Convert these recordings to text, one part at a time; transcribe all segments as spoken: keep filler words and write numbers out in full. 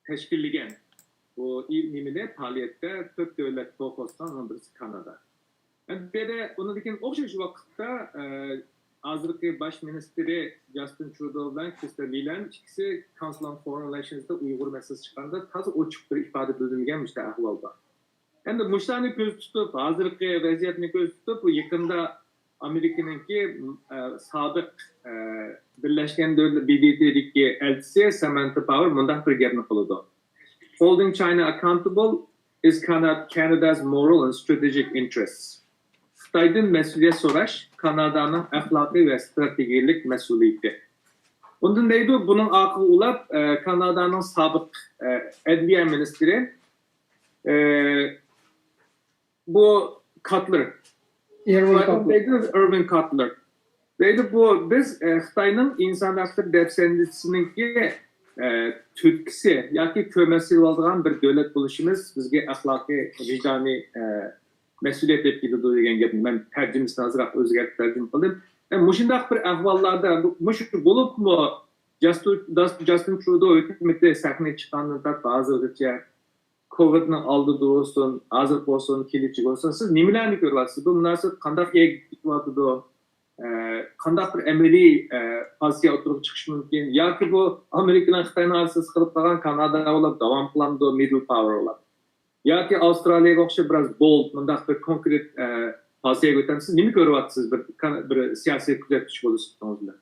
تەشكىللىگەن بۇ نېمىدە پائالىيەتتە تۆت دۆلەت قول قوشقان، ئۇنىڭ بىرسى كانادا. بۇ يەردە ئۇنىڭدىن كېيىن ئوخشاش ۋاقىتتا، ئە، ھازىرقى باش مىنىستىرى جاستىن ترۇدو بىلەن كرىستېن لىلەن ئىككىسى Council on Foreign Relationsدا ئۇيغۇر مەسىلىسى چىققاندا تازا ئوچۇق بىر ئىپادە بىلدۈرمىگەن مۇشۇنداق ئەھۋال بار. ئەمدى مۇشۇلارنى كۆزدە تۇتۇپ، ھازىرقى ۋەزىيەتنى كۆزدە تۇتۇپ، بۇ يېقىندا ئامېرىكىنىڭكى، ئە، سابىق، ئە، بىرلەشكەن دۆلەت، بى دى تىدىكى ئەلچىسى سامانتا پاۋېر مۇنداق بىر گەپنى قىلىدۇ. Holding China accountable is Cana-, Canada's moral and strategic interests. خىتايدىن مەسئۇلىيەت سوراش كانادانىڭ ئەخلاقىي ۋە ئىستراتېگىيەلىك مەسئۇلىيىتى. ئۇندىن دەيدۇ، بۇنىڭ ئارقىغا ئۇلاپ، ئە، كانادانىڭ سابىق، ئە، ئەدلىيە مىنىستىرى، ئە، بۇ كاتلېر. ئىرۋىن كاتلېر. دەيدۇ، ئىرۋىن كاتلېر. دەيدۇ، بۇ بىز، ئە، خىتاينىڭ ئىنسان ھەقلىرى دەپسەندىسىنىڭكى، ئە، تۈرتكىسى ياكى كۆمەچ سېلىۋالىدىغان بىر دۆلەت بولۇشىمىز بىزگە ئەخلاقىي، ۋىجدانىي، ئە، مەسئۇلىيەت ئېلىپ كېلىدۇ دېگەن گەپنى مەن تەرجىمىسىنى ئازراق ئۆزگەرتىپ تەرجىمە قىلدىم. ئە، مۇشۇنداق بىر ئەھۋاللاردا بۇ، مۇشۇ بولۇپمۇ جاستۇ-، داس-، جاستىن ترۇدو ھۆكۈمىتى سەھنىگە چىققاندىن تارتىپ ھازىرغىچە كوۋىدنىڭ ئالدىدا بولسۇن، ھازىر بولسۇن، كېلىچە بولسۇن، سىز نېمىلەرنى كۆرۈۋاتىسىز؟ بۇ مۇناسىۋەت قانداق يەرگە كېتىۋاتىدۇ؟ ئە، قانداق بىر ئەمەلىي، ئە، پوزىتسىيە ئوتتۇرىغا چىقىشى مۇمكىن؟ ياكى بۇ ئامېرىكا بىلەن خىتاينىڭ ئارىسىدا سىقىلىپ قالغان كانادا بولۇپ داۋام قىلامدۇ، مىدل پاۋېر بولۇپ؟ ياكى ئاۋسترالىيەگە ئوخشاپ بىراز بولد، مۇنداق بىر كونكرېت، ئە، پوزىتسىيەگە ئۆتەمسىز؟ نېمە كۆرۈۋاتىسىز بىر، بىر سىياسىي كۆزەتكۈچى بولۇش سۈپىتىڭىز بىلەن؟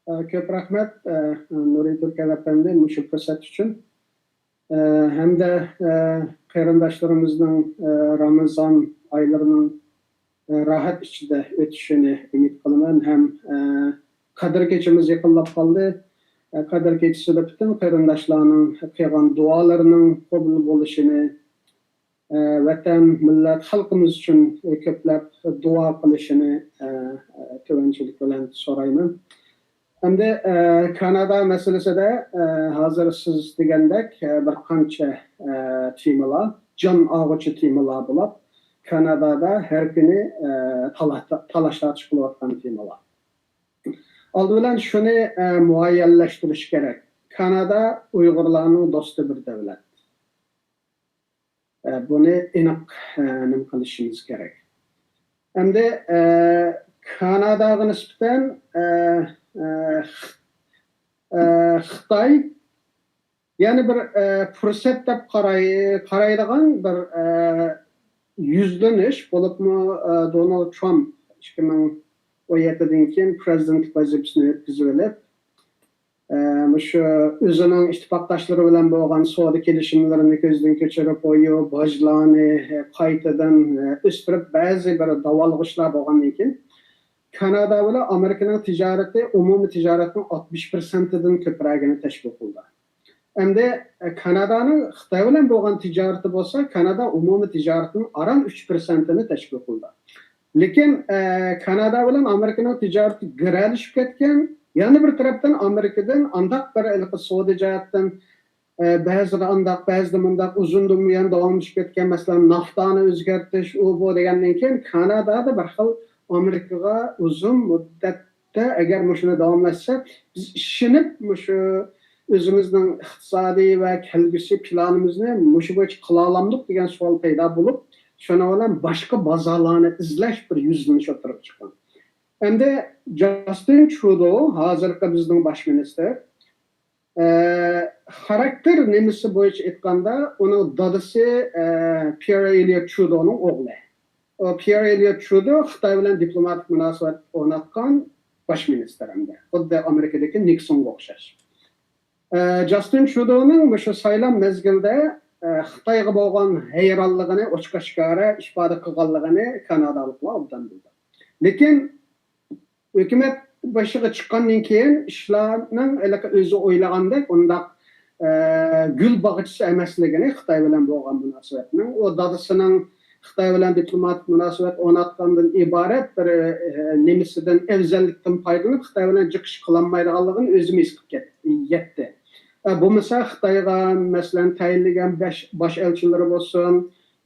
ئە، كۆپ رەھمەت، ئە، نۇرى تۈركەل ئەپەندى، مۇشۇ پۇرسەت ئۈچۈن. ئە، ھەمدە، ئە، قېرىنداشلىرىمىزنىڭ، ئە، رامىزان ئايلىرىنىڭ، ئە، راھەت ئىچىدە ئۆتۈشىنى ئۈمىد قىلىمەن ھەم، ئە، قەدىر كېچىمىز يېقىنلاپ قالدى. ئە، قەدىر كېچىسىدە پۈتۈن قېرىنداشلارنىڭ قىلغان دۇئالىرىنىڭ قوبۇل بولۇشىنى، ئە، ۋەتەن، مىللەت، خەلقىمىز ئۈچۈن كۆپلەپ دۇئا قىلىشىنى، ئە، تۆۋەنچىلىك بىلەن سورايمەن. ئەمدى، ئە، كانادا مەسىلىسىدە، ئە، ھازىر سىز دېگەندەك، ئە، بىر قانچە، ئە، تېمىلار، جان ئاغۇچى تېمىلار بولۇپ، كانادادا ھەر كۈنى، ئە، تالا-، تالاش-تارتىش قىلىۋاتقان تېمىلار. ئالدى بىلەن شۇنى، ئە، مۇئەييەنلەشتۈرۈش كېرەك. كانادا ئۇيغۇرلارنىڭ دوستى بىر دۆلەت. ئە، بۇنى ئېنىق، ئە، نېمە قىلىشىمىز كېرەك. ئەمدى، ئە، كاناداغا نىسبەتەن، ئە، ئە، خ-، ئە، خىتاي يەنە بىر، ئە، پۇرسەت دەپ قاراي-، قارايدىغان بىر، ئە، يۈزلىنىش، بولۇپمۇ، ئە، دونالد ترامپ ئىككى مىڭ ئون يەتتىدىن كېيىن پىرېزىدېنتلىق ۋەزىپىسىنى ئۆتكۈزۈۋېلىپ، ئە، مۇشۇ ئۆزىنىڭ ئىتتىپاقداشلىرى بىلەن بولغان سودا كېلىشىملىرىنى كۆزدىن كەچۈرۈپ قويۇپ، باجلارنى، ئە، قايتىدىن، ئە، ئۆستۈرۈپ، بەزى بىر داۋالغۇشلار بولغاندىن كېيىن، كانادا بىلەن ئامېرىكىنىڭ تىجارىتى ئومۇمىي تىجارەتنىڭ ئاتمىش پىرسەنتىدىن كۆپرەكىنى تەشكىل قىلدى. ئەمدى، ئە، كانادانىڭ خىتاي بىلەن بولغان تىجارىتى بولسا، كانادا ئومۇمىي تىجارىتىنىڭ ئاران ئۈچ پىرسەنتىنى تەشكىل قىلدى. لېكىن، ئە، كانادا بىلەن ئامېرىكىنىڭ تىجارىتى گىرەلىشىپ كەتكەن. يەنە بىر تەرەپتىن ئامېرىكىدىن ئانداق بىر ھېلىقى سودا جەھەتتىن، ئە، بەزىدە ئانداق، بەزىدە مۇنداق ئۇزۇندىن بۇيان داۋاملىشىپ كەتكەن، مەسىلەن، نافتانى ئۆزگەرتىش، ئۇ بۇ دېگەندىن كېيىن كانادادا بىر خىل ئامېرىكىغا ئۇزۇن مۇددەتتە ئەگەر مۇشۇنى داۋاملاشسا، بىز ئىشىنىپ مۇشۇ ئۆزىمىزنىڭ ئىقتىسادىي ۋە كەلگۈسى پىلانىمىزنى مۇشۇ بويىچە قىلالامدۇق دېگەن سوئال پەيدا بولۇپ، شۇنىڭ بىلەن باشقا بازارلارنى ئىزلەش بىر يۈزلىنىش ئوتتۇرىغا چىققان. ئەمدى جاستىن ترۇدو، ھازىرقى بىزنىڭ باش مىنىستىر، ئە، خاراكتېر نېمىسى بويىچە ئېيتقاندا، ئۇنىڭ دادىسى، ئە، پيېر ئېلىيوت ترۇدونىڭ ئوغلى. ئۇ پيېر ئېلىيوت ترۇدو خىتاي بىلەن دىپلوماتىك مۇناسىۋەت ئورناتقان باش مىنىستىر ئەمدى. خۇددى ئامېرىكىدىكى نىكسونغا ئوخشاش. ئە، جاستىن ترۇدونىڭ مۇشۇ سايلام مەزگىلىدە، ئە، خىتايغا بولغان ھەيرانلىقىنى ئوچۇق-ئاشكارا ئىپادە قىلغانلىقىنى كانادالىقلار ئوبدان بىلىدۇ. لېكىن ھۆكۈمەت بېشىغا چىققاندىن كېيىن ئىشلارنىڭ ھېلىقى ئۆزى ئويلىغاندەك ئۇنداق، ئە، گۈل باغچىسى ئەمەسلىكىنى خىتاي بىلەن بولغان مۇناسىۋەتنىڭ، ئۇ دادىسىنىڭ خىتاي بىلەن دىپلوماتىك مۇناسىۋەت ئورناتقاندىن ئىبارەت بىر، ئە، نېمىسىدىن، ئەۋزەللىكتىن پايدىلىنىپ، خىتاي بىلەن جىق ئىش قىلالمايدىغانلىقىنى ئۆزىمۇ ھېس قىلىپ كەت-، يەتتى. ئە، بولمىسا خىتايغا، مەسىلەن، تەيىنلىگەن باش، باش ئەلچىلىرى بولسۇن،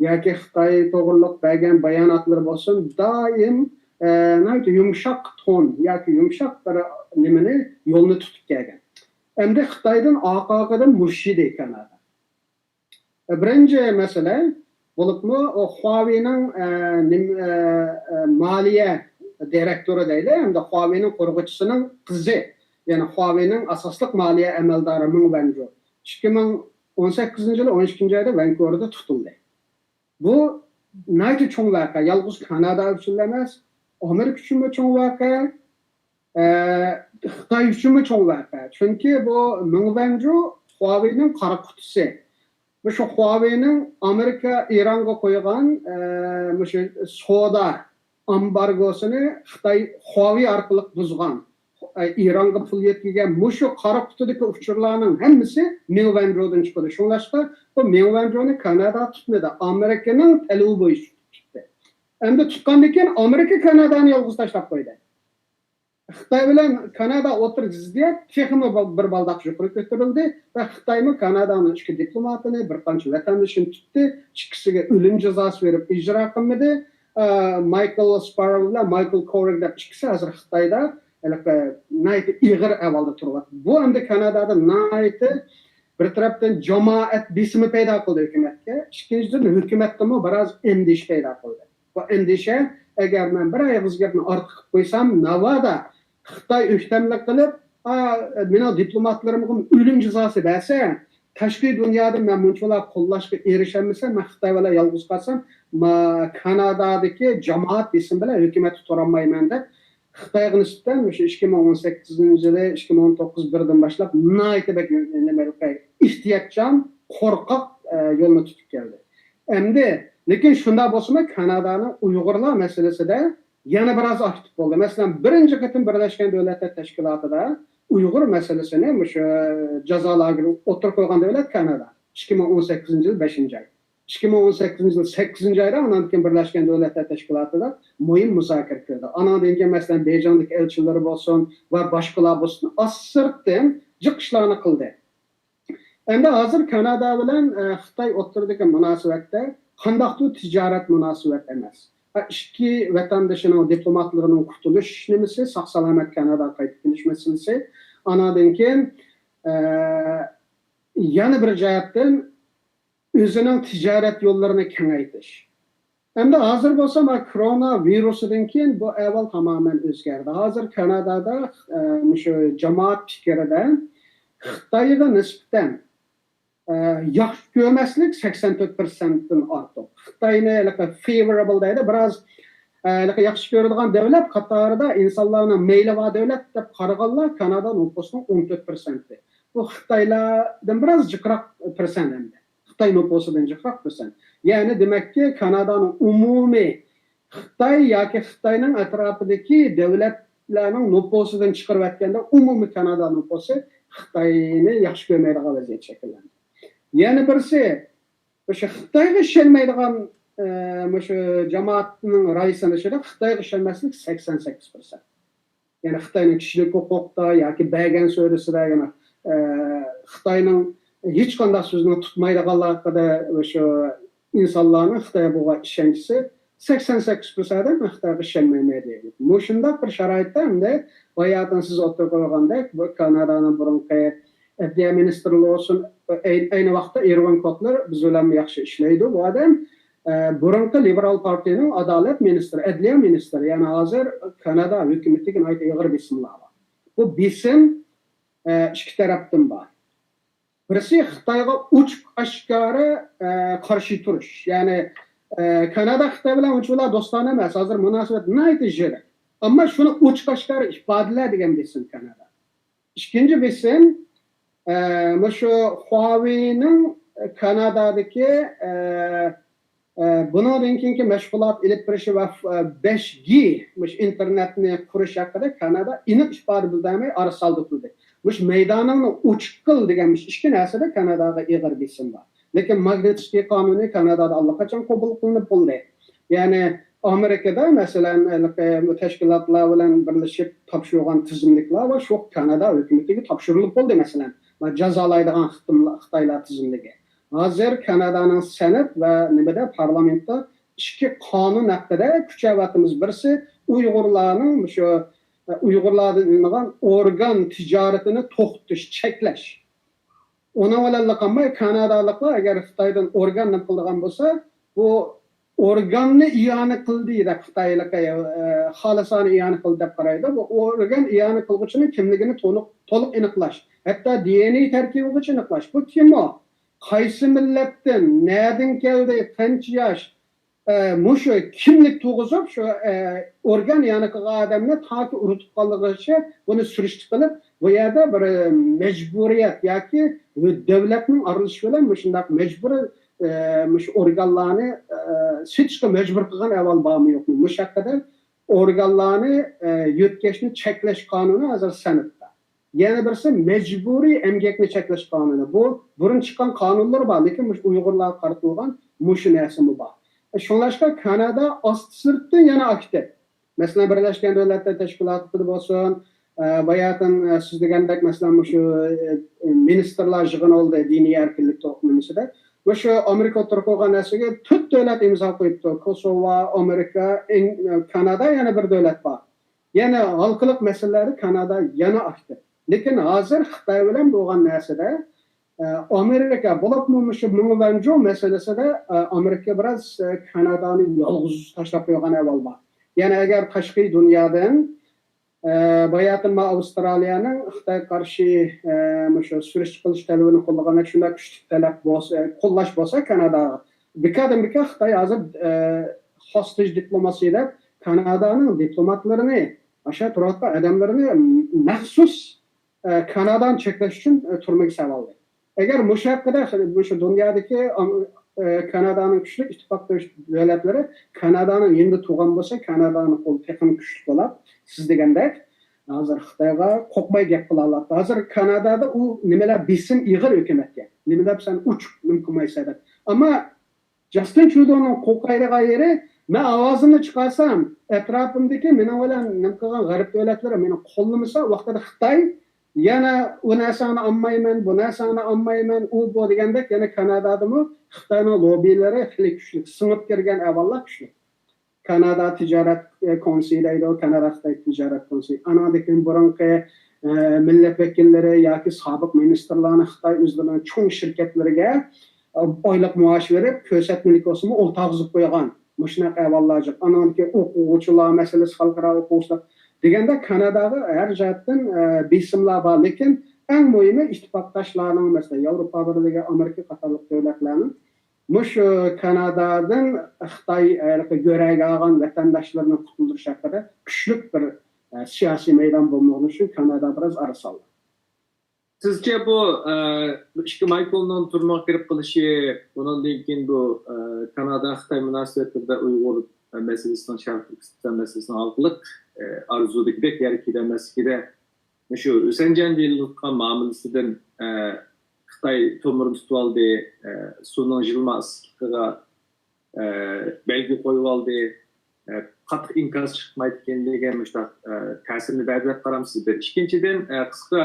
ياكى خىتاي توغرۇلۇق بەرگەن باياناتلىرى بولسۇن، دائىم، ئە، ناھايىتى يۇمشاق تون ياكى يۇمشاق بىر نېمىنى، يولنى تۇتۇپ كەلگەن. ئەمدى خىتايدىن ئارقا-ئارقىدىن مۇشۇ يىلى كانادا. بىرىنچى مەسىلە بولۇپمۇ ئۇ خۇاۋېينىڭ، ئە، نېم-، ئە، ئە، مالىيە دىرېكتورى دەيلى، ھەمدە خۇاۋېينىڭ قۇرغۇچىسىنىڭ قىزى، يەنى خۇاۋېينىڭ ئاساسلىق مالىيە ئەمەلدارى مېڭ ۋەنجۇ ئىككى مىڭ ئون سەككىزىنچى يىلى ئون ئىككىنچى ئايدا ۋانكۇۋېردا تۇتۇلدى. بۇ ناھايىتى چوڭ ۋەقە. يالغۇز كانادا ئۈچۈنلا ئەمەس، ئامېرىكا ئۈچۈنمۇ چوڭ ۋەقە، ئە، خىتاي ئۈچۈنمۇ چوڭ ۋەقە. چۈنكى بۇ مېڭ ۋەنجۇ خۇاۋېينىڭ قارا قۇتىسى. مۇشۇ خۇاۋېينىڭ ئامېرىكا ئىرانغا قويغان، ئە، مۇشۇ سودا ئامبارگوسىنى خىتاي خۇاۋېي ئارقىلىق بۇزغان. ئە، ئىرانغا پۇل يەتكۈزگەن مۇشۇ قارا قۇتىدىكى ئۇچۇرلارنىڭ ھەممىسى مېڭ ۋەنجۇدىن چىقىدۇ. شۇڭلاشقا بۇ مېڭ ۋەنجۇنى كانادا تۇتمىدى. ئامېرىكىنىڭ تەلىپى بويىچە تۇتتى. ئەمدى تۇتقاندىن كېيىن ئامېرىكا كانادانى يالغۇز تاشلاپ قويدى. خىتاي بىلەن كانادا ئوتتۇرىدا زىددىيەت تېخىمۇ بال-، بىر بالداق يۇقىرى كۆتۈرۈلدى ۋە خىتايمۇ كانادانىڭ ئىككى دىپلوماتىنى، بىر قانچە ۋەتەندىشىنى تۇتتى، ئىككىسىگە ئۆلۈم جازاسى بېرىپ ئىجرا قىلمىدى. ئە، مايكل سپاررو بىلەن مايكل كورىك دەپ ئىككىسى ھازىر خىتايدا ھېلىقى ناھايىتى ئېغىر ئەھۋالدا تۇرۇۋاتىدۇ. بۇ ئەمدى كانادادا ناھايىتى بىر تەرەپتىن جامائەت بېسىمى پەيدا قىلدى ھۆكۈمەتكە، ئىككىنچىدىن ھۆكۈمەتتىمۇ بىراز ئەندىشە پەيدا قىلدى. بۇ ئەندىشە، ئەگەر مەن بىر ئېغىز گەپنى ئارتۇق قىلىپ قويسام، ناۋادا خىتاي ئۆكتەملىك قىلىپ، ئا، مېنىڭ دىپلوماتلىرىمغا ئۆلۈم جازاسى بەرسە، تاشقى دۇنيادا مەن مۇنچىۋالا قوللاشقا ئېرىشەلمىسەم، مەن خىتاي بىلەن يالغۇز قالسام، ما-، كانادادىكى جامائەت بېسىمى بىلەن ھۆكۈمەتتە تۇرالمايمەن دەپ، خىتايغا نىسبەتەن مۇشۇ ئىككى مىڭ ئون سەككىزىنچى يىلى، ئىككى مىڭ ئون توققۇز بىردىن باشلاپ ناھايىتى بەك نېمە، ئېھتىياتچان، قورقاق، ئە، يولنى تۇتۇپ كەلدى. ئەمدى، لېكىن شۇنداق بولسىمۇ، كانادانىڭ ئۇيغۇرلار مەسىلىسىدە يەنە بىراز ئاكتىپ بولدى. مەسىلەن، بىرىنچى قېتىم بىرلەشكەن دۆلەتلەر تەشكىلاتىدا ئۇيغۇر مەسىلىسىنى مۇشۇ جازا لاگېرى ئوتتۇرىغا قويغان دۆلەت كانادا. ئىككى مىڭ ئون سەككىزىنچى يىل بەشىنچى ئاي. ئىككى مىڭ ئون سەككىزىنچى يىل سەككىزىنچى ئايدا ئانان كېيىن بىرلەشكەن دۆلەتلەر تەشكىلاتىدا مۇھىم مۇزاكىرە كۆردى. ئانان كېيىن، مەسىلەن، بېيجىڭدىكى ئەلچىلىرى بولسۇن ۋە باشقىلار بولسۇن، ئاز سىرتتىن جىق ئىشلارنى قىلدى. ئەمدى ھازىر كانادا بىلەن، ئە، خىتاي ئوتتۇرىدىكى مۇناسىۋەتتە قانداقتۇر تىجارەت مۇناسىۋەت ئەمەس. ئە، ئىككى ۋەتەندىشىنىڭ دىپلوماتلىرىنىڭ قۇتۇلۇش نېمىسى، ساق-سالامەت كاناداغا قايتىپ كېلىش مەسىلىسى. ئاناندىن كېيىن، ئە، يەنە بىر جەھەتتىن ئۆزىنىڭ تىجارەت يوللىرىنى كېڭەيتىش. ئەمدى ھازىر بولسا، مانا، كورونا ۋىرۇسىدىن كېيىن بۇ ئەھۋال تامامەن ئۆزگەردى. ھازىر كانادادا، ئە، مۇشۇ جامائەت پىكرىدە خىتايغا نىسبەتەن، ئە، ياخشى كۆرمەسلىك سەكسەن تۆت پىرسەنتتىن ئارتۇق. خىتاينى ھېلىقى فېۋورابل دەيدۇ، بىراز، ئە، ھېلىقى ياخشى كۆرىدىغان دۆلەت قاتارىدا ئىنسانلارنىڭ مەيلى بار دۆلەت دەپ قارىغانلار كانادا نوپۇسىنىڭ ئون تۆت پىرسەنتى. بۇ خىتايلاردىن بىراز جىقراق پىرسەنت ئەمدى. خىتاي نوپۇسىدىن جىقراق پىرسەنت. يەنى دېمەككى، كانادانىڭ ئومۇمىي خىتاي ياكى خىتاينىڭ ئەتراپىدىكى دۆلەتلەرنىڭ نوپۇسىدىن چىقىرىۋەتكەندە، ئومۇمىي كانادا نوپۇسى خىتاينى ياخشى كۆرمەيدىغان ۋەزىيەت شەكىللەندى. يەنە بىرسى، مۇشۇ خىتايغا ئىشەنمەيدىغان، ئە، مۇشۇ جامائەتنىڭ راي سېلىشىدا خىتايغا ئىشەنمەسلىك سەكسەن سەككىز پىرسەنت. يەنى خىتاينىڭ كىشىلىك ھوقۇقتا ياكى بەرگەن سۆزىدە، يەنى، ئە، خىتاينىڭ ھېچقانداق سۆزنى تۇتمايدىغانلىقى ھەققىدە شۇ ئىنسانلارنىڭ خىتايغا بولغان ئىشەنچىسى سەكسەن سەككىز پىرسەنت ئادەم خىتايغا ئىشەنمەيمەن دەيدۇ. مۇشۇنداق بىر شارائىتتا ئەمدى باياتىن سىز ئوتتۇرىغا قويغاندەك، بۇ كانادانىڭ بۇرۇنقى ئەدلىيە مىنىستىرى بولسۇن، ئەي-، ئەينى ۋاقىتتا ئېرۋىن كوتلېر بىز بىلەن ياخشى ئىشلەيدۇ. بۇ ئادەم، ئە، بۇرۇنقى لىبېرال پارتىيىنىڭ ئادالەت مىنىستىرى، ئەدلىيە مىنىستىرى، يەنى ھازىر كانادا ھۆكۈمىتىگە ناھايىتى ئېغىر بېسىملار بار. بۇ بېسىم، ئە، ئىككى تەرەپتىن بار. بىرسى خىتايغا ئوچۇق ئاشكارا، ئە، قارشى تۇرۇش. يەنى، ئە، كانادا خىتاي بىلەن ئۇنچىۋالا دوستانە ئەمەس، ھازىر مۇناسىۋەت ناھايىتى يىرىق. ئەمما شۇنى ئوچۇق ئاشكارا ئىپادىلە دېگەن بېسىم كانادا. ئىككىنچى بېسىم، ئە، مۇشۇ خۇاۋېينىڭ كانادادىكى، ئە، ئە، بۇنىڭدىن كېيىنكى مەشغۇلات ئېلىپ بېرىشى ۋە، ئە، بەش جى، مۇشۇ ئىنتېرنېتنى قۇرۇش ھەققىدە كانادا ئېنىق ئىپادە بىلدۈرمەي ئارا سالدى تۇردى. مۇشۇ مەيدانىڭنى ئوچۇق قىل دېگەن مۇشۇ ئىككى نەرسىدە كاناداغا ئېغىر بېسىم بار. لېكىن ماگنىتسكىي قانۇنى كانادادا ئاللىقاچان قوبۇل قىلىنىپ بولدى. يەنى ئامېرىكىدا، مەسىلەن، ھېلىقى بۇ تەشكىلاتلار بىلەن بىرلىشىپ تاپشۇرغان تىزىملىكلار بار، شۇ كانادا ھۆكۈمىتىگە تاپشۇرۇلۇپ بولدى، مەسىلەن، جازالايدىغان خىتىملا-، خىتايلار تىزىملىكى. ھازىر كانادانىڭ سېنات ۋە نېمىدە، پارلامېنتتا ئىككى قانۇن ھەققىدە كۈچەۋاتىمىز. بىرسى ئۇيغۇرلارنىڭ مۇشۇ، ئۇيغۇرلاردىن ئېلىنغان ئورگان تىجارىتىنى توختىتىش، چەكلەش. ئۇنىڭ بىلەنلا قالماي، كانادالىقلار ئەگەر خىتايدىن ئورگان نېمە قىلىدىغان بولسا، بۇ ئورگاننى ئىئانە قىلدى دەپ خىتايلىق، ئە، خالىسانى ئىئانە قىلدى دەپ قارايدۇ. بۇ ئورگان ئىئانە قىلغۇچىنىڭ كىملىكىنى تونۇق، تولۇق ئېنىقلاش، ھەتتا دى ئېن ئېي تەركىبىگىچە ئېنىقلاش. بۇ كىم ئۇ؟ قايسى مىللەتتىن، نەدىن كەلدى، قانچە ياش، ئە، مۇشۇ كىملىك تۇغۇزۇپ، شۇ، ئە، ئورگان ئىئانە قىلغان ئادەمنى تاكى ئۇرۇتۇپ قالغۇچە بۇنى سۈرۈشتە قىلىپ، بۇ يەردە بىر، ئە، مەجبۇرىيەت ياكى دۆلەتنىڭ ئارىلىشىشى بىلەن مۇشۇنداق مەجبۇرىي، ئە، مۇشۇ ئورگانلارنى، ئە، سېتىشقا مەجبۇر قىلغان ئەھۋال بارمۇ يوقمۇ؟ مۇشۇ ھەققىدە ئورگانلارنى، ئە، يۆتكەشنى چەكلەش قانۇنى ھازىر سېناتتا. يەنە بىرسى مەجبۇرىي ئەمگەكنى چەكلەش قانۇنى. بۇ بۇرۇن چىققان قانۇنلار بار، لېكىن مۇشۇ ئۇيغۇرلارغا قارىتىلغان مۇشۇ نەرسىمۇ بار. شۇڭلاشقا كانادا ئاستى سىرتتىن يەنە ئاكتىپ. مەسىلەن، بىرلەشكەن دۆلەتلەر تەشكىلاتىدا بولسۇن، ئە، باياتىن، ئە، سىز دېگەندەك، مەسىلەن، مۇشۇ، ئە، مىنىستىرلار يىغىنى بولدى، دىنىي ئەركىنلىك توغرىسىدا. مۇشۇ ئامېرىكا ئوتتۇرىغا قويغان نەرسىگە تۆت دۆلەت ئىمزا قويۇپتۇ. كوسوۋو، ئامېرىكا، ئىن-، كانادا، يەنە بىر دۆلەت بار. يەنە ھالقىلىق مەسىلىلەردە كانادا يەنە ئاكتىپ. لېكىن ھازىر خىتاي بىلەن بولغان نەرسىدە، ئە، ئامېرىكا، بولۇپمۇ مۇشۇ مېڭ ۋەنجۇ مەسىلىسىدە، ئە، ئامېرىكا بىراز، ئە، كانادانى يالغۇز تاشلاپ قويغان ئەھۋال بار. يەنى ئەگەر تاشقى دۇنيادىن، ئە، باياتىن ما ئاۋسترالىيەنىڭ خىتايغا قارشى، ئە، مۇشۇ سۈرۈشتە قىلىش تەلىپىنى قوللىغان شۇنداق كۈچلۈك تەلەپ بولسا، قوللاش بولسا كاناداغا، بىكاردىن بىكار خىتاي ھازىر، ئە، خوستېج دىپلوماسىيە دەپ كانادانىڭ دىپلوماتلىرىنى، ئاشۇ تۇرۇۋاتقان ئادەملىرىنى مەخسۇس، ئە، كانادانى چەكلەش ئۈچۈن، ئە، تۈرمىگە سېلىۋالدى. ئەگەر مۇشۇ ھەققىدە مۇشۇ دۇنيادىكى، ئە، كانادانىڭ كۈچلۈك ئىتتىپاق دۆلەتلىرى كانادانىڭ يېنىدا تۇرغان بولسا، كانادانىڭ قولى تېخىمۇ كۈچلۈك بولار. سىز دېگەندەك، ھازىر خىتايغا قورقماي گەپ قىلالايدۇ. ھازىر كانادادا ئۇ نېمىلەر، بېسىم ئېغىر ھۆكۈمەتكە. نېمە دەپ سەن ئوچۇق نېمە قىلمايسەن دەپ. ئەمما جاستىن ترۇدونىڭ قورقايدىغان يېرى، مەن ئاۋازىمنى چىقارسام، ئەتراپىمدىكى مېنىڭ بىلەن نېمە قىلغان غەرب دۆلەتلىرى مېنى قوللىمىسا، ۋاقتىدا خىتاي يەنە ئۇ نەرسەڭنى ئالمايمەن، بۇ نەرسەڭنى ئالمايمەن، ئۇ بۇ دېگەندەك يەنە كانادادىمۇ خىتاينىڭ لوببىلىرى خېلى كۈچلۈك سىڭىپ كىرگەن ئەھۋاللار كۈچلۈك. كانادا تىجارەت، ئە، كونسۇلى دەيدۇ، كانادا خىتاي تىجارەت كونسۇلى. ئانىڭدىن كېيىن بۇرۇنقى، ئە، مىللەت ۋەكىللىرى ياكى سابىق مىنىستىرلارنى خىتاي ئۆزلىرىنىڭ چوڭ شىركەتلىرىگە، ئە، ئايلىق مائاش بېرىپ، كۆرسەتمىلىك بولسىمۇ ئولتۇرغۇزۇپ قويغان. مۇشۇنداق ئەھۋاللار جىق. ئانىڭدىن كېيىن ئوقۇغۇچىلار مەسىلىسى، خەلقئارا ئوقۇغۇچىلار دېگەندە كاناداغا ھەر جەھەتتىن، ئە، بېسىملار بار، لېكىن ئەڭ مۇھىمى ئىتتىپاقداشلارنىڭ، مەسىلەن، ياۋروپا بىرلىكى، ئامېرىكا قاتارلىق دۆلەتلەرنىڭ مۇشۇ كانادادىن خىتاي ھېلىقى گۆرەگە ئالغان ۋەتەنداشلىرىنى قۇتۇلدۇرۇش ھەققىدە كۈچلۈك بىر، ئە، سىياسىي مەيدان بولمىغىنى ئۈچۈن كانادا بىراز ئارا سالدى. سىزچە بۇ، ئە، بۇ ئىككى مايكلنىڭ تۈرمىگە كىرىپ قېلىشى، ئۇنىڭدىن كېيىن بۇ، ئە، كانادا خىتاي مۇناسىۋەتلىرىدە ئۇيغۇر، ئە، مەسىلىسىنىڭ، شەرقىي تۈركىستان مەسىلىسىنىڭ ھالقىلىق، ئە، ئارزۇدىكىدەك يەرگە كېلەلمەسلىكىدە، مۇشۇ ھۈسەنجان بىلەن قىلغان مۇئامىلىسىدىن، ئە، خىتاي تومۇرىنى تۇتۇۋالدى، ئە، سۇنىڭ يىلىما ئىسسىقلىقىغا، ئە، بەلگە قويۇۋالدى، ئە، قاتتىق ئىنكاس چىقمايدىكەن دېگەن مۇشۇنداق، ئە، تەسىرنى بەردى دەپ قارامسىز؟ بىر. ئىككىنچىدىن، ئە، قىسقا،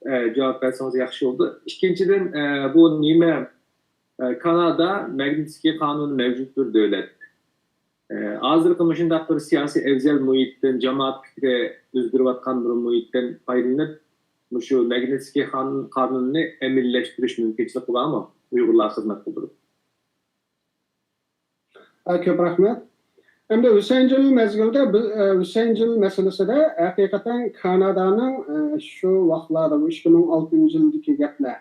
ئە، جاۋاب بەرسىڭىز ياخشى بولىدۇ. ئىككىنچىدىن، ئە، بۇ نېمە، ئە، كانادا ماگنىتسكىي قانۇنى مەۋجۇت بىر دۆلەت. ئە، ھازىرقى مۇشۇنداق بىر سىياسىي ئەۋزەل مۇھىتتىن، جامائەت پىكرى ئۆزگىرىۋاتقان بىر مۇھىتتىن پايدىلىنىپ، مۇشۇ ماگنىتسكىي قانۇن-، قانۇنىنى ئەمەلىيلەشتۈرۈش مۇمكىنچىلىكى بارمۇ ئۇيغۇرلارغا خىزمەت قىلدۇرۇپ؟ ئە، كۆپ رەھمەت. ئەمدى ھۈسەيىنجىل مەزگىلىدە بىز، ئە، ھۈسەيىنجىل مەسىلىسىدە ھەقىقەتەن كانادانىڭ، ئە، شۇ ۋاقىتلاردا، بۇ ئىككى مىڭ ئالتىنچى يىلدىكى گەپلەر،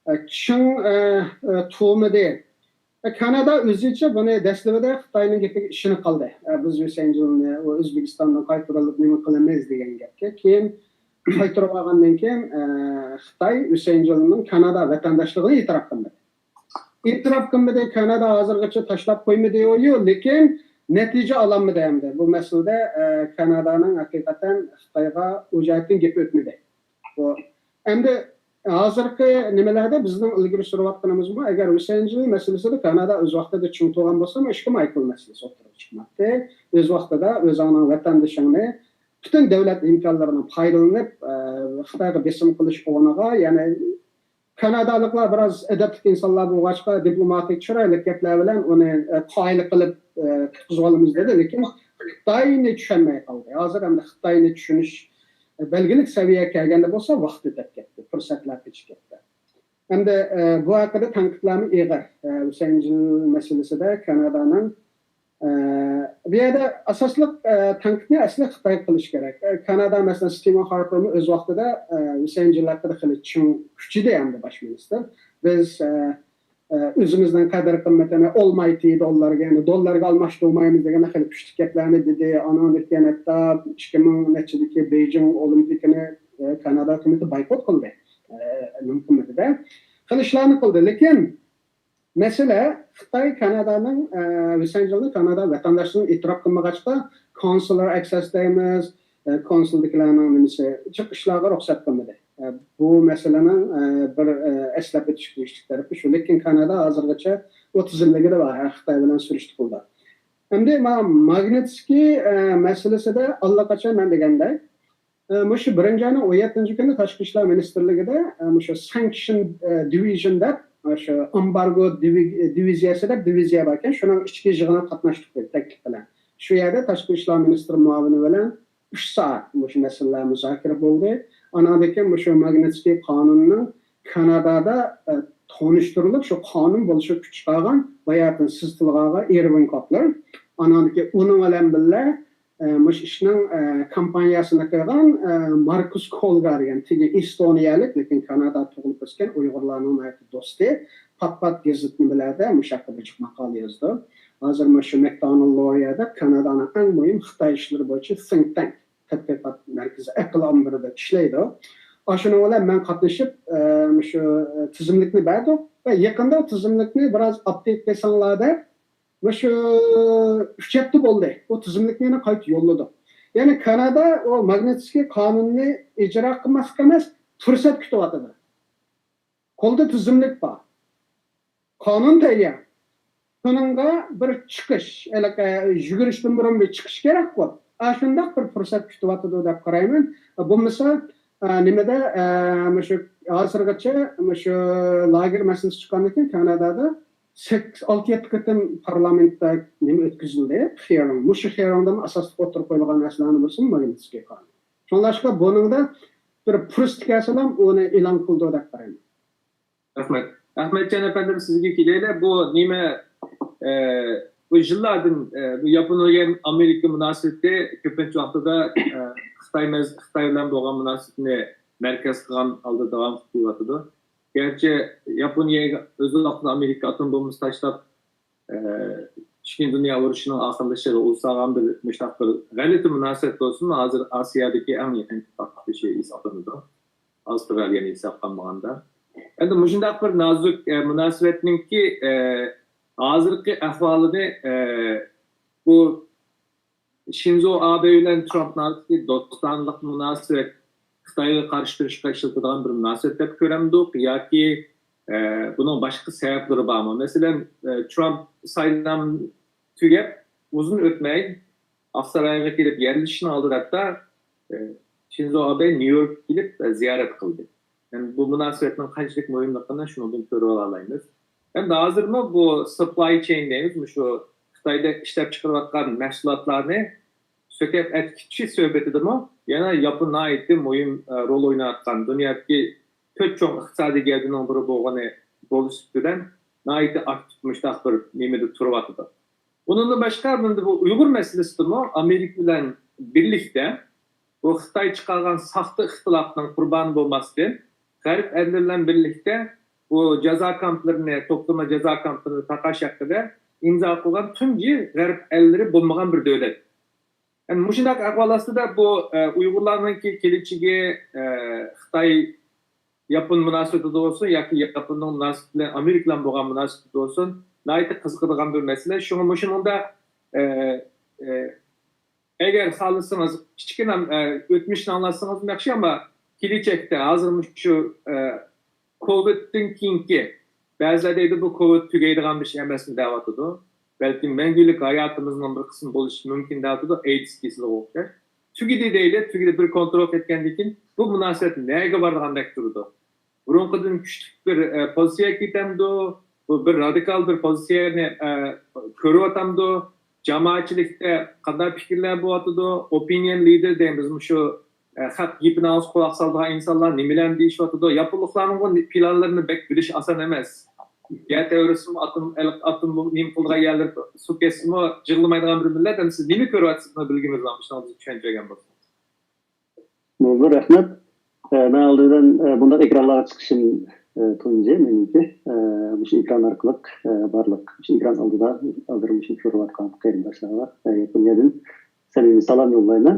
ئە، چىڭ، ئە، ئە، تۇرمىدى. ئە، كانادا ئۆزىچە بۇنى دەسلىپىدە خىتاينىڭ گېپىگە ئىشىنىپ قالدى. ئە، بىز ھۈسەيىنجىلنى ئۇ ئۆزبېكىستاندىن قايتۇرۇپ نېمە قىلىمىز دېگەن گەپكە. كېيىن قايتۇرۇپ ئالغاندىن كېيىن، ئە، خىتاي ھۈسەيىنجىلنىڭ كانادا ۋەتەنداشلىقىنى ئېتىراپ قىلمىدى. ئېتىراپ قىلمىدى، كانادا ھازىرغىچە تاشلاپ قويمىدى، يو، لېكىن نەتىجە ئالالمىدى ئەمدى. بۇ مەسىلىدە، ئە، كانادانىڭ ھەقىقەتەن خىتايغا ئۇ جەھەتتىن گېپى ئۆتمىدى. بۇ ئەمدى ھازىرقى نېمىلەردە بىزنىڭ ئىلگىرى سۈرۈۋاتقىنىمىزمۇ، ئەگەر ھۈسەيىنجىل مەسىلىسىدە كانادا ئۆز ۋاقتىدا چىڭ تۇرغان بولسا، مۇشۇ ئىككى مايكل مەسىلىسى ئوتتۇرىغا چىقمايتتى. ئۆز ۋاقتىدا ئۆزۈڭنىڭ ۋەتەندىشىڭنى پۈتۈن دۆلەت ئىمكانلىرىنى پايدىلىنىپ، ئە، خىتايغا بېسىم قىلىش ئورنىغا، يەنى كانادالىقلار بىراز ئەدەپلىك ئىنسانلار بولغاچقا، دىپلوماتىك، چىرايلىق گەپلەر بىلەن ئۇنى، ئە، قايىل قىلىپ، ئە، قۇتقۇزۇۋالىمىز دېدى، لېكىن خىتاينى چۈشەنمەي قالدى. ھازىر ئەمدى خىتاينى چۈشىنىش، ئە، بەلگىلىك سەۋىيەگە كەلگەندە بولسا، ۋاقىت ئۆتۈپ كەتتى، پۇرسەتلەر قېچىپ كەتتى. ئەمدى، ئە، بۇ ھەققىدە تەنقىدلەرمۇ ئېغىر. ئە، لوس ئانژېلېس مەسىلىسىدە كانادانىڭ، ئە، بۇ يەردە ئاساسلىق، ئە، تەنقىدنى ئەسلى خىتايغا قىلىش كېرەك. ئە، كانادا، مەسىلەن، ستىۋېن خارپېرمۇ ئۆز ۋاقتىدا، ئە، لوس ئانژېلېس ھەققىدە خېلى چىڭ كۈچىدى ئەمدى باش مىنىستىر. بىز، ئە، ئە، ئۆزىمىزنىڭ قەدىر قىممىتىنى ئالمايتى دوللارغا، يەنى دوللارغا ئالماشتۇرمايمىز دېگەن خېلى كۈچلۈك گەپلەرنى دېدى. ئانىڭدىن كېيىن ھەتتا ئىككى مىڭ نەچچىدىكى بېيجىڭ ئولىمپىكىنى، ئە، كانادا ھۆكۈمىتى بايقوت قىلدى. ئە، نېمە قىلمىدى-دە. خېلى ئىشلارنى قىلدى. لېكىن مەسىلە خىتاي كانادانىڭ، ئە، لوس ئانژېلېسنى كانادا ۋەتەنداشلىرىنى ئېتىراپ قىلمىغاچقا، consular access دەيمىز، ئە، كونسۇلدىكىلەرنىڭ نېمىسى، جىق ئىشلارغا رۇخسەت قىلمىدى. ئە، بۇ مەسىلىنىڭ، ئە، بىر، ئە، ئەسلەپ ئۆتۈش تېگىشلىك تەرىپى شۇ. لېكىن كانادا ھازىرغىچە ئۇ تىزىملىكىدە بار، ھە، خىتاي بىلەن سۈرۈشتە پۇلدا. ئەمدى ما-، ماگنىتسكىي، ئە، مەسىلىسىدە ئاللىقاچان مەن دېگەندەك، ئە، مۇشۇ بىرىنچى ئاينىڭ ئون يەتتىنچى كۈنى تاشقى ئىشلار مىنىستىرلىكىدە، ئە، مۇشۇ سانكشن، ئە، دىۋىژن دەپ، مۇشۇ ئامبارگو دىۋى-، دىۋىزىيەسى دەپ دىۋىزىيە باركەن، شۇنىڭ ئىچكى يىغىنىغا قاتناشتۇق بىر تەكلىپ بىلەن. شۇ يەردە تاشقى ئىشلار مىنىستىرى مۇئاۋىنى بىلەن ئۈچ سائەت مۇشۇ مەسىلىلەر مۇزاكىرە بولدى. ئاناندىن كېيىن مۇشۇ ماگنىتسكىي قانۇنىنىڭ كانادادا، ئە، تونۇشتۇرۇلۇپ، شۇ قانۇن بولۇشىغا كۈچ چىقارغان باياتىن سىز تىلغا ئالغان ئېرۋىن كوپلېر. ئاناندىن كېيىن ئۇنىڭ بىلەن بىللە، ئە، مۇشۇ ئىشنىڭ، ئە، كامپانىيەسىنى قىلغان، ئە، ماركۇس كولگا دېگەن تېگى ئېستونىيەلىك، لېكىن كانادا تۇغۇلۇپ ئۆسكەن ئۇيغۇرلارنىڭ ناھايىتى دوستى، پات-پات گېزىت نېمىلەردە مۇشۇ ھەققىدە جىق ماقالە يازىدۇ. ھازىر مۇشۇ مەكدونالد لوريا دەپ كانادانىڭ ئەڭ مۇھىم خىتاي ئىشلىرى بويىچە think tank، تەتقىقات مەركىزى، ئەقىل ئامبىرىدا ئىشلەيدۇ. ئاشۇنىڭ بىلەن مەن قاتنىشىپ، ئە، مۇشۇ، ئە، تىزىملىكنى بەردۇق ۋە يېقىندا ئۇ تىزىملىكنى بىراز ئاپدېيت قىلساڭلار دەپ، مۇشۇ ئۈچ ھەپتە بولدى. ئۇ تىزىملىكنى يەنە قايتا يوللىدۇق. يەنى كانادا ئۇ ماگنىتسكىي قانۇننى ئىجرا قىلماسلىق ئەمەس، پۇرسەت كۈتۈۋاتىدۇ. قولدا تىزىملىك بار. قانۇن تەييار. شۇنىڭغا بىر چىقىش، ھېلىقى يۈگۈرۈشتىن بۇرۇن بىر چىقىش كېرەكقۇ. ئاشۇنداق بىر پۇرسەت كۈتۈۋاتىدۇ دەپ قارايمەن. بولمىسا، ئە، نېمىدە، ئە، مۇشۇ ھازىرغىچە مۇشۇ لاگېر مەسىلىسى چىققاندىن كېيىن كانادادا سەككىز، ئالتە، يەتتە قېتىم پارلامېنتتا نېمە ئۆتكۈزۈلدى، خىيارىڭ. مۇشۇ خىيارىڭدىن ئاساسلىق ئوتتۇرىغا قويۇلغان نەرسىلەرنىڭ بىرسى ماگنىتسكىي قانۇن. شۇڭلاشقا بۇنىڭدا بىر پۇرسەت كەلسىلا ئۇنى ئېلان قىلىدۇ دەپ قارايمەن. رەھمەت. ئەخمەتجان ئەپەندىم، سىزگە كېلەيلى. بۇ نېمە، ئە، بۇ يىللاردىن، ئە، بۇ ياپونىيە ئامېرىكا مۇناسىۋىتى كۆپىنچە ۋاقتىدا، ئە، خىتاي مەز-، خىتاي بىلەن بولغان مۇناسىۋىتىنى مەركەز قىلغان ھالدا داۋام قىلىۋاتىدۇ. گەرچە ياپونىيەگە ئۆز ۋاقتىدا ئامېرىكا ئاتوم بومبىسى تاشلاپ، ئە، ئىككىنچى دۇنيا ئۇرۇشىنىڭ ئاخىرلىشىشىغا ئۇل سالغان بىر مۇشۇنداق بىر غەلىتە مۇناسىۋەت بولسىمۇ، ھازىر ئاسىيادىكى ئەڭ يېقىن ئىتتىپاقدىشى ھېسابلىنىدۇ. ئاۋسترالىيەنى ھېسابقا ئالمىغاندا. ئەمدى مۇشۇنداق بىر نازۇك، ئە، مۇناسىۋەتنىڭكى، ئە، ھازىرقى ئەھۋالىنى، ئە، بۇ شىنزو ئابې بىلەن ترامپنىڭ ئارىسىدىكى دوستانىلىق مۇناسىۋەت خىتايغا قارشى تۇرۇشقا ئىشلىتىدىغان بىر مۇناسىۋەت دەپ كۆرەمدۇق ياكى، ئە، بۇنىڭ باشقا سەۋەبلىرى بارمۇ؟ مەسىلەن، ئە، ترامپ سايلام تۈگەپ ئۇزۇن ئۆتمەي ئاقسارايغا كېلىپ يەرلىشىشنىڭ ئالدىدا ھەتتا، ئە، شىنزو ئابې نيۇ يوركقا كېلىپ، ئە، زىيارەت قىلدى. يەنى بۇ مۇناسىۋەتنىڭ قانچىلىك مۇھىملىقىنى شۇنىڭدىن كۆرۈۋالالايمىز. ئەمدى ھازىرمۇ بۇ سۇپلاي چېين دەيمىز، مۇشۇ خىتايدا ئىشلەپ چىقىرىۋاتقان مەھسۇلاتلارنى سۆكەپ ئەتكۈتۈش سۆھبىتىدىمۇ يەنە ياپون ناھايىتى مۇھىم، ئە، رول ئويناۋاتقان، دۇنيادىكى تۆت چوڭ ئىقتىسادىي گەۋدىنىڭ بىرى بولغىنى بولۇش سۈپىتى بىلەن ناھايىتى ئاكتىپ مۇشۇنداق بىر نېمىدە تۇرۇۋاتىدۇ. ئۇنىڭدىن باشقا، مەندە بۇ ئۇيغۇر مەسىلىسىدىمۇ ئامېرىكا بىلەن بىرلىكتە بۇ خىتاي چىقارغان ساختا ئىختىلاپنىڭ قۇربانى بولماستىن، غەرب ئەللىرى بىلەن بىرلىكتە بۇ جازا كامپلىرىنى، توپلىما جازا كامپلىرىنى تاقاش ھەققىدە ئىمزا قىلغان تۇنجى غەرب ئەللىرى بولمىغان بىر دۆلەت. يەنى مۇشۇنداق ئەھۋال ئاستىدا بۇ، ئە، ئۇيغۇرلارنىڭكى كېلىچىكى، ئە، خىتاي ياپون مۇناسىۋىتىدە بولسۇن ياكى ياپوننىڭ مۇناسىۋىتى بىلەن ئامېرىكا بىلەن بولغان مۇناسىۋىتىدە بولسۇن، ناھايىتى قىزىقىدىغان بىر مەسىلە. شۇڭا مۇشۇنىڭدا، ئە، ئە، ئەگەر خالىسىڭىز، كىچىككىنە، ئە، ئۆتمۈشنى ئاڭلاتسىڭىزمۇ ياخشى، ئەمما كېلەچەكتە، ھازىر مۇشۇ، ئە، كوۋىدتىن كېيىنكى، بەزىلەر دەيدۇ، بۇ كوۋىد تۈگەيدىغان بىر ئىش ئەمەسمۇ دەۋاتىدۇ. بەلكىم مەڭگۈلۈك ھاياتىمىزنىڭ بىر قىسمى بولۇشى مۇمكىن دەۋاتىدۇ، ئەيدىز كېسىلىگە ئوخشاش. تۈگىدى دەيلى، تۈگىدى، بىر كونترول قىلىپ كەتكەندىن كېيىن بۇ مۇناسىۋەت نەگە بارىدىغاندەك تۇرىدۇ؟ بۇرۇنقىدىن كۈچلۈك بىر، ئە، پوزىتسىيەگە كېتەمدۇ؟ بۇ بىر رادىكال بىر پوزىتسىيەنى، ئە، كۆرۈۋاتامدۇ؟ جامائەتچىلىكتە قانداق پىكىرلەر بولۇۋاتىدۇ؟ ئوپىنىيون لىدېر دەيمىز، مۇشۇ ئە، خەق گېپىنى ئاڭلىسا قۇلاق سالىدىغان ئىنسانلار نېمىلەرنى دېيىشىۋاتىدۇ؟ ياپونلۇقلارنىڭ بۇ پىلانلىرىنى بەك بىلىش ئاسان ئەمەس. يەر تەۋرىسىمۇ، ئاتوم، ئاتوم نېمە قىلىدىغان يەرلىرى سۇ كەتسىمۇ يىغلىمايدىغان بىر مىللەت. ئەمدى سىز نېمە كۆرۈۋاتىسىز بۇنى بىلگىنىمىز بار، مۇشۇنىڭغا بىزگە چۈشەندۈرگەن بولسىڭىز. بولدى، رەھمەت. ئە، مەن ئالدى بىلەن، ئە، بۇنداق ئېكرانلارغا چىقىشىم، ئە، تۇنجى مېنىڭكى. ئە، مۇشۇ ئېكران ئارقىلىق، ئە، بارلىق مۇشۇ ئېكران ئالدىدا ھازىر مۇشۇنى كۆرۈۋاتقان قېرىنداشلارغا، ئە، ياپونىيەدىن سەمىمىي سالام يوللايمەن.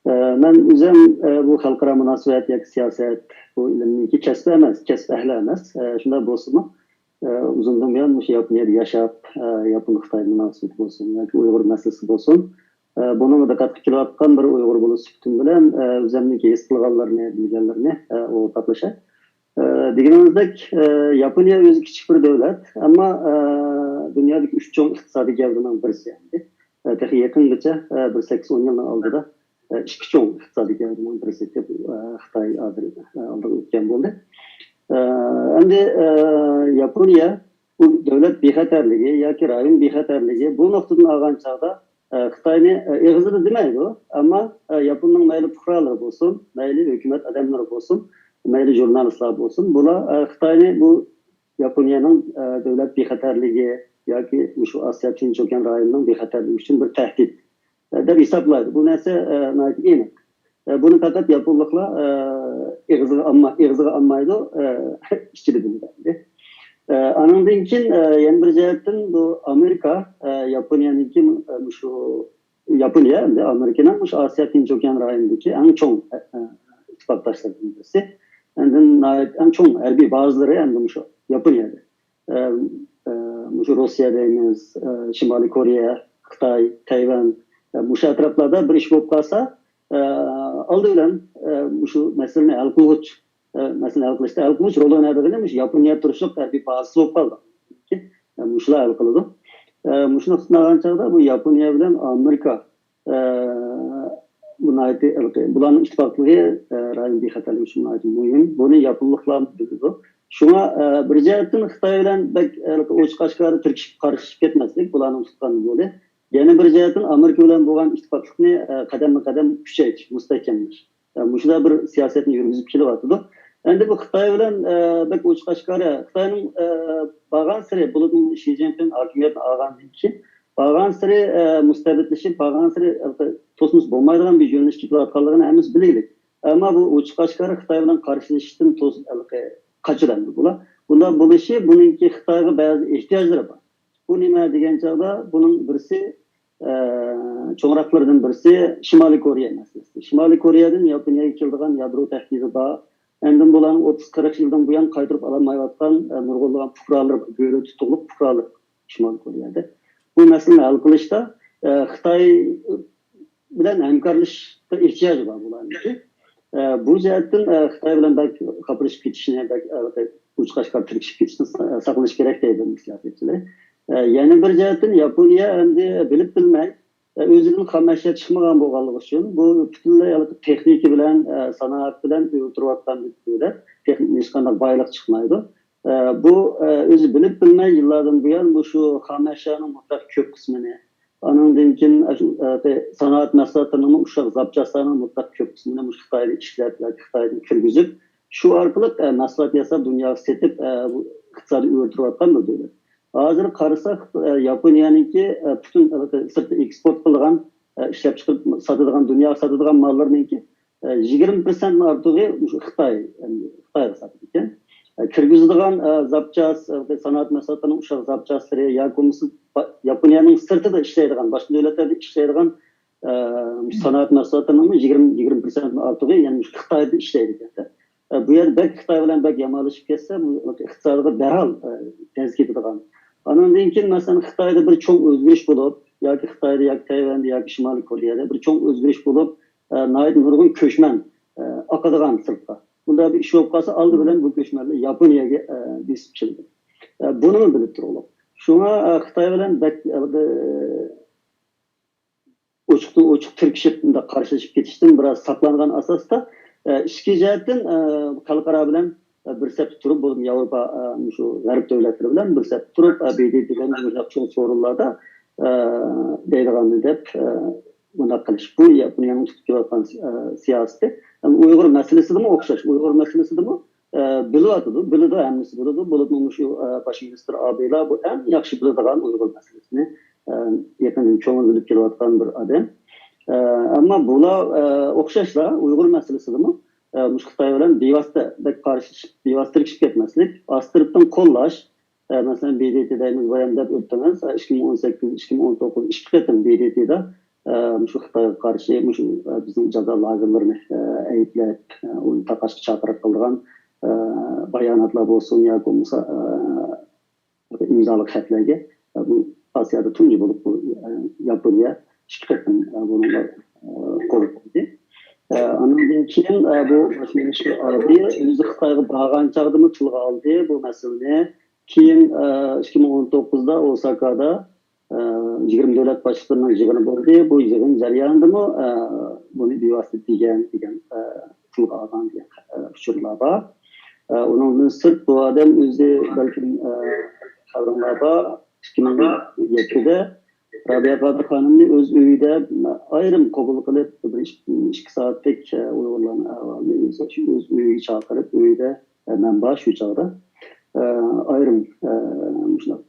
ئە، مەن ئۆزۈم، ئە، بۇ خەلقئارا مۇناسىۋەت ياكى سىياسەت، بۇ ئىلىمنىڭكى كەسپى ئەمەس، كەسىپ ئەھلى ئەمەس. ئە، شۇنداق بولسىمۇ، ئە، ئۇزۇندىن بۇيان مۇشۇ ياپونىيەدە ياشاپ، ئە، ياپون-خىتاي مۇناسىۋىتى بولسۇن ياكى ئۇيغۇر مەسىلىسى بولسۇن، ئە، بۇنىڭغا دىققەت قىلىۋاتقان بىر ئۇيغۇر بولۇش سۈپىتىم بىلەن، ئە، ئۆزۈمنىڭكى ھېس قىلغانلىرىنى، بىلگەنلىرىنى، ئە، ئورتاقلىشاي. ئە، دېگىنىمىزدەك، ئە، ياپونىيە ئۆزى كىچىك بىر دۆلەت، ئەمما، ئە، دۇنيادىكى ئۈچ چوڭ ئىقتىسادىي گەۋدىنىڭ بىرسى ئەمدى. ئە، تېخى يېقىنغىچە، ئە، بىر سەككىز ئون يىلنىڭ ئالدىدا، ئە، ئىككى چوڭ ئىقتىسادىي گەۋدىنىڭ بىرسى دەپ، ئە، خىتاي ھازىر، ئە، ئالدىغا ئۆتكەن بولدى. ئە، ئەمدى، ئە، ياپونىيە بۇ دۆلەت بىخەتەرلىكى ياكى رايون بىخەتەرلىكى بۇ نۇقتىدىن ئالغان چاغدا، ئە، خىتاينى، ئە، ئېغىزىدا دېمەيدۇ، ئەمما، ئە، ياپوننىڭ مەيلى پۇقرالىرى بولسۇن، مەيلى ھۆكۈمەت ئادەملىرى بولسۇن، مەيلى ژۇرنالىستلار بولسۇن، بۇلار، ئە، خىتاينى بۇ ياپونىيەنىڭ، ئە، دۆلەت بىخەتەرلىكى ياكى مۇشۇ ئاسىيا تىنچ ئوكيان رايونىنىڭ بىخەتەرلىكى ئۈچۈن بىر تەھدىت، ئە، دەپ ھېسابلايدۇ. بۇ نەرسە، ئە، ناھايىتى ئېنىق. ئە، بۇنى پەقەت ياپونلۇقلار، ئە، ئېغىزىغا ئالما-، ئېغىزىغا ئالمايدۇ، ئە، ئىچىدە بىلىدۇ ئەمدى. ئە، ئانىڭدىن كېيىن، ئە، يەنە بىر جەھەتتىن بۇ ئامېرىكا، ئە، ياپونىيەنىڭكى، ئە، مۇشۇ ياپونىيە ئەمدى ئامېرىكىنىڭ مۇشۇ ئاسىيا تىنچ ئوكيان رايونىدىكى ئەڭ چوڭ، ئە، ئە، ئىتتىپاقداشلىرىدىن بىرسى. ئاندىن ناھايىتى ئەڭ چوڭ ھەربىي بازىلىرى ئەمدى مۇشۇ ياپونىيەدە. ئە، ئە، مۇشۇ روسىيە دەيمىز، ئە، شىمالىي كورېيە، خىتاي، تەيۋەن، ئە، مۇشۇ ئەتراپلاردا بىر ئىش بولۇپ قالسا، ئە، ئالدى بىلەن، ئە، مۇشۇ مەسىلىنى ھەل قىلغۇچ، ئە، مەسىلىنى ھەل قىلىشتا ھەل قىلغۇچ رول ئوينايدىغىنى مۇشۇ ياپونىيە تۇرۇشلۇق ھەربىي بازىسى بولۇپ قالدى. ئە، مۇشۇلار ھەل قىلىدۇ. ئە، مۇشۇ نۇقتىدىن ئالغان چاغدا بۇ ياپونىيە بىلەن ئامېرىكا ئە، بۇ ناھايىتى ھېلىقى، بۇلارنىڭ ئىتتىپاقلىقى، ئە، رايون بىخەتەرلىكى ئۈچۈن ناھايىتى مۇھىم. بۇنى ياپونلۇقلار بىلىدۇ. شۇڭا، ئە، بىر جەھەتتىن خىتاي بىلەن بەك، ھېلىقى ئوچۇق ئاشكارا تىركىشىپ قارشىلىشىپ كەتمەسلىك بۇلارنىڭ تۇتقان يولى. يەنە بىر جەھەتتىن ئامېرىكا بىلەن بولغان ئىتتىپاقلىقنى، ئە، قەدەممۇ قەدەم كۈچەيتىش، مۇستەھكەملەش. ئە، مۇشۇنداق بىر سىياسەتنى يۈرگۈزۈپ كېلىۋاتىدۇ. ئەمدى بۇ خىتاي بىلەن، ئە، بەك ئوچۇق ئاشكارا، خىتاينىڭ، ئە، بارغانسېرى، بولۇپمۇ شى جىنپىڭ ھاكىمىيەتنى ئالغاندىن كېيىن، بارغانسېرى، ئە، مۇستەبىتلىشىپ، بارغانسېرى، ئە، توسمىسا بولمايدىغان بىر يۆنىلىشكە كېتىۋاتقانلىقىنى ھەممىسى بىلگۈلۈك. ئەمما بۇ ئوچۇق ئاشكارا خىتاي بىلەن قارشىلىشىشتىن توس-، ھېلىقى قاچىدۇ ئەمدى بۇلار. بۇنداق بولۇشى بۇنىڭكى خىتايغا بەزى ئېھتىياجلىرى بار. بۇ نېمە دېگەن چاغدا، بۇنىڭ بىرسى، ئە، چوڭراقلىرىدىن بىرسى شىمالىي كورېيە مەسىلىسى. شىمالىي كورېيەدىن ياپونىيەگە كېلىدىغان يادرو تەھدىتى بار. ئاندىن بۇلارنىڭ ئوتتۇز قىرىق يىلدىن بۇيان قايتۇرۇپ ئالالمايۋاتقان، ئە، نۇرغۇنلىغان پۇقرالىرى بار، گۆرۈ تۇتۇقلۇق پۇقرالىرى بار شىمالىي كورېيەدە. بۇ مەسىلىنى ھەل قىلىشتا، ئە، خىتاي بىلەن ھەمكارلىشىشقا ئېھتىياجى بار بۇلارنىڭكى. ئە، بۇ جەھەتتىن، ئە، خىتاي بىلەن بەك خاپىلىشىپ كېتىشنى، بەك، ئە، ئوچۇق ئاشكارا تىركىشىپ كېتىشتىن سا-، ساقلىنىش كېرەك دەيدۇ سىياسەتچىلەر. ئە، يەنە بىر جەھەتتىن ياپونىيە ئەمدى بىلىپ بىلمەي، ئە، ئۆزىدىن خام ئەشيا چىقمىغان بولغانلىقى ئۈچۈن بۇ پۈتۈنلەي ھېلىقى تېخنىكا بىلەن، ئە، سانائەت بىلەن ئۆلتۈرۈۋاتقان بىر دۆلەت. تېخنىكىدىن ھېچقانداق بايلىق چىقمايدۇ. ئە، بۇ، ئە، ئۆزى بىلىپ بىلمەي يىللاردىن بۇيان مۇشۇ خام ئەشيانىڭ مۇتلەق كۆپ قىسمىنى، ئانىڭدىن كېيىن، ئە، شۇ، ئە، سانائەت مەھسۇلاتلىرىنىڭ ئۇششاق زاپچاسلارنىڭ مۇتلەق كۆپ قىسمىنى مۇشۇ خىتايدا ئىشلەپ ياكى خىتايدىن كىرگۈزۈپ، شۇ ئارقىلىق، ئە، مەھسۇلات ياساپ دۇنياغا سېتىپ، ئە، بۇ ئىقتىسادى ئۆرە تۇرۇۋاتقان بىر دۆلەت. ھازىر قارىساق، ئە، ياپونىيەنىڭكى، ئە، پۈتۈن، ئە، سىرتقا ئېكسپورت قىلىدىغان، ئە، ئىشلەپچىقىرىپ ساتىدىغان، دۇنياغا ساتىدىغان ماللىرىنىڭكى يىگىرمە پىرسەنتتىن ئارتۇقى مۇشۇ خىتاي، خىتايغا ساتىدىكەن. كىرگۈزىدىغان زاپچاس، سانائەت مەھسۇلاتلىرىنىڭ ئۇششاق زاپچاسلىرى ياكى بولمىسا ياپونىيەنىڭ سىرتىدا ئىشلەيدىغان، باشقا دۆلەتلەردە ئىشلەيدىغان سانائەت مەھسۇلاتلىرىنىڭ يىگىرمە، يىگىرمە پىرسەنتتىن ئارتۇقى يەنە مۇشۇ خىتايدا ئىشلەيدىكەن. بۇ يەردە بەك خىتاي بىلەن بەك يامانلىشىپ كەتسە، بۇ ئىقتىسادىغا دەرھال دەز كېتىدىغان. ئانىڭدىن كېيىن، مەسىلەن، خىتايدا بىر چوڭ ئۆزگىرىش بولۇپ، ياكى خىتايدا، ياكى تەيۋەندە، ياكى شىمالىي كورېيەدە بىر چوڭ ئۆزگىرىش بولۇپ، ئە، ناھايىتى نۇرغۇن كۆچمەن، ئە، ئاقىدىغان سىرتقا. بۇنداق بىر ئىش بولۇپ قالسا، ئالدى بىلەن بۇ كۆچمەنلەر ياپونىيەگە، ئە، بېسىپ كېلىدۇ. ئە، بۇنىمۇ بىلىپ تۇرۇڭلار. شۇڭا، ئە، خىتاي بىلەن بەك، ئە، ئوچۇقتىن ئوچۇق تىركىشىپ، بۇنداق قارشىلىشىپ كېتىشتىن بىراز ساقلانغان ئاساستا، ئە، ئىچكى جەھەتتىن، ئە، خەلقئارا بىلەن، ئە، بىر سەپتە تۇرۇپ، بولۇپمۇ ياۋروپا، ئە، مۇشۇ غەرب دۆلەتلىرى بىلەن بىر سەپتە تۇرۇپ، ئە، ب د ت دېگەن مۇشۇنداق چوڭ سورۇنلاردا، ئە، دەيدىغاننى دەپ، ئە، بۇنداق قىلىش، بۇ ياپونىيەنىڭ تۇتۇپ كېلىۋاتقان، ئە، سىياسىتى. ئۇيغۇر مەسىلىسىدىمۇ ئوخشاش. ئۇيغۇر مەسىلىسىدىمۇ، ئە، بىلىۋاتىدۇ، بىلىدۇ، ھەممىسى بىلىدۇ. بولۇپمۇ مۇشۇ، ئە، باش مىنىستىر ئابىلا بۇ ئەڭ ياخشى بىلىدىغان ئۇيغۇر مەسىلىسىنى، ئە، يېقىندىن كۆڭۈل بۆلۈپ كېلىۋاتقان بىر ئادەم. ئە، ئەمما بۇلار، ئە، ئوخشاشلا ئۇيغۇر مەسىلىسىدىمۇ، ئە، مۇشۇ خىتاي بىلەن بىۋاسىتە بەك قارشىلىشىپ، بىۋاسىتە تىركىشىپ كەتمەسلىك، ئاستىرتتىن قوللاش، ئە، مەسىلەن، بى دې تې دەيمىز، بايام دەپ ئۆتتىڭىز، ئە، ئىككى مىڭ ئون سەككىز، ئىككى مىڭ ئون توققۇز، ئىككى قېتىم بى دې تېدا، ئە، مۇشۇ خىتايغا قارشى، مۇشۇ، ئە، بىزنىڭ جازا لاگېرلىرىنى، ئە، ئەيىبلەپ، ئە، ئۇنى تارقاشقا چاقىرىق قىلىدىغان، ئە، باياناتلار بولسۇن ياكى بولمىسا، ئە، ئىمزالىق خەتلەرگە، ئە، بۇ ئاسىيادا تۇنجى بولۇپ بۇ، ئە، ياپونىيە ئىككى قېتىم، ئە، بۇنىڭغا، ئە، قول قويدى. ئە، ئاندىن كېيىن، ئە، بۇ باش مىنىستىر ئابى ئۆزى خىتايغا بارغان چاغدىمۇ تىلغا ئالدى بۇ مەسىلىنى. كېيىن، ئىككى مىڭ ئون توققۇزدا ئوساكادا، يىگىرمە دۆلەت باشلىقلىرىنىڭ يىغىنى بولدى. بۇ يىغىن جەريانىدىمۇ بۇنى بىۋاسىتە دېگەن، دېگەن، تىلغا ئالغان دېگەن ئۇچۇرلار بار. ئۇنىڭدىن سىرت بۇ ئادەم ئۆزى بەلكىم خەۋىرىڭلار بار، ئىككى مىڭ يەتتىدە رابىيە قادىر خانىمنى ئۆز ئۆيىدە ئايرىم قوبۇل قىلىپ، بىر ئىككى سائەتلىك ئۇيغۇرلارنىڭ ئەھۋالىنى ئۆز، ئۆز ئۆيىگە چاقىرىپ، ئۆيىدە مەن بار شۇ چاغدا. ئايرىم مۇشۇنداق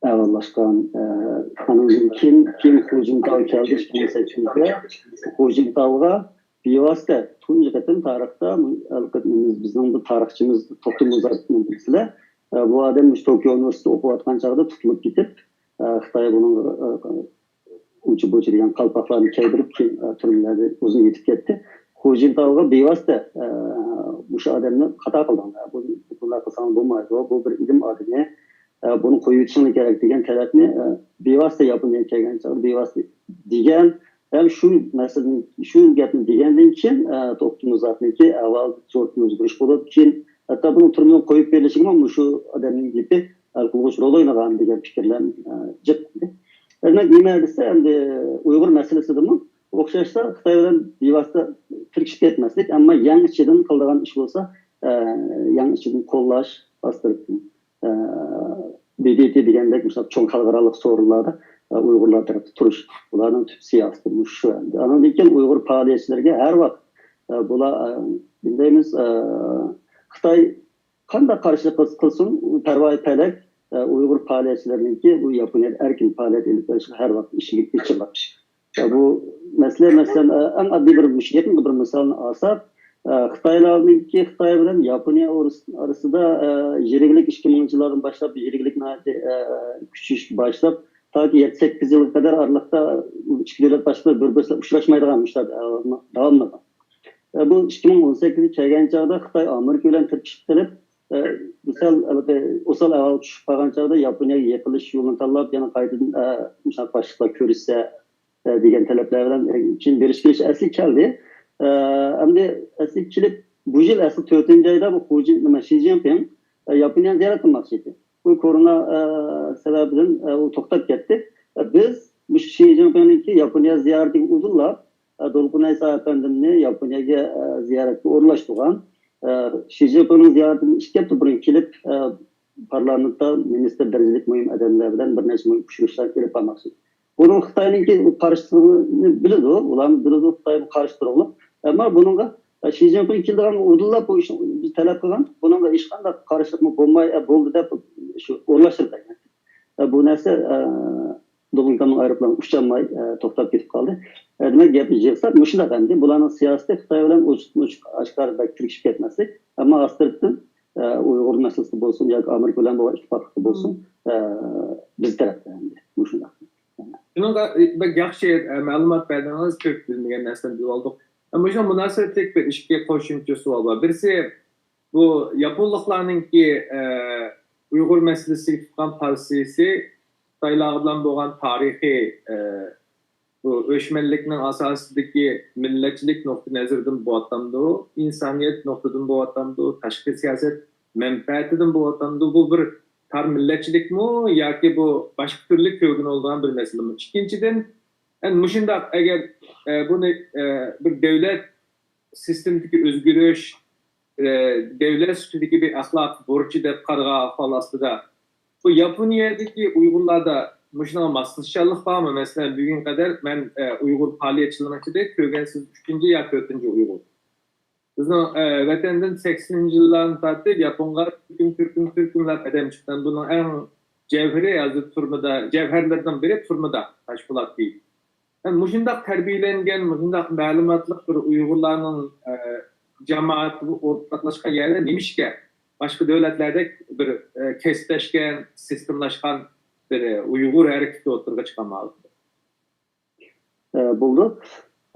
ئەھۋاللاشقان. ئانىڭدىن كېيىن، كېيىن خۇجىنتاۋ كەلدى ئىككى مىڭ سەككىزدە. خۇجىنتاۋغا بىۋاسىتە تۇنجى قېتىم تارىختا، بىزنىڭ بۇ تارىخچىمىز توختى مۇزات بىلەن بىلىسىلەر. بۇ ئادەم مۇشۇ توكيو ئۇنىۋېرسىتېتىدا ئوقۇۋاتقان چاغدا تۇتۇلۇپ كېتىپ، خىتاي بۇنىڭغا ئۇچا بۇچا دېگەن قالپاقلارنى كىيدۈرۈپ، كېيىن، ئە، تۈرمىلەردە ئۇزۇن يېتىپ كەتتى. خۇجىنتاۋغا بىۋاسىتە، ئە، مۇشۇ ئادەمنى خاتا قىلدىڭلار. بۇ، بۇنداق قىلساڭلار بولمايدۇ. بۇ بىر ئىلىم ئادىمى. ئە، بۇنى قويۇۋېتىشىڭلار كېرەك دېگەن تەلەپنى، ئە، بىۋاسىتە ياپونىيەگە كەلگەن چاغدا بىۋاسىتە دېگەن ھەم شۇ مەسىلىنى، شۇ گەپنى دېگەندىن كېيىن، ئە، توختى مۇزاتنىڭكى ئەھۋالىدا زور ئۆزگىرىش بولۇپ، كېيىن ھەتتا بۇنىڭ تۈرمىدىن قويۇپ بېرىلىشىگىمۇ مۇشۇ ئادەمنىڭ گېپى ھەل قىلغۇچ رول ئوينىغان دېگەن پىكىرلەر، ئە، جىق. دېمەك، نېمە دېسە، ئەمدى ئۇيغۇر مەسىلىسىدىمۇ ئوخشاشلا خىتاي بىلەن بىۋاسىتە تىركىشىپ كەتمەسلىك، ئەمما يەڭ ئىچىدىن قىلىدىغان ئىش بولسا، ئە، يەڭ ئىچىدىن قوللاش، ئاستىرتىن، ئە، بى دې تې دېگەندەك مۇشۇنداق چوڭ خەلقئارالىق سورۇنلاردا، ئە، ئۇيغۇرلار تەرەپتە تۇرۇش، بۇلارنىڭ تۈپ سىياسىتى مۇشۇ شۇ ئەمدى. ئانىڭدىن كېيىن ئۇيغۇر پائالىيەتچىلىرىگە ھەر ۋاقىت، ئە، بۇلار، ئە، نېمە دەيمىز، ئە، خىتاي قانداق قارشىلىق قىلسا قىلسۇن، پەرۋايى پەلەك، ئە، ئۇيغۇر پائالىيەتچىلىرىنىڭكى بۇ ياپونىيەدە ئەركىن پائالىيەت ئېلىپ بېرىشىغا ھەر ۋاقىت ئىشىك ئېچىلغان. ئە، بۇ مەسىلە، مەسىلەن، ئە، ئەڭ ئاددىي بىر، مۇشۇ يېقىنقى بىر مىسالنى ئالساق، ئە، خىتايلارنىڭكى، خىتاي بىلەن ياپونىيە ئورۇس-، ئارىسىدا، ئە، يىرىكلىك ئىككى مىڭىنچى يىللاردىن باشلاپ يىرىكلىك ناھايىتى، ئە، كۈچىيىشكە باشلاپ، تاكى يەتتە سەككىز يىلغا قەدەر ئارىلىقتا ئىككى دۆلەت باشلىقلىرى بىر-بىرسى ئۇچراشمايدىغان مۇشۇنداق ئەھۋال داۋاملىغان. ئە، بۇ ئىككى مىڭ ئون سەككىزىگە كەلگەن چاغدا خىتاي ئامېرىكا بىلەن تىركىشىپ قېلىپ، ئە، مىسال، ھېلىقى ئوسال ئەھۋالغا چۈشۈپ قالغان چاغدا ياپونىيەگە يېقىنلىشىش يولىنى تاللاپ، يەنە قايتىدىن، ئە، مۇشۇنداق باشلىقلار كۆرۈشسە، ئە، دېگەن تەلەپلەر بىلەن، ئە، كېيىن بېرىش كېلىش ئەسلىگە كەلدى. ئە، ئەمدى ئەسلىگە كېلىپ، بۇ يىل ئەسلى تۆتىنچى ئايدا بۇ خۇ جىن-، نېمە، شى جىنپىڭ، ئە، ياپونىيەگە زىيارەت قىلماقچى ئىدى. بۇ كورونا، ئە، سەۋەبىدىن، ئە، ئۇ توختاپ كەتتى. ئە، بىز مۇشۇ شى جىنپىڭنىڭكى ياپونىيە زىيارىتىگە ئۇدۇللاپ، ئە، دولقۇن ئەيسا ئەپەندىمنى ياپونىيەگە، ئە، زىيارەتكە ئورۇنلاشتۇرغان. ئە، شى جىنپىڭنىڭ زىيارىتىدىن ئىككى ھەپتە بۇرۇن كېلىپ، ئە، پارلامېنتتا مىنىستىر دەرىجىلىك مۇھىم ئادەملەر بىلەن بىر نەچچە مۇھىم ئۇچرىشىشلار ئېلىپ بارماقچى. بۇنىڭ خىتاينىڭكى قارشىلىقىنى بىلىدۇ، ئۇلارمۇ بىلىدۇ، خىتاي قارشى تۇرۇڭلۇق. ئەمما بۇنىڭغا، ئە، شى جىنپىڭ كېلىدىغانغا ئۇدۇللاپ بۇ ئىشنى بىز تەلەپ قىلغان، بۇنىڭغا ھېچقانداق قارشىلىقمۇ بولماي، ئە، بولدى دەپ شۇ ئورۇنلاشتۇرۇپ بەرگەن. ئە، بۇ نەرسە، ئە، دولقۇن ئاكامنىڭ ئايروپىلانى ئۇچالماي، ئە، توختاپ كېتىپ قالدى. ئە، دېمەك، گەپنى يىغساق، مۇشۇنداق ئەمدى. بۇلارنىڭ سىياسىتى خىتاي بىلەن ئوچۇق-ئوچۇق ئاشكارا بەك تىركىشىپ كەتمەسلىك، ئەمما ئاستىرتىن، ئە، ئۇيغۇر مەسىلىسىدە بولسۇن ياكى ئامېرىكا بىلەن بولغان ئىتتىپاقلىقتا بولسۇن، ئە، بىز تەرەپتە ئەمدى مۇشۇنداق. شۇنىڭغا، ئە، بەك ياخشى، ئە، مەلۇمات بەردىڭىز، كۆپ بىلمىگەن نەرسىلەرنى بىلىۋالدۇق. ئە، مۇشۇنىڭغا مۇناسىۋەتلىك بىر ئىككى قوشۇمچە سوئال بار. بىرسى، بۇ ياپونلۇقلارنىڭكى، ئە، ئۇيغۇر مەسىلىسىگە تۇتقان پوزىتسىيىسى خىتايلار بىلەن بولغان تارىخىي، ئە، بۇ ئۆچمەنلىكنىڭ ئاساسىدىكى مىللەتچىلىك نۇقتىئى نەزىرىدىن بولۇۋاتامدۇ، ئىنسانىيەت نۇقتىدىن بولۇۋاتامدۇ، تاشقى سىياسەت مەنپەئەتىدىن بولۇۋاتامدۇ، بۇ بىر تار مىللەتچىلىكمۇ ياكى بۇ باشقا تۈرلۈك كۆرگىلى بولىدىغان بىر مەسىلىمۇ؟ ئىككىنچىدىن، ئەنە مۇشۇنداق، ئەگەر، ئە، بۇنى، ئە، بىر دۆلەت سىستېمىدىكى ئۆزگىرىش، ئە، دۆلەت سۈپىتىدىكى بىر ئەخلاق بۇرچى دەپ قارىغان ئەھۋال ئاستىدا، بۇ ياپونىيەدىكى ئۇيغۇرلاردا مۇشۇنىڭغا ماسلىشىشچانلىق بارمۇ؟ مەسىلەن، بۈگۈنگە قەدەر مەن ئە، ئۇيغۇر پائالىيەتچىلىرىنىڭ ئىچىدە كۆرگەنسىز ئۈچىنچى يا تۆتىنچى ئۇيغۇر. بىزنىڭ ئە، ۋەتەندىن سەكسىنىنچى يىللاردىن تارتىپ ياپونغا تۈركۈم، تۈركۈم، تۈركۈملەپ ئادەم چىققان. بۇنىڭ ئەڭ جەۋھىرى ھازىر تۈرمىدە، جەۋھەرلىرىدىن بىرى تۈرمىدە تاشپولات دېيىش. مۇشۇنداق تەربىيەلەنگەن، مۇشۇنداق مەلۇماتلىق بىر ئۇيغۇرلارنىڭ ئە، جامائەتكە ئورتاقلاشقان يەردە نېمىشقا باشقا دۆلەتلەردەك بىر ئە، كەسىپلەشكەن، سىستېمىلاشقان بىر ئە، ئۇيغۇر ھەرىكىتى ئوتتۇرىغا چىقالمايۋاتىدۇ؟ ئە، بولدى.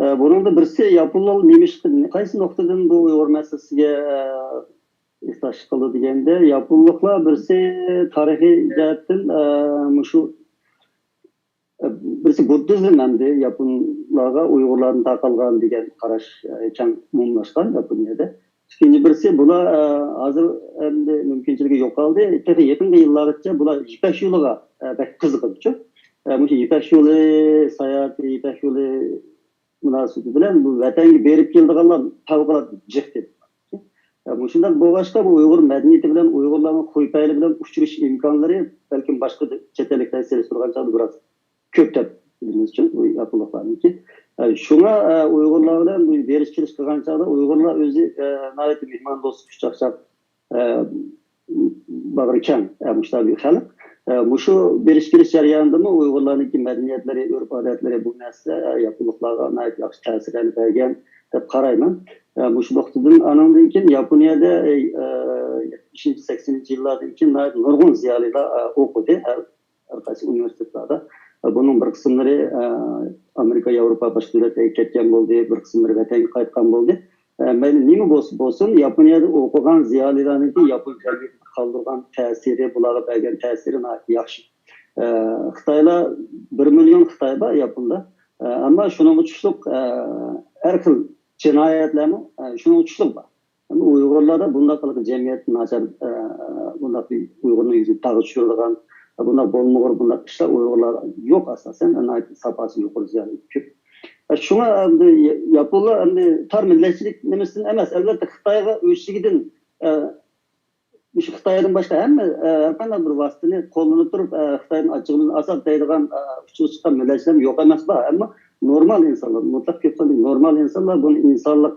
ئە، بۇنىڭدا بىرسى ياپونلار نېمىشقا، قايسى نۇقتىدىن بۇ ئۇيغۇر مەسىلىسىگە ئە، ھېسداشلىق قىلدى دېگەندە، ياپونلۇقلار بىرسى تارىخىي جەھەتتىن ئە، مۇشۇ ئە، بىرسى بۇددىزم ئەمدى ياپونلارغا ئۇيغۇرلاردىن تارقالغان دېگەن قاراش ئە، كەڭ ئومۇملاشقان ياپونىيەدە. ئىككىنچى بىرسى، بۇلار ئە، ھازىر ئەمدى مۇمكىنچىلىكى يوقالدى. تېخى يېقىنقى يىللارغىچە بۇلار يىپەك يولىغا ئە، بەك قىزىقىدۇچۇ. ئە، مۇشۇ يىپەك يولى ساياھىتى، يىپەك يولى مۇناسىۋىتى بىلەن بۇ ۋەتەنگە بېرىپ كېلىدىغانلار پەۋقۇلئاددە جىق دەپ. ئە، مۇشۇنداق بولغاچقا، بۇ ئۇيغۇر مەدەنىيىتى بىلەن، ئۇيغۇرلارنىڭ خۇي پەيلى بىلەن ئۇچرىشىش ئىمكانلىرى بەلكىم باشقا چەت ئەللىكلەرگە سېلىشتۇرغان چاغدا بىراز كۆپ دەپ بىلىمىزچۇ، بۇ ياپونلۇقلارنىڭكى. ئە، شۇڭا ئە، ئۇيغۇرلار بىلەن بۇ بېرىش كېلىش قىلغان چاغدا ئۇيغۇرلار ئۆزى ئە، ناھايىتى مېھماندوست، خۇشچاقچاق، ئە، باغرى كەڭ، ئە، مۇشۇنداق بىر خەلق. ئە، مۇشۇ بېرىش كېلىش جەريانىدىمۇ ئۇيغۇرلارنىڭكى مەدەنىيەتلىرى، ئۆرپ ئادەتلىرى، بۇ نەرسە ئە، ياپونلۇقلارغا ناھايىتى ياخشى تەسىرلەرنى بەرگەن دەپ قارايمەن. ئە، مۇشۇ نۇقتىدىن ئانىڭدىن كېيىن ياپونىيەدە ئە، ئە، يەتمىشىنچى، سەكسىنىنچى يىللاردىن كېيىن ناھايىتى نۇرغۇن زىيالىيلار ئە، ئوقۇدى ھەر، ھەر قايسى ئۇنىۋېرسىتېتلاردا. ئە، بۇنىڭ بىر قىسىملىرى ئە، ئامېرىكا، ياۋروپا، باشقا دۆلەتلەرگە كەتكەن بولدى، بىر قىسىملىرى ۋەتەنگە قايتقان بولدى. ئە، مەيلى نېمە بولسا بولسۇن، ياپونىيەدە ئوقۇغان زىيالىيلارنىڭكى ياپون جەمئىيىتىگە قالدۇرغان تەسىرى، بۇلارغا بەرگەن تەسىرى ناھايىتى ياخشى. ئە، خىتايلار، بىر مىليون خىتاي بار ياپوندا. ئە، ئەمما شۇنىڭغا ئوخشاشلىق ئە، ھەر خىل جىنايەتلەرمۇ ئە، شۇنىڭغا ئوخشاشلىق بار. ئەمما ئۇيغۇرلاردا بۇنداق قىلىق جەمئىيەتتە ناچار، ئە، بۇنداق بىر ئۇيغۇرنىڭ يۈزىنى داغ چۈشۈرىدىغان، بۇنداق بولمىغۇر، بۇنداق ئىشلار ئۇيغۇرلاردا يوق ئاساسەن، ناھايىتى ساپاسى يۇقىرى زىيالىي كۆپ. ئە، شۇڭا ئەمدى ياپونلار ئەمدى تار مىللەتچىلىك نېمىسىدىن ئەمەس، ئەلۋەتتە خىتايغا ئۆچلۈكىدىن، ئە، مۇشۇ خىتايدىن باشقا ھەممە، ئە، ھەر قانداق بىر ۋاسىتىنى قوللىنىپ تۇرۇپ، ئە، خىتايدىن ئاچچىقىمىزنى ئالساق دەيدىغان، ئە، ئۇچىسى چىققان مىللەتچىلەر يوق ئەمەس بار. ئەمما نورمال ئىنسانلار، مۇتلەق كۆپسانلىق نورمال ئىنسانلار بۇنى ئىنسانلىق،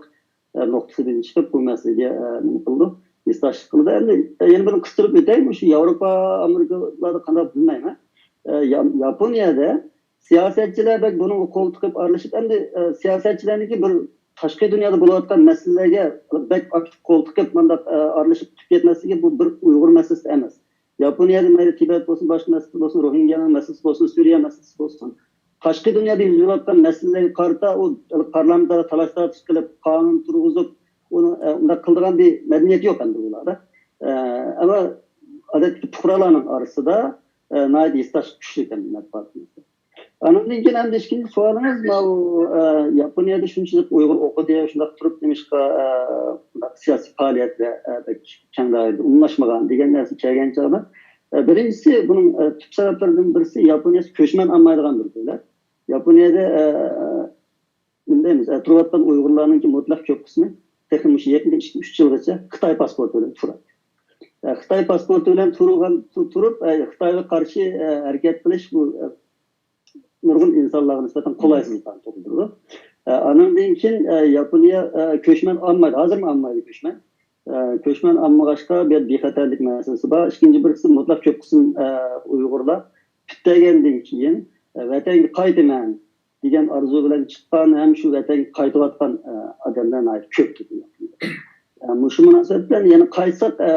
ئە، نۇقتىسىدىن چىقىپ بۇ مەسىلىگە، ئە، نېمە قىلىدۇ، ھېسداشلىق قىلىدۇ. ئەمدى، ئە، يەنە بىرنى قىستۇرۇپ ئۆتەي، مۇشۇ ياۋروپا، ئامېرىكىلاردا قانداق بىلمەيمەن. ئە، يا-، ياپونىيەدە سىياسەتچىلەر بەك بۇنىڭغا قول تىقىپ ئارىلىشىپ، ئەمدى، ئە، سىياسەتچىلەرنىڭكى بىر تاشقى دۇنيادا بولۇۋاتقان مەسىلىلەرگە بەك ئاكتىپ قول تىقىپ، مانداق، ئە، ئارىلىشىپ تۇتۇپ كەتمەسلىكى بۇ بىر ئۇيغۇر مەسىلىسى ئەمەس. ياپونىيەدە مەيلى تىبەت بولسۇن، باشقا مەسىلە بولسۇن، روھىنگيانىڭ مەسىلىسى بولسۇن، سۈرىيە مەسىلىسى بولسۇن، تاشقى دۇنيادا يۈز بېرىۋاتقان مەسىلىلەرگە قارىتا ئۇ پارلامېنتتا تالاش-تارتىش قىلىپ، قانۇن تۇرغۇزۇپ، ئۇنى، ئە، ئۇنداق قىلىدىغان بىر مەدەنىيەت يوق ئەمدى ئۇلاردا. ئە، ئەمما ئادەتتىكى پۇقرالارنىڭ ئارىسىدا، ئە، ناھايىتى ھېسداشلىق كۈچلۈك ئەمدى مەتبۇئاتىمىزدا. ئانىڭدىن كېيىن ئەمدى ئىككىنچى سوئالىڭىز، ماۋۇ، ئە، ياپونىيەدە شۇنچىلىك ئۇيغۇر ئوقۇدى، شۇنداق تۇرۇپ نېمىشقا، ئە، بۇنداق سىياسىي پائالىيەتلەر، ئە، بەك كەڭ دائىرىدە ئومۇملاشمىغان دېگەن نەرسە كەلگەن چاغدا، ئە، بىرىنچىسى، بۇنىڭ، ئە، تۈپ سەۋەبلىرىدىن بىرسى، ياپونىيە كۆچمەن ئالمايدىغان بىر دۆلەت. ياپونىيەدە، ئە، نېمە دەيمىز، ئە، تۇرۇۋاتقان ئۇيغۇرلارنىڭكى مۇتلەق كۆپ قىسمى تېخى مۇشۇ يېقىنقى ئىككى، ئۈچ يىلغىچە خىتاي پاسپورتى بىلەن تۇرىدۇ. ئە، خىتاي پاسپورتى بىلەن تۇرغان، تۇ-، تۇرۇپ، ئە، خىتايغا قارشى، ئە، ھەرىكەت قىلىش بۇ، ئە، نۇرغۇن ئىنسانلارغا نىسبەتەن قولايسىزلىقلارنى تۇغدۇرىدۇ. ئە، ئانىڭدىن كېيىن، ئە، ياپونىيە، ئە، كۆچمەن ئالمايدۇ، ھازىرمۇ ئالمايدۇ كۆچمەن. ئە، كۆچمەن ئالمىغاچقا بىر بىخەتەرلىك مەسىلىسى بار. ئىككىنچى بىرسى مۇتلەق كۆپ قىسىم، ئە، ئۇيغۇرلار پۈتتۈرگەندىن كېيىن، ئە، ۋەتەنگە قايتىمەن دېگەن ئارزۇ بىلەن چىققان ھەم شۇ ۋەتەنگە قايتىۋاتقان، ئە، ئادەملەر ناھايىتى كۆپ. ئە، مۇشۇ مۇناسىۋەت بىلەن يەنە قايتساق، ئە،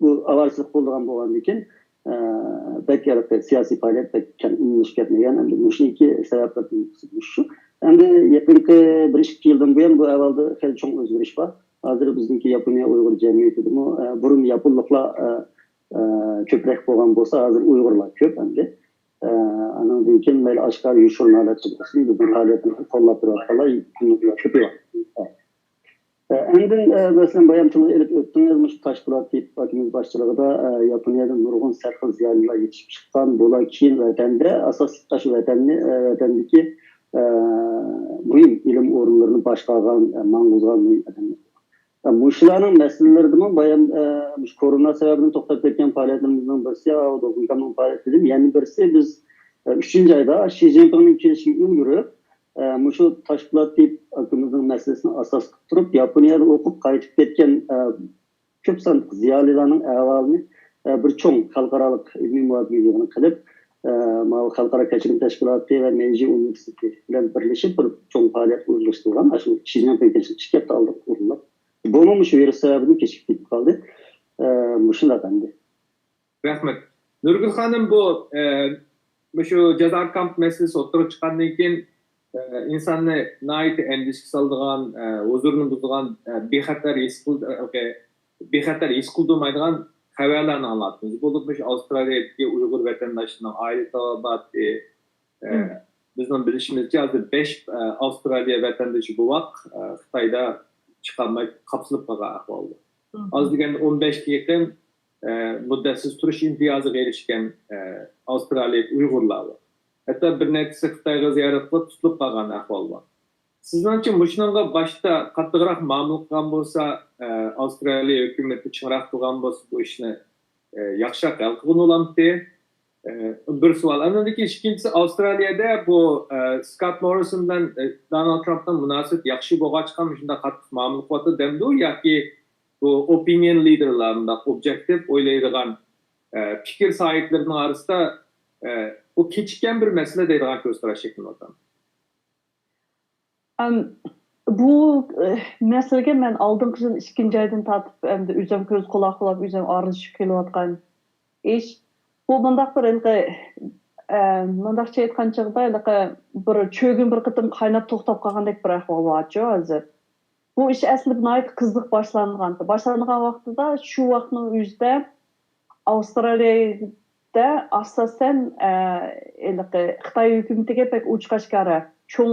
بۇ ئاۋارىچىلىق بولىدىغان بولغاندىكىن، ئە، بەك ھېلىقى سىياسىي پائالىيەت بەك كەڭ ئومۇملىشىپ كەتمىگەن. ئەمدى مۇشۇنىڭكى سەۋەبلىرىدىن بىرسى مۇشۇ. ئەمدى يېقىنقى بىر ئىككى يىلدىن بۇيان بۇ ئەھۋالدا خېلى چوڭ ئۆزگىرىش بار. ھازىر بىزنىڭكى ياپونىيە ئۇيغۇر جەمئىيىتىدىمۇ، ئە، بۇرۇن ياپونلۇقلار، ئە، ئە، كۆپرەك بولغان بولسا، ھازىر ئۇيغۇرلار كۆپ ئەمدى. ئە، ئانىڭدىن كېيىن مەيلى ئاشكارا يوشۇرۇن ھالەتتە بولسۇن، بىزنىڭ پائالىيىتىمىزنى قوللاپ تۇرۇۋاتقانلار كۆپىيىۋاتىدۇ. ئە، ئاندىن، ئە، مەسىلەن، بايام تىلغا ئېلىپ ئۆتتىڭىز، مۇشۇ تاشپولات تېيىپ ئاكىمىز باشچىلىقىدا، ئە، ياپونىيەدىن نۇرغۇن سەرخىل زىيالىيلار يېتىشىپ چىققان، بۇلار كېيىن ۋەتەندە، ئاساسلىقى ئاشۇ ۋەتەننى، ئە، ۋەتەندىكى، ئە، مۇھىم ئىلىم ئورۇنلىرىنى باشقارغان، ئە، ماڭغۇزغان مۇھىم ئادەملەر. مۇشۇلارنىڭ مەسىلىلىرىدىمۇ بايام، ئە، مۇشۇ كورونا سەۋەبىدىن توختاپ كەتكەن پائالىيەتلىرىمىزنىڭ بىرسى، ئا، دوگۇنكامنىڭ پائالىيىتى دېدىم. يەنە بىرسى، بىز، ئە، ئۈچىنچى ئايدا شى جىنپىڭنىڭ كېلىشىگە ئۈلگۈرۈپ، ئە، مۇشۇ تاشپولات تېيىپ ئاكىمىزنىڭ مەسىلىسىنى ئاساس قىلىپ تۇرۇپ، ياپونىيەدە ئوقۇپ قايتىپ كەتكەن، ئە، كۆپ ساندىقى زىيالىيلارنىڭ ئەھۋالىنى، ئە، بىر چوڭ خەلقئارالىق ئىلمىي مۇھاكىمە يىغىنى قىلىپ، ئە، ماۋۇ خەلقئارا كەچۈرۈم تەشكىلاتى ۋە مېيجى ئۇنىۋېرسىتېتى بىلەن بىرلىشىپ بىر چوڭ پائالىيەت ئورۇنلاشتۇرغان. ئاشۇ شى جىنپىڭ كېلىشىنى ئىككى ھەپتە ئالدىن ئورۇنلاپ، بۇمۇ مۇشۇ ۋىرۇس سەۋەبىدىن كېچىكىپ كېتىپ قالدى. ئە، مۇشۇنداق ئەمدى. رەھمەت. نۇرگۈل خانىم، بۇ، ئە، مۇشۇ جازا كامپ مەسىلىسى ئوتتۇرىغا چىققاندىن كېيىن، ئە، ئىنساننى ناھايىتى ئەندىشىگە سالىدىغان، ئە، ھۇزۇرىنى بۇزىدىغان، ئە، بىخەتەر ھېس قىل-، ئە، بىخەتەر ھېس قىلدۇرمايدىغان خەۋەرلەرنى ئاڭلاۋاتىمىز. بولۇپ مۇشۇ ئاۋسترالىيەدىكى ئۇيغۇر ۋەتەنداشلىرىنىڭ ئائىلە تاۋابىئاتى، ئە، بىزنىڭ بىلىشىمىزچە، ھازىر بەش، ئە، ئاۋسترالىيە ۋەتەندىشى بوۋاق، ئە، خىتايدا چىقالماي قاپسىلىپ قالغان ئەھۋال بار. ئاز دېگەندە ئون بەشكە يېقىن، ئە، مۇددەتسىز تۇرۇش ئىمتىيازىغا ئېرىشكەن، ئە، ئاۋسترالىيەلىك ئۇيغۇرلار بار. ھەتتا بىر نەچچىسى خىتايغا زىيارەت قىلىپ تۇتۇلۇپ قالغان ئەھۋال بار. سىزنىڭچە مۇشۇنىڭغا باشتا قاتتىقراق مۇئامىلە قىلغان بولسا، ئە، ئاۋسترالىيە ھۆكۈمىتى چىڭراق تۇرغان بولسا، بۇ ئىشنى، ئە، ياخشىراق ھەل قىلغىلى بولامتى؟ ئە، بىر سوئال. ئاندىن كېيىن ئىككىنچىسى، ئاۋسترالىيەدە بۇ، ئە، سكات موررىسون بىلەن، ئە، دونالد ترامپنىڭ مۇناسىۋىتى ياخشى بولغاچقا مۇشۇنداق قاتتىق مۇئامىلە قىلىۋاتىدۇ دەمدۇ ياكى بۇ ئوپىنىيون لىدېرلار، مۇنداق ئوبيېكتىپ ئويلايدىغان، ئە، پىكىر ساھىبلىرىنىڭ ئارىسىدا، ئە، بۇ كېچىككەن بىر مەسىلە دەيدىغان كۆز قاراش شەكىللىنىۋاتامدۇ؟ ئەم، بۇ، ئە، مەسىلىگە مەن ئالدىنقى يىل ئىككىنچى ئايدىن تارتىپ ئەمدى ئۆزۈم كۆز قۇلاق بولاپ، ئۆزۈم ئارىلىشىپ كېلىۋاتقان ئىش. بۇ مۇنداق بىر ھېلىقى، ئە، مۇنداقچە ئېيتقان چېغىدا ھېلىقى بىر چۆگۈن بىر قېتىم قايناپ توختاپ قالغاندەك بىر ئەھۋال بارچۇ ھازىر. بۇ ئىش ئەسلىدە ناھايىتى قىزىق باشلانغان. باشلانغان ۋاقتىدا شۇ ۋاقىتنىڭ ئۆزىدە ئاۋسترالىيەدە ئاساسەن، ئە، ھېلىقى خىتاي ھۆكۈمىتىگە بەك ئوچۇق-ئاشكارا چوڭ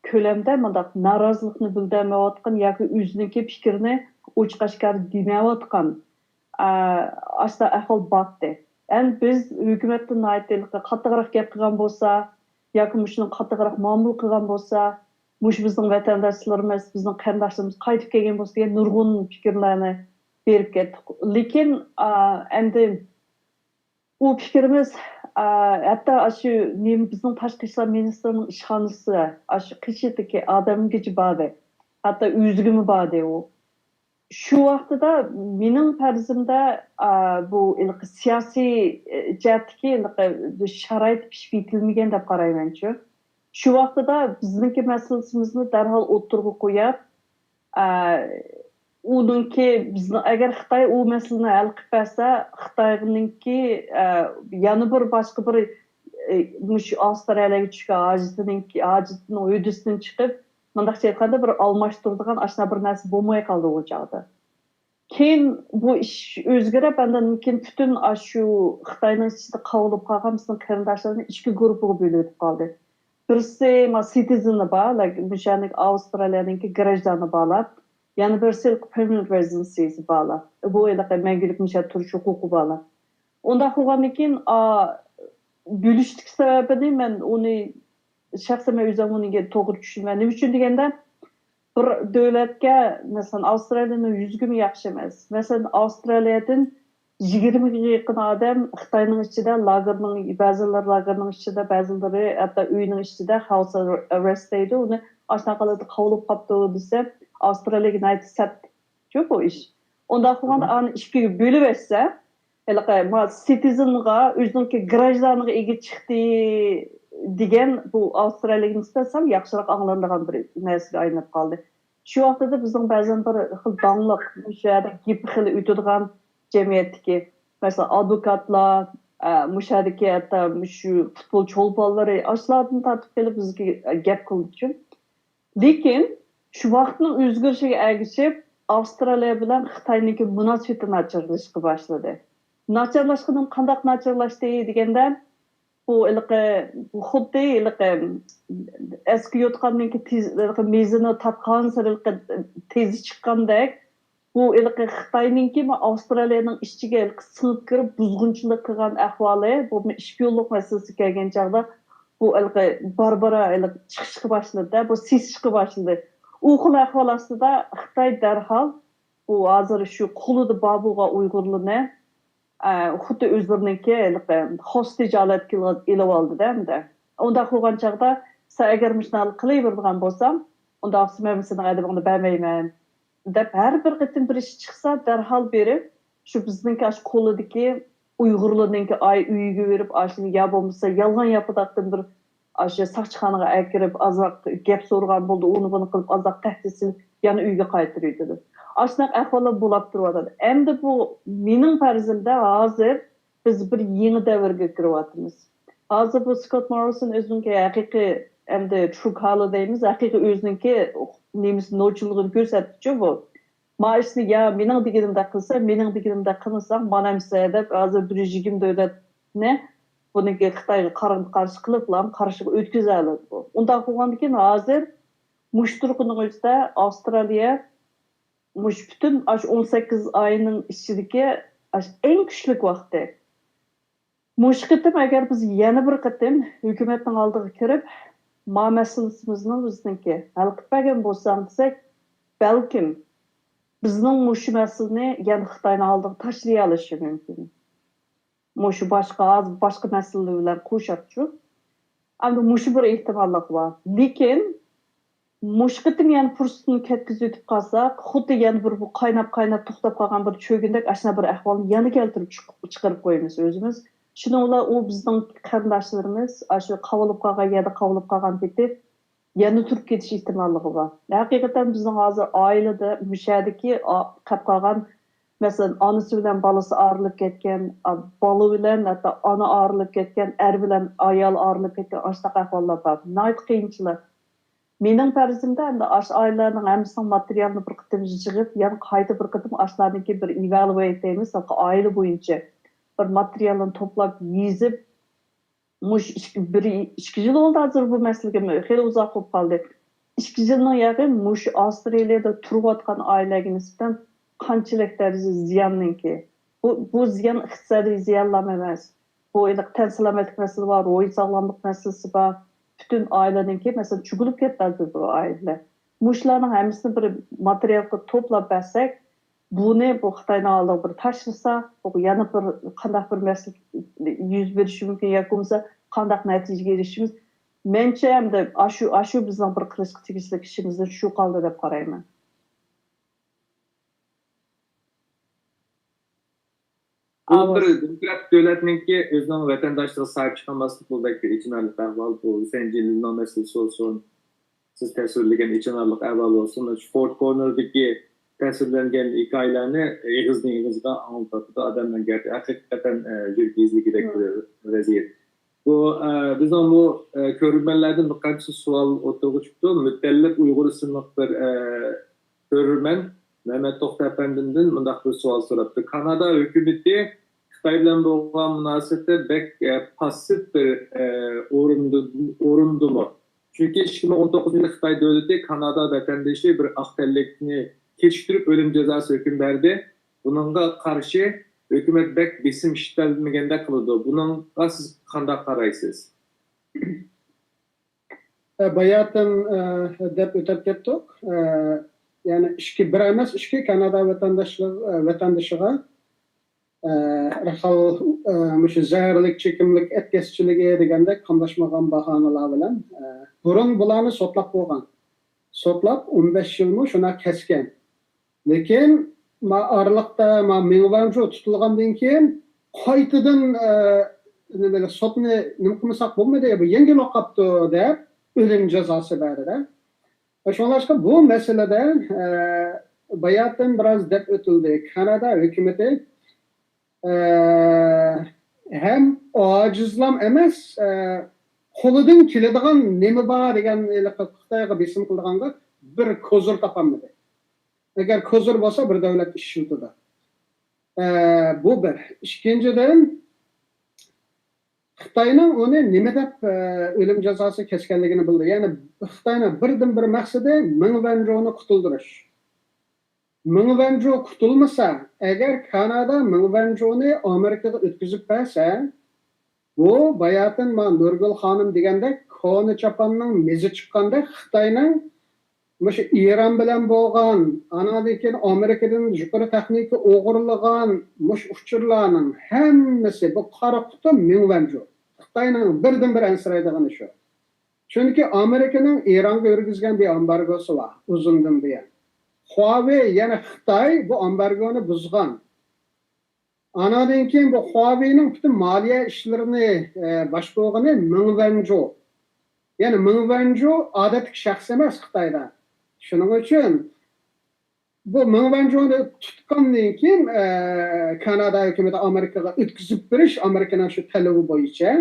كۆلەمدە مۇنداق نارازىلىقنى بىلدۈرمەيۋاتقان ياكى ئۆزىنىڭكى پىكرىنى ئوچۇق-ئاشكارا دېمەيۋاتقان، ئە، ئاشۇنداق ئەھۋال بارتتى. ئەمدى بىز ھۆكۈمەتتىن ناھايىتى ھېلىقى قاتتىقراق گەپ قىلغان بولسا ياكى مۇشۇنىڭغا قاتتىقراق مۇئامىلە قىلغان بولسا، مۇشۇ بىزنىڭ ۋەتەنداشلىرىمىز، بىزنىڭ قېرىنداشلىرىمىز قايتىپ كەلگەن بولسا دېگەن نۇرغۇن پىكىرلەرنى بېرىپ كەتتۇق. لېكىن، ئا، ئەمدى ئۇ پىكرىمىز، ئا، ھەتتا ئاشۇ نېمە، بىزنىڭ تاشقى ئىشلار مىنىستىرىنىڭ ئىشخانىسى، ئاشۇ قېشىدىكى ئادەمگىچە باردى. ھەتتا ئۆزىگىمۇ باردى ئۇ. شۇ ۋاقتىدا مېنىڭ پەرىزىمدە، ئا، بۇ ھېلىقى سىياسىي، ئە، جەھەتتىكى ھېلىقى شارائىت پىشىپ يېتىلمىگەن دەپ قارايمەنچۇ. شۇ ۋاقتىدا بىزنىڭكى مەسىلىسىمىزنى دەرھال ئوتتۇرىغا قويۇپ، ئە، ئۇنىڭكى بىزنىڭ، ئەگەر خىتاي ئۇ مەسىلىنى ھەل قىلىپ بەرسە، خىتاينىڭكى، ئە، يەنە بىر باشقا بىر، ئە، مۇشۇ ئاۋسترالىيەگە چۈشكەن ھاجىتىنىڭكى، ھاجىتىنىڭ ھۆددىسىدىن چىقىپ، مۇنداقچە ئېيتقاندا، بىر ئالماشتۇرىدىغان ئاشۇنداق بىر نەرسە بولماي قالدى ئۇ چاغدا. كېيىن بۇ ئىش ئۆزگىرىپ، ئاندىن كېيىن پۈتۈن ئاشۇ خىتاينىڭ ئىچىدە قاۋۇلۇپ قالغان بىزنىڭ قېرىنداشلارنى ئىككى گۇرۇپپىغا بۆلۈۋېتىپ قالدى. بىرسى ما سىتىزېنى بار، لەك-، مۇشۇ يەرنىڭ ئاۋسترالىيەنىڭكى گراژدانى بارلار. يەنە بىرسى پېرمانېنت رېزىدېنسىسى بارلار. بۇ ھېلىقى مەڭگۈلۈك مۇشۇ يەردە تۇرۇش ھوقۇقى بارلار. ئۇنداق بولغاندىن كېيىن، ئا، بۆلۈشتىكى سەۋەبىنى مەن ئۇنى شەخسەن مەن ئۆزۈم ئۇنى توغرا چۈشىنىمەن. نېمە ئۈچۈن دېگەندە، بىر دۆلەتكە، مەسىلەن، ئاۋسترالىيەنىڭ يۈزى كىمى ياخشى ئەمەس. مەسىلەن، ئاۋسترالىيەدىن يىگىرمىگە يېقىن ئادەم خىتاينىڭ ئىچىدە، لاگېرنىڭ، بەزىلىرى لاگېرنىڭ ئىچىدە، بەزىلىرى ھەتتا ئۆينىڭ ئىچىدە، ھاۋس ئەرېست دەيدۇ. ئۇنى ئاشۇنداق ھالەتتە قاۋۇلۇپ قاپتۇ دېسە، ئاۋسترالىيەگە ناھايىتى سەتچۇ بۇ ئىش. ئۇنداق بولغاندا ئانى ئىككىگە بۆلۈۋەتسە، ھېلىقى ما سىتىزېنغا، ئۆزىنىڭكى گراژدانىغا ئىگە چىقتى دېگەن بۇ ئاۋسترالىيەگە نىسبەتەن سەل ياخشىراق ئاڭلىنىدىغان بىر نەرسىگە ئايلىنىپ قالدى. شۇ ۋاقتىدا بىزنىڭ بەزەن بىر خىل داڭلىق، مۇشۇ يەردە گېپى خېلى ئۆتىدىغان جەمئىيەتتىكى، مەسىلەن، ئادۋوكاتلار، ئە، مۇشۇ يەردىكى ھەتتا مۇشۇ پۇتبول چولپانلىرى، ئاشۇلاردىن تارتىپ خېلى بىزگە گەپ قىلدىچۇ. لېكىن شۇ ۋاقىتنىڭ ئۆزگىرىشىگە ئەگىشىپ، ئاۋسترالىيە بىلەن خىتاينىڭكى مۇناسىۋىتى ناچارلىشىشقا باشلىدى. ناچارلاشقىنىمۇ قانداق ناچارلاشتى دېگەندە، بۇ ھېلىقى، خۇددى ھېلىقى ئەسكى يوتقاننىڭكى تېز-، ھېلىقى مېزىنى تارتقانسېرى ھېلىقى تېزى چىققاندەك، بۇ ھېلىقى خىتاينىڭكى ئاۋسترالىيەنىڭ ئىچىگە ھېلىقى سىڭىپ كىرىپ، بۇزغۇنچىلىق قىلغان ئەھۋالى، بۇ شپىيونلۇق مەسىلىسى كەلگەن چاغدا، بۇ ھېلىقى بارا-بارا ھېلىقى چىقىشقا باشلىدى، بۇ سېسىشقا باشلىدى. ئۇ خىل ئەھۋال ئاستىدا خىتاي دەرھال بۇ ھازىر شۇ قولىدا بار بولغان ئۇيغۇرلىرىنى، ئە، خۇددى ئۆزلىرىنىڭكى ھېلىقى خوستىج ھالەتكە ئېلىۋالدىدا ئەمدى. ئۇنداق بولغان چاغدا، سەن ئەگەر مۇشۇنداق قىلىۋېرىدىغان بولساڭ، ئۇنداق بولسا مەن سېنىڭ ئەدىپىڭنى بەرمەيمەن، دەپ ھەر بىر قېتىم بىر ئىش چىقسا، دەرھال بېرىپ شۇ بىزنىڭكى ئاشۇ قولىدىكى ئۇيغۇرلىرىنىڭكى ئاي ئۆيىگە بېرىپ، ئاشۇنى يا بولمىسا يالغان ياپىداقتىن بىر ئاشۇ ساقچىخانىغا ئەكىرىپ، ئازراق گەپ سورىغان بولدى، ئۇنى بۇنى قىلىپ، ئازراق تەھدىت سېلىپ، يەنە ئۆيگە قايتۇرۇۋېتىدۇ. ئاشۇنداق ئەھۋاللار بولاپ تۇرۇۋاتىدۇ. ئەمدى بۇ مېنىڭ پەرىزىمدە ھازىر بىز بىر يېڭى دەۋرگە كىرىۋاتىمىز. ھازىر بۇ سكوت موررىسون ئۆزىنىڭكى ھەقىقىي، ئەمدى ترۇ كالر دەيمىز، ھەقىقىي ئۆزىنىڭكى نېمىسى، نوچىلىقىنى كۆرسەتتىچۇ بۇ. ما ئىشنى يا مېنىڭ دېگىنىمدەك قىلسا، مېنىڭ دېگىنىمدەك قىلمىساڭ، مانا ئەمسە دەپ، ھازىر بىر يىگىرمە دۆلەتنى بۇنىڭكى خىتايغا قارىمۇ قارشى قىلىپلا قارشىغا ئۆتكۈزەلەيدۇ بۇ. ئۇنداق بولغاندىن كېيىن ھازىر مۇشۇ تۇرقىنىڭ ئۆزىدە ئاۋسترالىيە مۇشۇ پۈتۈن ئاشۇ ئون سەككىز ئاينىڭ ئىچىدىكى ئاشۇ ئەڭ كۈچلۈك ۋاقتى. مۇشۇ قېتىم ئەگەر بىز يەنە بىر قېتىم ھۆكۈمەتنىڭ ئالدىغا كىرىپ، ما مەسىلىسىمىزنى بىزنىڭكى ھەل قىلىپ بەرگەن بولساڭ دېسەك، بەلكىم بىزنىڭ مۇشۇ مەسىلىنى يەنە خىتاينىڭ ئالدىغا تاشلىيالىشى مۇمكىن. مۇشۇ باشقا، ھازىر باشقا مەسىلىلەر بىلەن قوشۇپچۇ. ئەمدى مۇشۇ بىر ئېھتىماللىق بار. لېكىن مۇشۇ قېتىم يەنە پۇرسىتىنى كەتكۈزۈۋېتىپ قالساق، خۇددى يەنە بىر بۇ قايناپ، قايناپ توختاپ قالغان بىر چۆگۈندەك ئاشۇنداق بىر ئەھۋالنى يەنە كەلتۈرۈپ چىق-، چىقىرىپ قويىمىز ئۆزىمىز. شۇنىڭ بىلەن ئۇ بىزنىڭ قېرىنداشلىرىمىز ئاشۇ قاۋىلىپ قالغان يەردە قاۋىلىپ قالغان پېتى يەنە تۇرۇپ كېتىش ئېھتىماللىقى بار. ھەقىقەتەن بىزنىڭ ھازىر ئائىلىدە مۇشۇ يەردىكى ئا-، قېلىپ قالغان، مەسىلەن، ئانىسى بىلەن بالىسى ئايرىلىپ كەتكەن، ئا، بالا بىلەن ھەتتا ئانا ئايرىلىپ كەتكەن، ئەر بىلەن ئايال ئايرىلىپ كەتكەن، ئاشۇنداق ئەھۋاللار بار. ناھايىتى قىيىنچىلىق. مېنىڭ پەرىزىمدە ئەمدى ئاشۇ ئائىلىلەرنىڭ ھەممىسىنىڭ ماتېرىيالىنى بىر قېتىم يىغىپ، يەنە قايتا بىر قېتىم ئاشۇلارنىڭكى بىر ئېۋالۇيېت دەيمىز، ئائىلە بويىچە بىر ماتېرىيالنى توپلاپ يېزىپ، مۇشۇ ئىككى، بىر، ئىككى يىل بولدى ھازىر بۇ مەسىلىگە، خېلى ئۇزاق بولۇپ قالدى. ئىككى يىلنىڭ ياقى مۇشۇ ئاۋسترالىيەدە تۇرۇۋاتقان ئائىلىلەرگە نىسبەتەن قانچىلىك دەرىجىدە زىياننىڭكى. بۇ، بۇ زىيان ئىقتىسادىي زىيانلارمۇ ئەمەس. بۇ ھېلىقى تەن سالامەتلىك مەسىلىسى بار، روھىي ساغلاملىق مەسىلىسى بار. پۈتۈن ئائىلىنىڭكى، مەسىلەن، چۆكۈلۈپ كەتتى ھازىر بۇ ئائىلىلەر. مۇشۇلارنىڭ ھەممىسىنى بىر ماتېرىيالغا توپلاپ بەرسەك، بۇنى بۇ خىتاينىڭ ئالدىغا بىر تاشلىسا، بۇ يەنە بىر قانداق بىر مەسىلە يۈز بېرىشى مۇمكىن ياكى بولمىسا قانداق نەتىجىگە ئېرىشىمىز؟ مەنچە ئەمدى ئاشۇ، ئاشۇ بىزنىڭ بىر قىلىشقا تېگىشلىك ئىشىمىزدىن شۇ قالدى دەپ قارايمەن. بۇ بىر دېموكراتىك دۆلەتنىڭكى ئۆزىنىڭ ۋەتەنداشلىرىغا ساھىب چىقالماسلىقى بۇ بەك بىر ئېچىنارلىق ئەھۋال. بۇ ھۈسەيىن جېلىلنىڭ مەسىلىسى بولسۇن، سىز تەسۋىرلىگەن ئېچىنارلىق ئەھۋال بولسۇن، شۇ فورت كورنېردىكى تەسۋىرلەنگەن ھېكايىلەرنى ئېغىزدىن ئېغىزغا ئاڭلىتىۋاتىدۇ. ئادەمنىڭ گەپ-، ھەقىقەتەن، ئە، يۈرىكى ئېزىلگۈدەك بىر ۋەزىيەت. بۇ، ئە، بىزنىڭ بۇ، ئە، كۆرۈرمەنلەردىن بىر قانچە سوئال ئوتتۇرىغا چىقتى. مۇتەللىپ ئۇيغۇر ئىسىملىق بىر، ئە، كۆرۈرمەن مەمەت توختى ئەپەندىمدىن مۇنداق بىر سوئال سوراپتۇ. كانادا ھۆكۈمىتى خىتاي بىلەن بولغان مۇناسىۋىتى بەك، ئە، پاسسىپ بىر، ئە، ئورۇندا، ئورۇندىمۇ؟ چۈنكى ئىككى مىڭ ئون توققۇزىنچى يىلى خىتاي دۆلىتى كانادا ۋەتەندىشى بىر ئاق تەنلىكنى كەچتۈرۈپ ئۆلۈم جازاسى ھۆكۈم بەردى. بۇنىڭغا قارشى ھۆكۈمەت بەك بېسىم ئىشلەتمىگەندەك قىلىدۇ. بۇنىڭغا سىز قانداق قارايسىز؟ ئە، باياتىن، ئە، دەپ ئۆتۈپ كەتتۇق. ئە، يەنى ئىككى، بىر ئەمەس، ئىككى كانادا ۋەتەنداشلىق، ئە، ۋەتەندىشىغا، ئە، ھەر خىل، ئە، مۇشۇ زەھەرلىك چېكىملىك ئەتكەسچىلىكى دېگەندەك قاملاشمىغان باھانىلار بىلەن، ئە، بۇرۇن بۇلارنى سوتلاپ بولغان. سوتلاپ ئون بەش يىلمۇ شۇنداق كەسكەن. لېكىن ما ئارىلىقتا ما مېڭ ۋەنجۇ تۇتۇلغاندىن كېيىن قايتىدىن، ئە، نېمە، سوتنى نېمە قىلمىساق بولمىدى، بۇ يەڭگىل قاپتۇ دەپ ئۆلۈم جازاسى بەردى. شۇڭلاشقا بۇ مەسىلىدە، ئە، باياتىن بىراز دەپ ئۆتۈلدى. كانادا ھۆكۈمىتى ئە، ھەم ئاجىزلام ئەمەس، ئە، قولىدىن كېلىدىغان نېمە بار دېگەن ھېلىقى خىتايغا بېسىم قىلىدىغانغا بىر كوزىر تاپالمىدى. ئەگەر كوزىر بولسا، بىر دۆلەت ئىشلىتىدۇ. ئە، بۇ بىر. ئىككىنچىدىن، خىتاينىڭ ئۇنى نېمە دەپ، ئە، ئۆلۈم جازاسى كەسكەنلىكىنى بىلدى. يەنى خىتاينىڭ بىردىنبىر مەقسىتى مېڭ ۋەنجۇنى قۇتۇلدۇرۇش. مېڭ ۋەنجۇ قۇتۇلمىسا، ئەگەر كانادا مېڭ ۋەنجۇنى ئامېرىكىغا ئۆتكۈزۈپ بەرسە، بۇ باياتىن ما نۇرگۈل خانىم دېگەندەك كونا چاپاننىڭ مېزى چىققاندەك خىتاينىڭ مۇشۇ ئىران بىلەن بولغان، ئانىڭدىن كېيىن ئامېرىكىدىن يۇقىرى تېخنىكا ئوغرىلىغان مۇشۇ ئۇچۇرلارنىڭ ھەممىسى، بۇ قارا قۇتۇم مېڭ ۋەنجۇ. خىتاينىڭ بىردىنبىر ئەنسىرەيدىغىنى شۇ. چۈنكى ئامېرىكىنىڭ ئىرانغا يۈرگۈزگەن بىر ئامبارگوسى بار ئۇزۇندىن بۇيان. خۇاۋېي، يەنى خىتاي بۇ ئامبارگونى بۇزغان. ئانىڭدىن كېيىن بۇ خۇاۋېينىڭ پۈتۈن مالىيە ئىشلىرىنى، ئە، باشقۇرغىنى مېڭ ۋەنجۇ. يەنى مېڭ ۋەنجۇ ئادەتتىكى شەخس ئەمەس خىتايدا. شۇنىڭ ئۈچۈن بۇ مېڭ ۋەنجۇنى تۇتقاندىن كېيىن، ئە، كانادا ھۆكۈمىتى ئامېرىكىغا ئۆتكۈزۈپ بېرىش ئامېرىكىنىڭ شۇ تەلىپى بويىچە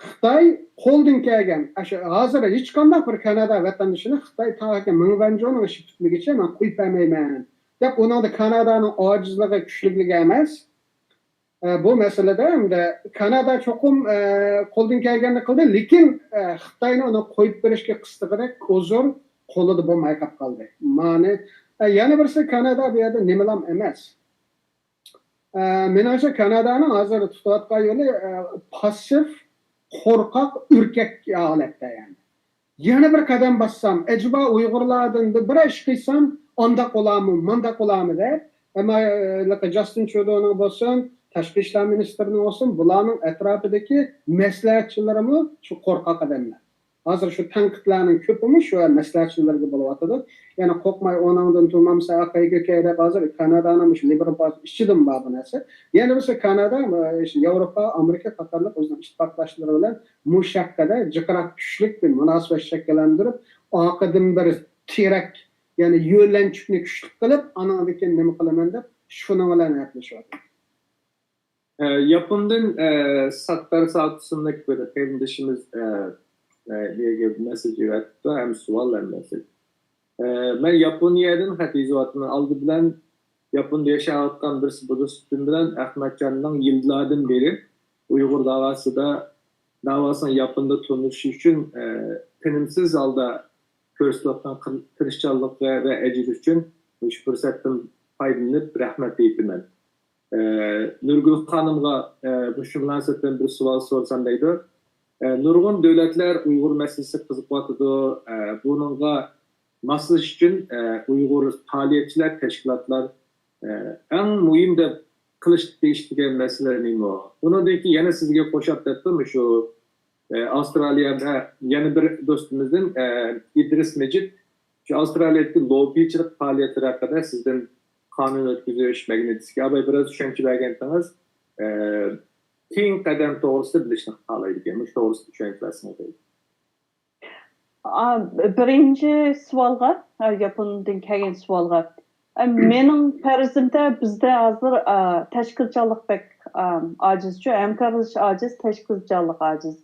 خىتاي قولدىن كەلگەن، ئاشۇ ھازىر ھېچقانداق بىر كانادا ۋەتەندىشىنى خىتاي تاكى مېڭ ۋەنجۇنىڭ ئىشى پۈتمىگىچە مەن قويۇپ بەرمەيمەن دەپ، ئۇنىڭدا كانادانىڭ ئاجىزلىقى، كۈچلۈكلۈكى ئەمەس. ئە، بۇ مەسىلىدە ئەمدى كانادا چوقۇم، ئە، قولدىن كەلگەننى قىلدى، لېكىن، ئە، خىتاينى ئۇنى قويۇپ بېرىشكە قىستىغۇدەك ئۇزۇر قولىدا بولماي قاپ قالدى. مانى، ئە، يەنە بىرسى، كانادا بۇ يەردە نېمىلام ئەمەس. ئە، مېنىڭچە، كانادانىڭ ھازىر تۇتۇۋاتقان يولى، ئە، پاسسىپ، قورقاق، ئۈركەك ھالەتتە، يەنى. يەنە بىر قەدەم باسسام، ئەجەبا ئۇيغۇرلاردىن بىر، بىر ئىش قىلسام، ئانداق بولامۇ، مانداق بولامۇ دەپ. ئەمما، ئە، جاستىن ترۇدونىڭ بولسۇن، تاشقى ئىشلار مىنىستىرىنىڭ بولسۇن، بۇلارنىڭ ئەتراپىدىكى مەسلىھەتچىلىرىمۇ شۇ قورقاق ئادەملەر. ھازىر شۇ تەنقىدلەرنىڭ كۆپىمۇ شۇ مەسلىھەتچىلەرگە بولۇۋاتىدۇ. يەنى قورقماي، ئۇنىڭدىن تۇرمامسا ئاقاي كۆكەي دەپ، ھازىر كانادانىڭ مۇشۇ لىبېرال پارتىيە ئىچىدىمۇ بار بۇ نەرسە. يەنە بىرسى، كانادا، ئىشte، ياۋروپا، ئامېرىكا قاتارلىق ئۆزىنىڭ ئىتتىپاقداشلىرى بىلەن مۇشۇ ھەققىدە جىقراق، كۈچلۈك بىر مۇناسىۋەت شەكىللەندۈرۈپ، ئارقىدىن بىر تىرەك، يەنى يۆلەنچۈكنى كۈچلۈك قىلىپ، ئانىڭدىن كېيىن نېمە قىلىمەن دەپ، شۇنىڭ بىلەن ھەپىلىشىۋاتىدۇ. ئە، ياپوندىن، ئە، ساتتار ساۋۇت ئىسىملىك بىر قېرىندىشىمىز، ئە، ئە، نېمىگە مېسسېج يۆتكەپتۇ، ھەم سوئال، ھەم مېسسېج. ئە، مەن ياپونىيەدىن خەت يېزىۋاتىمەن. ئالدى بىلەن ياپوندا ياشاۋاتقان بىرسى بولۇش سۈپىتىم بىلەن ئەخمەتجاننىڭ يىللاردىن بېرى ئۇيغۇر داۋاسىدا، داۋاسىنىڭ ياپوندا تونۇشى ئۈچۈن، ئە، تىنىمسىز ھالدا كۆرسىتىۋاتقان قىل-، تىرىشچانلىقى ۋە ئەجرى ئۈچۈن مۇشۇ پۇرسەتتىن پايدىلىنىپ رەھمەت ئېيتىمەن. ئە، نۇرگۈل خانىمغا، ئە، مۇشۇ مۇناسىۋەت بىلەن بىر سوئال سورىسام دەيدۇ. ئە، نۇرغۇن دۆلەتلەر ئۇيغۇر مەسىلىسىگە قىزىقىۋاتىدۇ. ئە، بۇنىڭغا ماسلىشىش ئۈچۈن، ئە، ئۇيغۇر پائالىيەتچىلەر، تەشكىلاتلار، ئە، ئەڭ مۇھىم دەپ قىلىش تېگىشلىك مەسىلە نېمە؟ ئۇنىڭدىن كېيىن يەنە سىزگە قوشاپ دەپتۇ، مۇشۇ، ئە، ئاۋسترالىيەدە يەنە بىر دوستىمىزدىن، ئە، ئىدرىس مىجىت، شۇ ئاۋسترالىيەدىكى لوببىچىلىق پائالىيەتلىرى ھەققىدە سىزدىن قانۇن ئۆتكۈزۈش، ماگنىتسكىي، ئاباي بىراز چۈشەنچە بەرگەنتىڭىز. ئە، كېيىنكى قەدەم توغرىسىدا بىلىشنى خالايدىكەن. مۇشۇ توغرىسىدا چۈشەنچە بەرسىڭىز دەيدۇ. ئا، بىرىنچى سوئالغا، ئا، ياپوندىن كەلگەن سوئالغا. ئا، مېنىڭ پەرىزىمدە بىزدە ھازىر، ئا، تەشكىلچانلىق بەك، ئا، ئاجىزچۇ، ھەمكارلىشىش ئاجىز، تەشكىلچانلىق ئاجىز.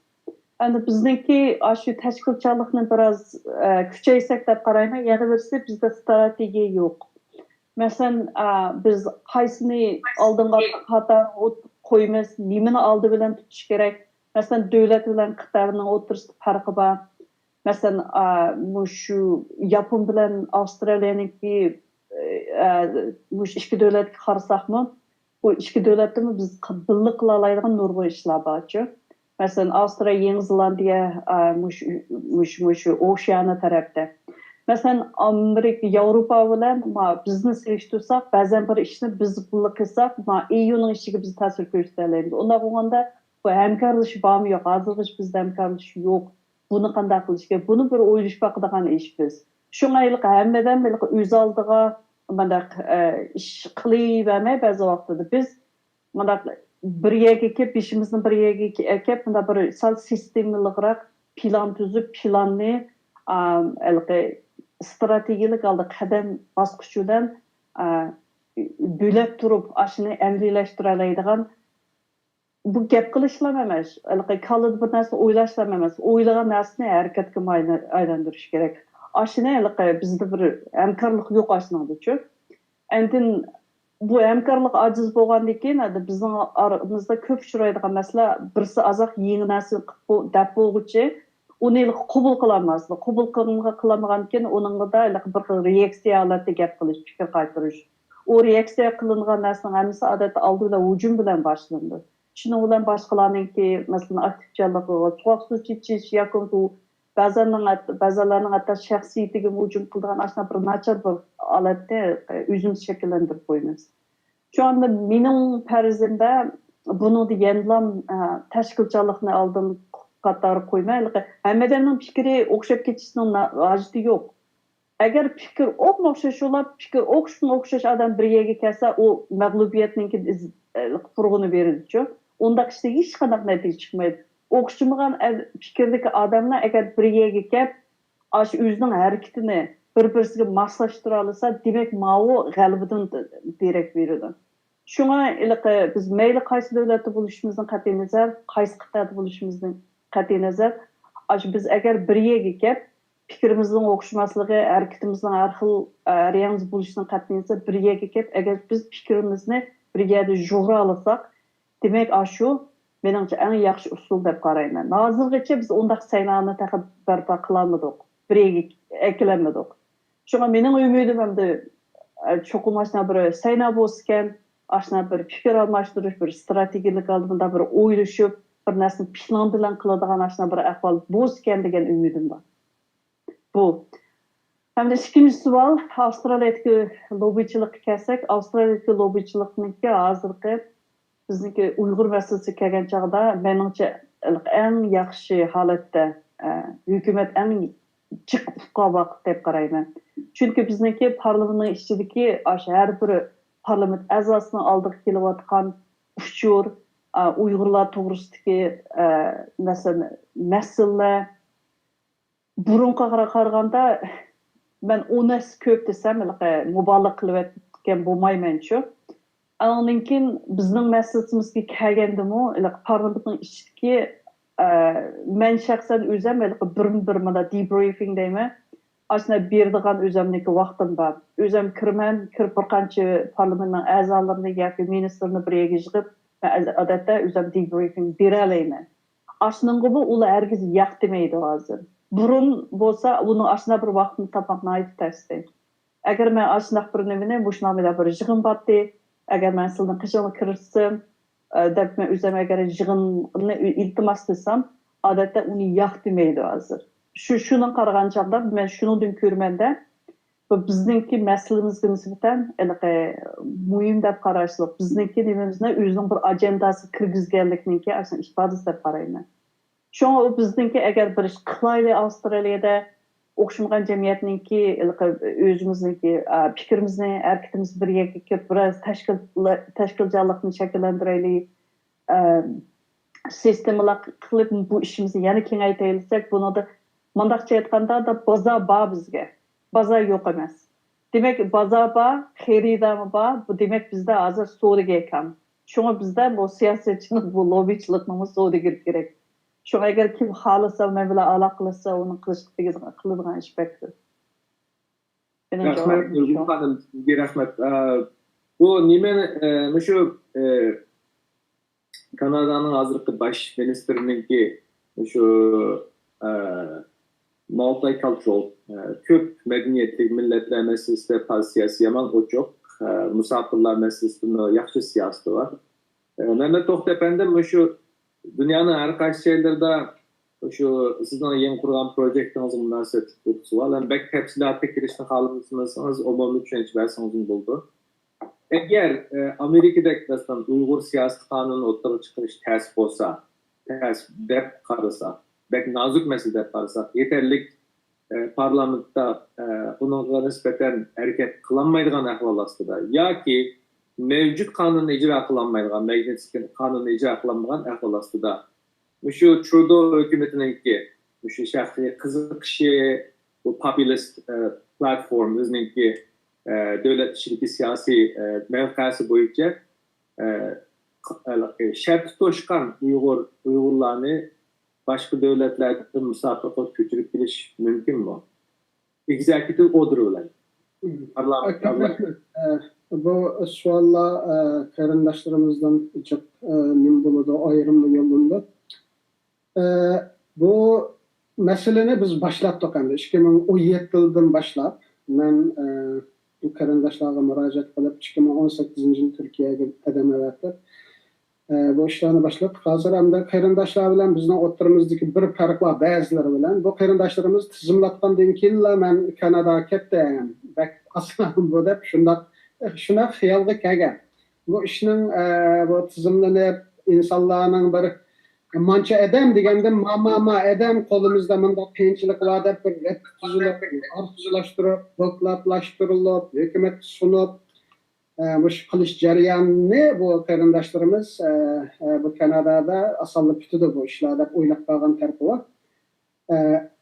ئەمدى بىزنىڭكى ئاشۇ تەشكىلچانلىقنى بىراز، ئا، كۈچەيسەك دەپ قارايمەن. يەنە بىرسى، بىزدە ستراتېگىيە يوق. مەسىلەن، ئا، بىز قايسىنى ئالدىنقى قاتارغا ئوت-، قويىمىز، نېمىنى ئالدى بىلەن تۇتۇش كېرەك؟ مەسىلەن، دۆلەت بىلەن قىتئەنىڭ ئوتتۇرىسىدا پەرقى بار. مەسىلەن، ئا، مۇشۇ ياپون بىلەن ئاۋسترالىيەنىڭكى، ئا، مۇشۇ ئىككى دۆلەتكە قارىساقمۇ، بۇ ئىككى دۆلەتتىمۇ بىز ق-، بىللە قىلالايدىغان نۇرغۇن ئىشلار بارچۇ. مەسىلەن، ئاۋسترالىيە، يېڭى زېلاندىيە، ئا، مۇشۇ، مۇشۇ، مۇشۇ ئوشيانىيە تەرەپتە. مەسىلەن، ئامېرىكا، ياۋروپا بىلەن ما-، بىزنى سېلىشتۇرساق، بەزەن بىر ئىشنى بىز بىللە قىلساق، ما، ئېيۇنىڭ ئىشىگە بىز تەسىر كۆرسىتەلەيمىز. ئۇنداق بولغاندا، بۇ ھەمكارلىشىش بارمۇ يوق؟ ھازىرغىچە بىزدە ھەمكارلىشىش يوق. بۇنى قانداق قىلىش كېرەك؟ بۇنى بىر ئويلىشىپ باقىدىغان ئىش بىز. شۇڭا ھېلىقى ھەممىدىن ھېلىقى ئۆز ئالدىغا مۇنداق، ئە، ئىش قىلىۋەرمەي، بەزى ۋاقتىدا بىز مۇنداق بىر يەرگە كېلىپ، بېشىمىزنى بىر يەرگە كە-، ئەكەپ، مۇنداق بىر سەل سىستېمىلىقراق پىلان تۈزۈپ، پىلاننى، ئا، ھېلىقى ئىستراتېگىيەلىك ھالدا قەدەم باسقۇچ بىلەن، ئا، بۆلەپ تۇرۇپ، ئاشۇنى ئەمەلىيلەشتۈرەلەيدىغان، بۇ گەپ قىلىشلام ئەمەس، ھېلىقى كاللىدا بىر نەرسىنى ئويلاشلام ئەمەس، ئويلىغان نەرسىنى ھەرىكەتكە ماينا-، ئايلاندۇرۇش كېرەك. ئاشۇنى ھېلىقى بىزدە بىر ھەمكارلىق يوق ئاشۇنىڭدىچۇ. ئاندىن بۇ ھەمكارلىق ئاجىز بولغاندىن كېيىن، ھەدە بىزنىڭ ئارىمىزدا كۆپ ئۇچرايدىغان مەسىلە، بىرسى ئازاق يېڭى نەرسە قىپ بو-، دەپ بولغۇچى، ئۇنى ھېلىقى قوبۇل قىلالماس. قوبۇل قىلغا-، قىلالمىغاندىن كېيىن ئۇنىڭدا ھېلىقى بىر خىل رېئاكسىيە ھالەتتە گەپ قىلىش، پىكىر قايتۇرۇش. ئۇ رېئاكسىيە قىلىنغان نەرسىنىڭ ھەممىسى ئادەتتە ئالدى بىلەن ھۇجۇم بىلەن باشلىنىدۇ. شۇنىڭ بىلەن باشقىلارنىڭكى، مەسىلەن، ئاكتىپچانلىقىغا چوقۇق سۇ چېچىش ياكى بۇ بەزىلەرنىڭ ھەت-، بەزىلەرنىڭ ھەتتا شەخسىيىتىگە ھۇجۇم قىلىدىغان ئاشۇنداق بىر ناچار بىر ھالەتنى، ئە، ئۆزىمىز شەكىللەندۈرۈپ قويىمىز. شۇ ئاندا مېنىڭ پەرىزىمدە بۇنىڭدا يەنىلام، ئە، تەشكىلچانلىقنى ئالدىن قاتارغا قويماي، ھېلىقى ھەممە ئادەمنىڭ پىكرى ئوخشاپ كېتىشىنىڭ نا-، ھاجىتى يوق. ئەگەر پىكىر ئوخشاش بولۇپ، پىكىر ئوخشىمىغان ئوخشاش ئادەم بىر يەرگە كەلسە، ئۇ مەغلۇبىيەتنىڭكى ئىز-، ئە، پۇرىقىنى بېرىدىچۇ. ئۇنداق ئىشتە ھېچقانداق نەتىجە چىقمايدۇ. ئوخشىمىغان ئە-، پىكىردىكى ئادەملەر ئەگەر بىر يەرگە كەپ، ئاشۇ ئۆزىنىڭ ھەرىكىتىنى بىر-بىرسىگە ماسلاشتۇرالىسا، دېمەك، ماۋۇ غەلىبىدىن دېرەك بېرىدۇ. شۇڭا ھېلىقى بىز مەيلى قايسى دۆلەتتە بولۇشىمىزدىن قەتئىينەزەر، قايسى قىتئەدە بولۇشىمىزدىن قەتئىينەزەر، ئاشۇ بىز ئەگەر بىر يەرگە كەپ، پىكرىمىزنىڭ ئوخشىماسلىقى، ھەرىكىتىمىزنىڭ ھەر خىل، ھەر يەڭزى بولۇشىدىن قەتئىينەزەر، بىر يەرگە كەپ، ئەگەر بىز پىكرىمىزنى بىر يەردە يۇغۇرالىساق، دېمەك، ئاشۇ مېنىڭچە ئەڭ ياخشى ئۇسۇل دەپ قارايمەن. ھازىرغىچە بىز ئۇنداق سەينانى تېخى بەرپا قىلالمىدۇق، بىر يەرگە ئەكېلەلمىدۇق. شۇڭا مېنىڭ ئۈمىدىم ئەمدى، ئە، چوقۇم ئاشۇنداق بىر سەينا بولسىكەن، ئاشۇنداق بىر پىكىر ئالماشتۇرۇش، بىر ئىستراتېگىيەلىك ھالدا بۇنداق بىر ئويلىشىپ، بىر نەرسىنى پىلان بىلەن قىلىدىغان ئاشۇنداق بىر ئەھۋال بولسىكەن دېگەن ئۈمىدىم بار. بۇ. ھەمدە ئىككىنچى سوئال، ئاۋسترالىيەدىكى لوببىچىلىققا كەلسەك، ئاۋسترالىيەدىكى لوببىچىلىقنىڭكى ھازىرقى بىزنىڭكى ئۇيغۇر مەسىلىسىگە كەلگەن چاغدا، مېنىڭچە، ئەڭ ياخشى ھالەتتە، ئە، ھۆكۈمەت ئەڭ جىق ئۇققان ۋاقىت دەپ قارايمەن. چۈنكى بىزنىڭكى پارلامېنتنىڭ ئىچىدىكى ئاشۇ ھەر بىر پارلامېنت ئەزاسىنىڭ ئالدىغا كېلىۋاتقان ئۇچۇر، ئا، ئۇيغۇرلار توغرىسىدىكى، ئە، مەسىلە، مەسىلىلەر، بۇرۇنقىغا قارىغاندا مەن ئون ھەسسە كۆپ دېسەم، ھېلىقى مۇبالىغە قىلىۋەتكەن بولمايمەنچۇ. ئاندىن كېيىن بىزنىڭ مەسىلىسىمىزگە كەلگەندىمۇ، ھېلىقى پارلامېنتنىڭ ئىچىدىكى، ئە، مەن شەخسەن ئۆزەم ھېلىقى بىرمۇ بىر مانا دېبرىفىڭ دەيمەن. ئاشۇنداق بېرىدىغان ئۆزەمنىڭكى ۋاقتىم بار. ئۆزەم كىرىمەن، كىرىپ بىر قانچە پارلامېنتنىڭ ئەزالىرىنى ياكى مىنىستىرنى بىر يەرگە يىغىپ، مەن ئەز-، ئادەتتە ئۆزەم دېبرىفىڭ بېرەلەيمەن. ئاشۇنىڭغىمۇ ئۇلار ھەرگىز ياق دېمەيدۇ ھازىر. بۇرۇن بولسا ئۇنىڭ ئاشۇنداق بىر ۋاقتىنى تاپماق ناھايىتى تەستى. ئەگەر مەن ئاشۇنداق بىر نېمىنى، مۇشۇنداق بىر يىغىن بارتتى، ئەگەر مەن سىلىنىڭ قېشىڭلارغا كىرسەم، ئە، دەپ مەن ئۆزۈم ئەگەر يىغىننى ئىلتىماس قىلسام، ئادەتتە ئۇنى ياق دېمەيدۇ ھازىر. شۇ، شۇنىڭغا قارىغان چاغدا مەن شۇنىڭدىن كۆرىمەندە، بۇ بىزنىڭكى مەسىلىمىزگە نىسبەتەن ھېلىقى مۇھىم دەپ قاراشلىق، بىزنىڭكى نېمىمىزنى ئۆزىنىڭ بىر ئاجېنداسىغا كىرگۈزگەنلىكنىڭكى ئاشۇ ئىپادىسى دەپ قارايمەن. شۇڭا ئۇ بىزنىڭكى ئەگەر بىر ئىش قىلايلى ئاۋسترالىيەدە ئوخشىمىغان جەمئىيەتنىڭكى ھېلىقى ئۆزىمىزنىڭكى، ئا، پىكرىمىزنى، ھەرىكىتىمىزنى بىر يەرگە كېلىپ بىرەر تەشكىل-، تەشكىلچانلىقنى شەكىللەندۈرەيلى، ئا، سىستېمىلار قىلىپ بۇ ئىشىمىزنى يەنە كېڭەيتەيلىسەك، بۇنىڭدا مۇنداقچە ئېيتقاندا، بازار بار بىزگە. بازار يوق ئەمەس. دېمەك، بازار بار، خېرىدارمۇ بار. بۇ دېمەك، بىزدە ھازىر سودىگەر كام. شۇڭا بىزدە بۇ سىياسەتچىنىڭ، بۇ لوببىچىلىقنىڭمۇ سودىگىرى كېرەك. شۇڭا ئەگەر كىم خالىسا، مەن بىلەن ئالاقە قىلسا، ئۇنىڭ قىلىشقا تېگىشلىك، قىلىدىغان ئىش بەك كۆپ. مېنىڭ رەھمەت، جاۋابىم شۇ. گۈلگۈل خانىم، سىزگە رەھمەت. ئە، بۇ نېمە، ئە، مۇشۇ، ئە، كانادانىڭ ھازىرقى باش مىنىستىرىنىڭكى مۇشۇ، ئە، مالتىكالچۇرال، ئە، كۆپ مەدەنىيەتلىك مىللەتلەر مەسىلىسىدە پوزىتسىيەسى يامان ئوچۇق، ئە، مۇساپىرلار مەسىلىسىدىمۇ ياخشى سىياسىتى بار. ئە، مەمەت توختى ئەپەندى، مۇشۇ دۇنيانىڭ ھەر قايسى جايلىرىدا شۇ سىزنىڭ يېڭى قۇرغان پروجېكتىڭىزغا مۇناسىۋەتلىك بۇ سوئال. ھەم بەك تەپسىلاتقا كىرىشنى خالىمىسىڭىز، ئومۇمىي چۈشەنچە بەرسىڭىزمۇ بولىدۇ. ئەگەر، ئە، ئامېرىكىدەك، مەسىلەن، ئۇيغۇر سىياسىي قانۇنى ئوتتۇرىغا چىقىرىش تەس بولسا، تەس دەپ قارىسا، بەك نازۇك مەسىلە دەپ قارىساق، يېتەرلىك، ئە، پارلامېنتتا، ئە، ئۇنىڭغا نىسبەتەن ھەرىكەت قىلالمايدىغان ئەھۋال ئاستىدا ياكى مەۋجۇت قانۇننى ئىجرا قىلالمايدىغان، مەگنىتسكى قانۇننى ئىجرا قىلالمىغان ئەھۋال ئاستىدا، مۇشۇ ترۇدو ھۆكۈمىتىنىڭكى مۇشۇ شەخسىي قىزىقىشى، بۇ پوپۇلىست، ئە، پلاتفورما ئۆزىنىڭكى، ئە، دۆلەت ئىچىدىكى سىياسىي، ئە، مەۋقەسى بويىچە، ئە، ق-، ھېلىقى شەرتى توشقان ئۇيغۇر، ئۇيغۇرلارنى باشقا دۆلەتلەردىن مۇساپىر قىلىپ كۆچۈرۈپ كېلىش مۇمكىنمۇ؟ ئېگزېكۇتىۋ ئوردېر بىلەن. مم. پارلامېنت، كۆپ پارلامېنت. رەھمەت. ئە، بۇ سوئاللار، ئە، قېرىنداشلىرىمىزدىن جىق، ئە، نېمە بولىدۇ، ئايرىملا يوللىنىدۇ. ئە، بۇ مەسىلىنى بىز باشلاتتۇق ئەمدى. ئىككى مىڭ ئون يەتتە يىلدىن باشلاپ، مەن، ئە، بۇ قېرىنداشلارغا مۇراجىئەت قىلىپ، ئىككى مىڭ ئون سەككىزىنچى يىل تۈركىيەگە قەدەم ئەۋەتتۇق. ئە، بۇ ئىشلارنى باشلىدۇق. ھازىر ئەمدى قېرىنداشلار بىلەن بىزنىڭ ئوتتۇرىمىزدىكى بىر پەرق بار، بەزىلىرى بىلەن. بۇ قېرىنداشلىرىمىز تىزىملاتقاندىن كېيىنلا مەن كاناداغا كەتتىم. بەك ئاسان بۇ دەپ شۇنداق، شۇنداق خىيالغا كەلگەن. بۇ ئىشنىڭ، ئە، بۇ تىزىملىنىپ، ئىنسانلارنىڭ بىر مانچە ئادەم دېگەندىن ما، ما، ما ئادەم قولىمىزدا مۇنداق قىيىنچىلىق بار دەپ بىر رەت تۈزۈلۈپ، ئارخىپلاشتۇرۇپ، دوكلاتلاشتۇرۇلۇپ، ھۆكۈمەتكە سۇنۇپ، ئە، مۇشۇ قىلىش جەريانىنى بۇ قېرىنداشلىرىمىز، ئە، ئە، بۇ كانادادا ئاسانلا پۈتىدۇ بۇ ئىشلار دەپ ئويلاپ قالغان تەرىپى بار. ئە،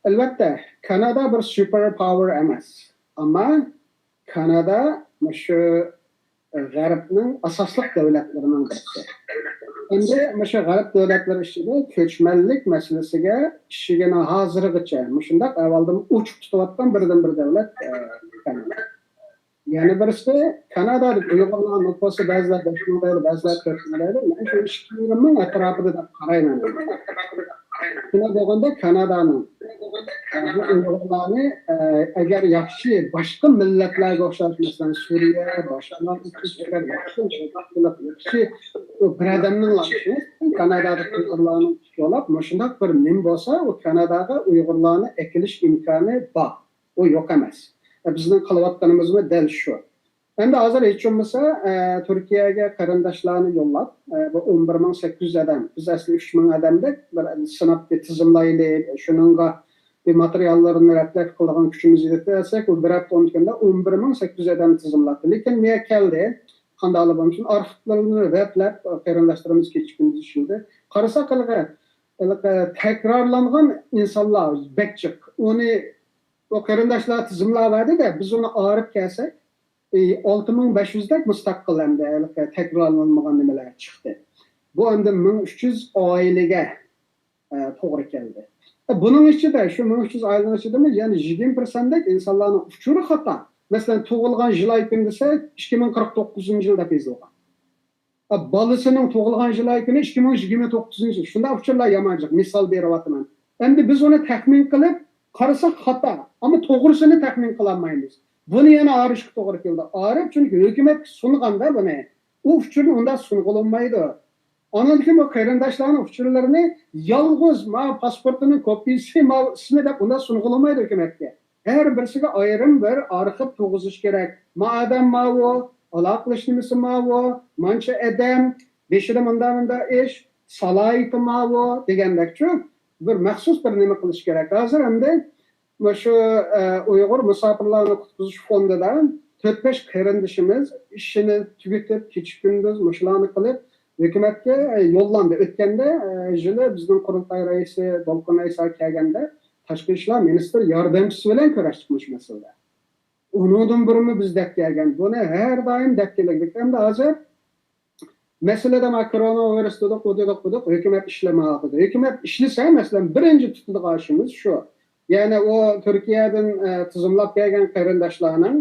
ئەلۋەتتە، كانادا بىر سۇپېر پاۋېر ئەمەس. ئەمما كانادا مۇشۇ غەربنىڭ ئاساسلىق دۆلەتلىرىنىڭ بىرسى. ئەمدى مۇشۇ غەرب دۆلەتلىرى ئىچىدە كۆچمەنلىك مەسىلىسىگە ئىشىكىنى ھازىرغىچە مۇشۇنداق ئەھۋالدىمۇ ئوچۇق تۇتۇۋاتقان بىردىنبىر دۆلەت، ئە، كانادا. يەنە بىرسى، كانادادا ئۇيغۇرلار نوپۇسى بەزىلەر بەش مىڭ دەيدۇ، بەزىلەر تۆت مىڭ دەيدۇ. مەن شۇ ئىككى يېرىم مىڭ ئەتراپىدا دەپ قارايمەن. شۇنداق بولغاندا كانادانىڭ، ئە، بۇ ئۇيغۇرلارنى، ئە، ئەگەر ياخشى باشقا مىللەتلەرگە ئوخشاش، مەسىلەن، سۈرىيە، باشقىلار ئۈچۈن ئەگەر ياخشى، ياخشى بىر ئادەمنىڭ كانادادا ئۇيغۇرلارنىڭ ئىشى بولۇپ، مۇشۇنداق بىر نېمە بولسا، ئۇ كاناداغا ئۇيغۇرلارنى ئەكېلىش ئىمكانى بار. ئۇ يوق ئەمەس. ئە، بىزنىڭ قىلىۋاتقىنىمىزمۇ دەل شۇ. ئەمدى ھازىر ھېچ بولمىسا، ئە، تۈركىيەگە قېرىنداشلارنى يوللاپ، ئە، بۇ ئون بىر مىڭ سەككىز يۈز ئادەم، بىز ئەسلى ئۈچ مىڭ ئادەمدەك بىر سىناپ بىر تىزىملايلى، شۇنىڭغا بىر ماتېرىياللارنى رەتلەپ قىلىدىغان كۈچىمىز يېتىۋەرسەك، ئۇ بىر ھەپتە ئون كۈندە ئون بىر مىڭ سەككىز يۈز ئادەم تىزىملاتتى. لېكىن نېمە كەلدى؟ قانداقلا بولمىسۇن، ئارخىپلارنى رەتلەپ، قېرىنداشلىرىمىز كېچە كۈندۈز ئىشلىدى. قارىساق، ھېلىقى، ھېلىقى تەكرارلانغان ئىنسانلار بەك جىق. ئۇنى، ئۇ قېرىنداشلار تىزىملاۋەردى-دە، بىز ئۇنى ئايرىپ كەلسەك، ئى، ئالتە مىڭ بەش يۈزدەك مۇستەقىل ئەمدى ھېلىقى تەكرارلانمىغان نېمىلەر چىقتى. بۇ ئەمدى مىڭ ئۈچ يۈز ئائىلىگە، ئە، توغرا كەلدى. ئە، بۇنىڭ ئىچىدە، شۇ مىڭ ئۈچ يۈز ئائىلىنىڭ ئىچىدىمۇ يەنە يىگىرمە پىرسەنتتەك ئىنسانلارنىڭ ئۇچۇرى خاتا. مەسىلەن، تۇغۇلغان يىل ئاي كۈن دېسە، ئىككى مىڭ قىرىق توققۇزىنچى يىل دەپ يېزىلغان. ئە، بالىسىنىڭ تۇغۇلغان يىل ئاي كۈنى ئىككى مىڭ يىگىرمە توققۇزىنچى يىل. شۇنداق ئۇچۇرلار يامان جىق. مىسال بېرىۋاتىمەن. ئەمدى بىز ئۇنى تەخمىن قىلىپ قارىساق خاتا. ئەمما توغرىسىنى تەخمىن قىلالمايمىز. بۇنى يەنە ئايرىشقا توغرا كېلىدۇ. ئايرىپ، چۈنكى ھۆكۈمەتكە سۇنغاندا بۇنى، ئۇ ئۇچۇرنى ئۇنداق سۇنغىلى بولمايدۇ. ئاندىن كېيىن بۇ قېرىنداشلارنىڭ ئۇچۇرلىرىنى يالغۇز ما پاسپورتىنىڭ كوپىيىسى، ما ئىسمى دەپ ئۇنداق سۇنغىلى بولمايدۇ ھۆكۈمەتكە. ھەر بىرسىگە ئايرىم بىر ئارخىپ تۇرغۇزۇش كېرەك. ما ئادەم ماۋۇ، ئالاقىلىشىش نېمىسى ماۋۇ، مانچە ئادەم، بېشىدا مۇنداق مۇنداق ئىش، سالاھىيىتى ماۋۇ دېگەندەكچۇ، بىر مەخسۇس بىر نېمە قىلىش كېرەك. ھازىر ئەمدى مۇشۇ، ئە، ئۇيغۇر مۇساپىرلارنى قۇتقۇزۇش فوندىدا تۆت بەش قېرىندىشىمىز ئىشىنى تۈگىتىپ، كېچە كۈندۈز مۇشۇلارنى قىلىپ، ھۆكۈمەتكە، ئە، يوللاندى. ئۆتكەندە، ئە، يىلى بىزنىڭ قۇرۇلتاي رەئىسى دولقۇن ئەيسا كەلگەندە، تاشقى ئىشلار مىنىستىر ياردەمچىسى بىلەن كۆرۈشتۇق مۇشۇ مەسىلىدە. ئۇنىڭدىن بۇرۇنمۇ بىز دەپ كەلگەن. بۇنى ھەر دائىم دەپ كېلىۋاتىمىز. ئەمدى ھازىر مەسىلىدە ما كورونا ۋىرۇس دېدۇق، ئۇ دېدۇق، بۇ دېدۇق، ھۆكۈمەت ئىشلىمەيۋاتىدۇ. ھۆكۈمەت ئىشلىسە، مەسىلەن، بىرىنچى تۇتىدىغان ئىشىمىز شۇ. يەنى ئۇ تۈركىيەدىن، ئە، تىزىملاپ كەلگەن قېرىنداشلارنىڭ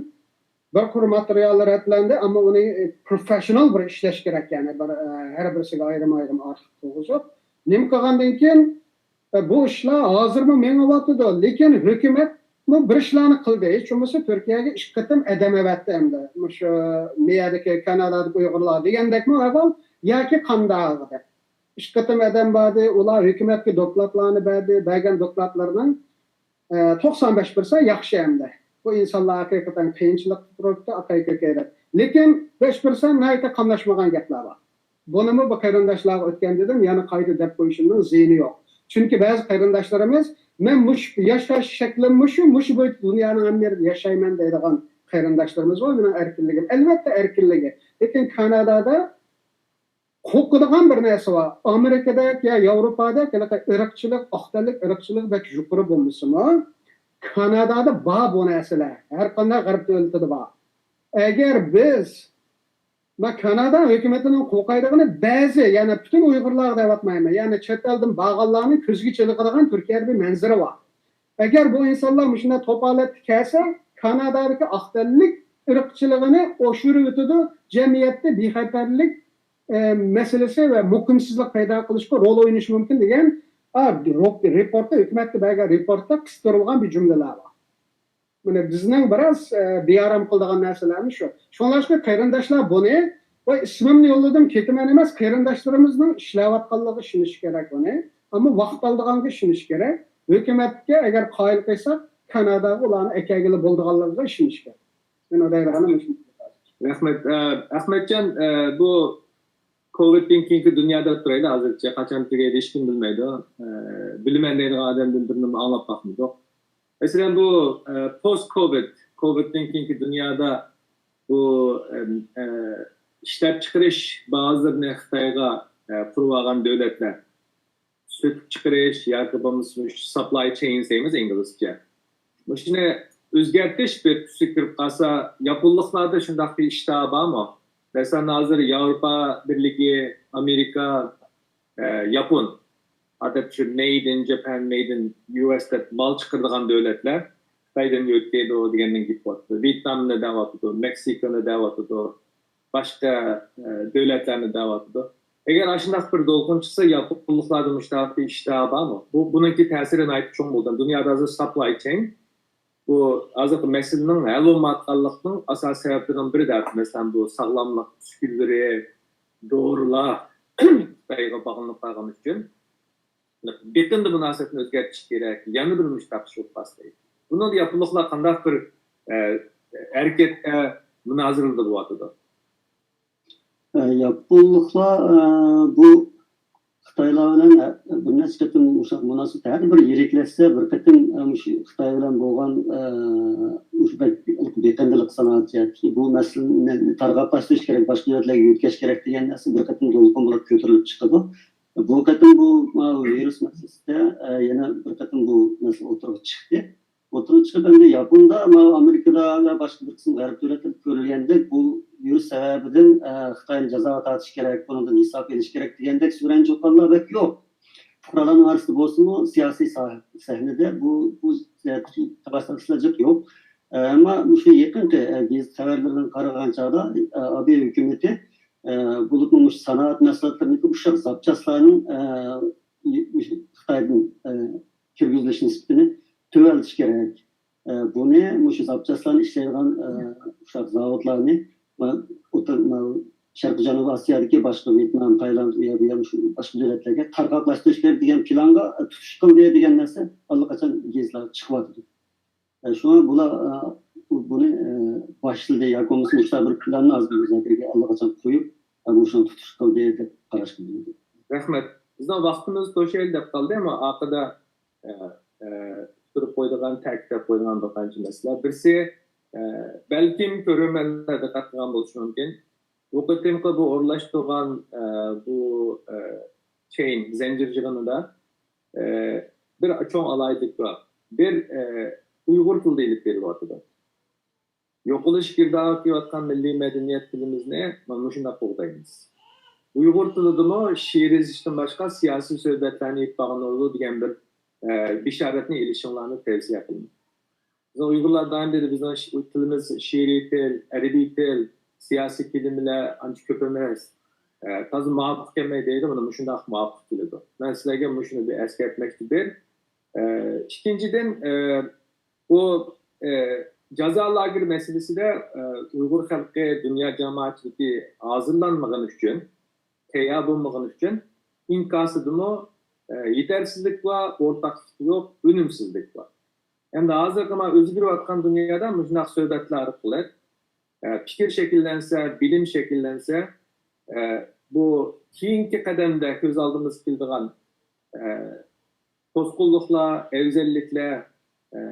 بىر قۇر ماتېرىيالى رەتلەندى، ئەمما ئۇنى، ئە، پروفېششىونال بىر ئىشلەش كېرەك، يەنى بىر، ئە، ھەر بىرسىگە ئايرىم-ئايرىم ئارخىپ تۇرغۇزۇپ، نېمە قىلغاندىن كېيىن، ئە، بۇ ئىشلار ھازىرمۇ مېڭىۋاتىدۇ، لېكىن ھۆكۈمەتمۇ بىر ئىشلارنى قىلدى. ھېچ بولمىسا تۈركىيەگە ئىككى قېتىم ئادەم ئەۋەتتى ئەمدى. مۇشۇ مىيەدىكى كانادادىكى ئۇيغۇرلار دېگەندەكمۇ ئەھۋال ياكى قانداق دەپ. ئىككى قېتىم ئادەم باردى، ئۇلار ھۆكۈمەتكە دوكلاتلارنى بەردى، بەرگەن دوكلاتلىرىنىڭ، ئە، توقسان بەش پىرسەنت ياخشى ئەمدى. بۇ ئىنسانلار ھەقىقەتەن قىيىنچىلىقتا تۇرۇپتۇ، ئاكاي-كۆكەي دەپ. لېكىن بەش پىرسەنت ناھايىتى قاملاشمىغان گەپلەر بار. بۇنىمۇ بۇ قېرىنداشلارغا ئۆتكەن دېدىم، يەنە قايتا دەپ قويۇشۇمنىڭ زىيىنى يوق. چۈنكى بەزى قېرىنداشلىرىمىز، «مەن مۇشۇ ياشاش شەكلىم مۇشۇ، مۇشۇ بويىچە دۇنيانىڭ ھەممە يېرىدە ياشايمەن» دەيدىغان قېرىنداشلىرىمىز بار، مېنىڭ ئەركىنلىكىم. ئەلۋەتتە ئەركىنلىكى. لېكىن كانادادا قورقىدىغان بىر نەرسە بار. ئامېرىكىدەك يا ياۋروپادەك ھېلىقى ئىرقچىلىق، ئاق تەنلىك ئىرقچىلىقى بەك يۇقىرى بولمىسىمۇ، كانادادا بار بۇ نەرسىلەر. ھەر قانداق غەرب دۆلىتىدە بار. ئەگەر بىز، مەن كانادا ھۆكۈمىتىنىڭ قورقايدىغىنى بەزى، يەنى پۈتۈن ئۇيغۇرلارغا دەۋاتمايمەن، يەنى چەت ئەلدىن بارغانلارنىڭ كۆزىگە چېلىقىدىغان تۈركىيەدە بىر مەنزىرە بار. ئەگەر بۇ ئىنسانلار مۇشۇنداق توپالەتكە كەلسە، كانادادىكى ئاق تەنلىك ئىرقچىلىقىنى ئوشۇرۇۋېتىدۇ، جەمئىيەتتە بىخەتەرلىك، ئە، مەسىلىسى ۋە مۇقىمسىزلىق پەيدا قىلىشقا رول ئوينىشى مۇمكىن دېگەن، ئا، روپ-، رېپورتتا، ھۆكۈمەتكە بەرگەن رېپورتتا قىستۇرۇلغان بىر جۈملىلەر بار. مانا بىزنىڭ بىراز، ئە، بىئارام قىلىدىغان نەرسىلەرمۇ شۇ. شۇڭلاشقا قېرىنداشلار بۇنى ۋاي، ئىسمىمنى يوللىدىم، كېتىمەن ئەمەس، قېرىنداشلىرىمىزنىڭ ئىشلەۋاتقانلىقىغا ئىشىنىش كېرەك ئۇنى. ئەمما ۋاقىت ئالىدىغانغا ئىشىنىش كېرەك. ھۆكۈمەتكە ئەگەر قايىل قىلساق، كاناداغا ئۇلارنى ئەكەلگىلى بولىدىغانلىقىغا ئىشىنىش كېرەك. مېنىڭ دەيدىغىنىم مۇشۇ. رەھمەت. ئە، ئەخمەتجان، ئە، بۇ كوۋىدتىن كېيىنكى دۇنيا دەپ تۇرايلى ھازىرچە. قاچان تۈگەيدۇ، ھېچكىم بىلمەيدۇ. ئە، بىلىمەن دەيدىغان ئادەمدىن بىرنىمۇ ئاڭلاپ باقمىدۇق. مەسىلەن، بۇ، ئە، پوست كوۋىد، كوۋىدتىن كېيىنكى دۇنيادا بۇ، ئە، ئە، ئىشلەپچىقىرىش بازىرىنى خىتايغا، ئە، قۇرۇۋالغان دۆلەتلەر، سېتىپ چىقىرىش ياكى بولمىسا مۇشۇ ساپلاي چېين دەيمىز ئىنگلىزچە. مۇشۇنى ئۆزگەرتىش بىر تۈسكە كىرىپ قالسا، ياپونلۇقلاردا شۇنداق بىر ئىشتىھا بارمۇ؟ مەسىلەن، ھازىر ياۋروپا بىرلىكى، ئامېرىكا، ئە، ياپون، ئادەتتە شۇ مەيد ئىن جاپان، مەيد ئىن يۇ ئېس دەپ مال چىقىرىدىغان دۆلەتلەر خىتايدىن يۆتكەيدۇ دېگەندىن گېپى بولۇپتۇ. ۋيېتنامنى دەۋاتىدۇ، مېكسىكونى دەۋاتىدۇ، باشقا، ئە، دۆلەتلەرنى دەۋاتىدۇ. ئەگەر ئاشۇنداق بىر دولقۇن چىقسا، ياپونلۇقلاردا مۇشۇنداق بىر ئىشتىھا بارمۇ؟ بۇ، بۇنىڭكى تەسىرى ناھايىتى چوڭ بولىدۇ. دۇنيادا ھازىر ساپلاي چېين، بۇ ھازىرقى مەسىلىنىڭ ھەل بولمايۋاتقانلىقىنىڭ ئاساسىي سەۋەبلىرىنىڭ بىرى دەپ، مەسىلەن، بۇ ساغلاملىق ئۈسكۈنىلىرى، دورىلار خىتايغا باغلىنىپ قالغان ئۈچۈن. بېقىندى مۇناسىۋەتنى ئۆزگەرتىش كېرەك، يەنە بىر مۇشۇنداق ئىش بولۇپ قالسا دەيدۇ. بۇنىڭدا ياپونلۇقلار قانداق بىر، ئە، ھەرىكەتتە مۇنازىرىدە بولۇۋاتىدۇ؟ ئە، ياپونلۇقلار، ئە، بۇ خىتايلار بىلەن، ئە، بىر نەچچە قېتىم مۇشۇ مۇناسىۋەتتە ھەر بىر يىرىكلەشسە، بىر قېتىم، ئە، مۇشۇ خىتاي بىلەن بولغان، ئە، مۇشۇ بەك بېقىندىلىق سانائەت جەھەتتىكى بۇ مەسىلىنى تارقاقلاشتۇرۇش كېرەك، باشقا دۆلەتلەرگە يۆتكەش كېرەك دېگەن نەرسە بىر قېتىم دولقۇن بولۇپ كۆتۈرۈلۈپ چىقىدۇ. بۇ قېتىم بۇ، ما، ۋىرۇس مەسىلىسىدە، ئە، يەنە بىر قېتىم بۇ مەسىلە ئوتتۇرىغا چىقتى. ئوتتۇرىغا چىقىپ، ئەمدى ياپوندا، ما، ئامېرىكىدا ۋە باشقا بىر قىسىم غەرب دۆلەتلىرىدە كۆرۈلگەندەك بۇ ۋىرۇس سەۋەبىدىن، ئە، خىتاينى جازاغا تارتىش كېرەك، بۇنىڭدىن ھېساب ئېلىش كېرەك دېگەندەك سۈرەن چوققانلار بەك يوق. پۇقرالارنىڭ ئارىسىدا بولسىمۇ، سىياسىي ساھ-، سەھنىدە بۇ، بۇ جەھەتتىكى تاپاشتاشلار جىق يوق. ئە، ئەمما مۇشۇ يېقىنقى، ئە، گېزىت خەۋەرلىرىدىن قارىغان چاغدا، ئە، ئابېي ھۆكۈمىتى، ئە، بولۇپمۇ مۇشۇ سانائەت مەھسۇلاتلىرىدىكى ئۇششاق زاپچاسلارنىڭ، ئە، خىتايدىن، ئە، كىرگۈزۈلۈش نىسبىتىنى تۆۋەنلىتىش كېرەك. ئە، بۇنى مۇشۇ زاپچاسلارنى ئىشلەيدىغان، ئە، ئۇششاق زاۋۇتلارنى، ما-، ئوتتۇرا-، ما-، شەرقىي جەنۇبىي ئاسىيادىكى باشقا ۋيېتنام، تايلاند، ئۇ يەر، بۇ يەر، مۇشۇ باشقا دۆلەتلەرگە تارقاقلاشتۇرۇش كېرەك دېگەن پىلانغا، ئە، تۇتۇش قىلدى دېگەن نەرسە ئاللىقاچان گېزىتلەردە چىقىۋاتىدۇ. ئە، شۇڭا بۇلار، ئە، بۇ-، بۇنى، ئە، باشلىدى ياكى بولمىسا مۇشۇنداق بىر پىلاننى ھازىر مۇزاكىرىگە ئاللىقاچان قويۇپ، ئە، مۇشۇنى تۇتۇش قىلدى دەپ قاراشقا بولىدۇ. رەھمەت. بىزنىڭ ۋاقتىمىز توشايلى دەپ قالدى، ئەمما ئارقىدا، ئە، ئە، ئۇتتۇرۇپ قويىدىغان، تەكىتلەپ قويىدىغان بىر قانچە مەسىلە. بىرسى، ئە، بەلكىم كۆرۈرمەنلەر دىققەت قىلغان بولۇشى مۇمكىن. بۇ قېتىمقى بۇ ئورۇنلاشتۇرغان، ئە، بۇ، ئە، چېين، زەنجىر يىغىنىدا، ئە، بىر چوڭ ئالاھىدىلىك بار. بىر، ئە، ئۇيغۇر تىلىدا ئېلىپ بېرىلىۋاتىدۇ. يوقىلىش گىردابىغا كىرىۋاتقان مىللىي مەدەنىيەت تىلىمىزنى مانا مۇشۇنداق قوغدايمىز. ئۇيغۇر تىلىدىمۇ شېئىر يېزىشتىن باشقا سىياسىي سۆھبەتلەرنى ئېلىپ بارغىلى دېگەن بىر، ئە، بېشارەتنى ئېلىشىڭلارنى تەۋسىيە قىلىمەن. بىزنىڭ ئۇيغۇرلار دائىم دەيدۇ، بىزنىڭ ش-، تىلىمىز شېئىرىي تىل، ئەدەبىي تىل، سىياسىي كېلىمىلەر ئانچە كۆپ ئەمەس. ئە، تازا مۇۋاپىق كەلمەي دەيدۇ، مانا مۇشۇنداق مۇۋاپىق كېلىدۇ. مەن سىلەرگە مۇشۇنى بىر ئەسكەرتمەكچى بىر. ئە، ئىككىنچىدىن، ئە، بۇ، ئە، جازا لاگېرى مەسىلىسىدە، ئە، ئۇيغۇر خەلقى دۇنيا جامائەتچىلىكى ھازىرلانمىغىنى ئۈچۈن، تەييار بولمىغىنى ئۈچۈن ئىنكاسىدىمۇ، ئە، يېتەرسىزلىك بار، ئورتاقلىق يوق، ئۈنۈمسىزلىك بار. ئەمدى ھازىرقى مانا ئۆزگىرىۋاتقان دۇنيادا مۇشۇنداق سۆھبەتلەر ئارقىلىق، ئە، پىكىر شەكىللەنسە، بىلىم شەكىللەنسە، ئە، بۇ كېيىنكى قەدەمدە كۆز ئالدىمىزغا كېلىدىغان، ئە، توسقۇنلۇقلار، ئەۋزەللىكلەر، ئە،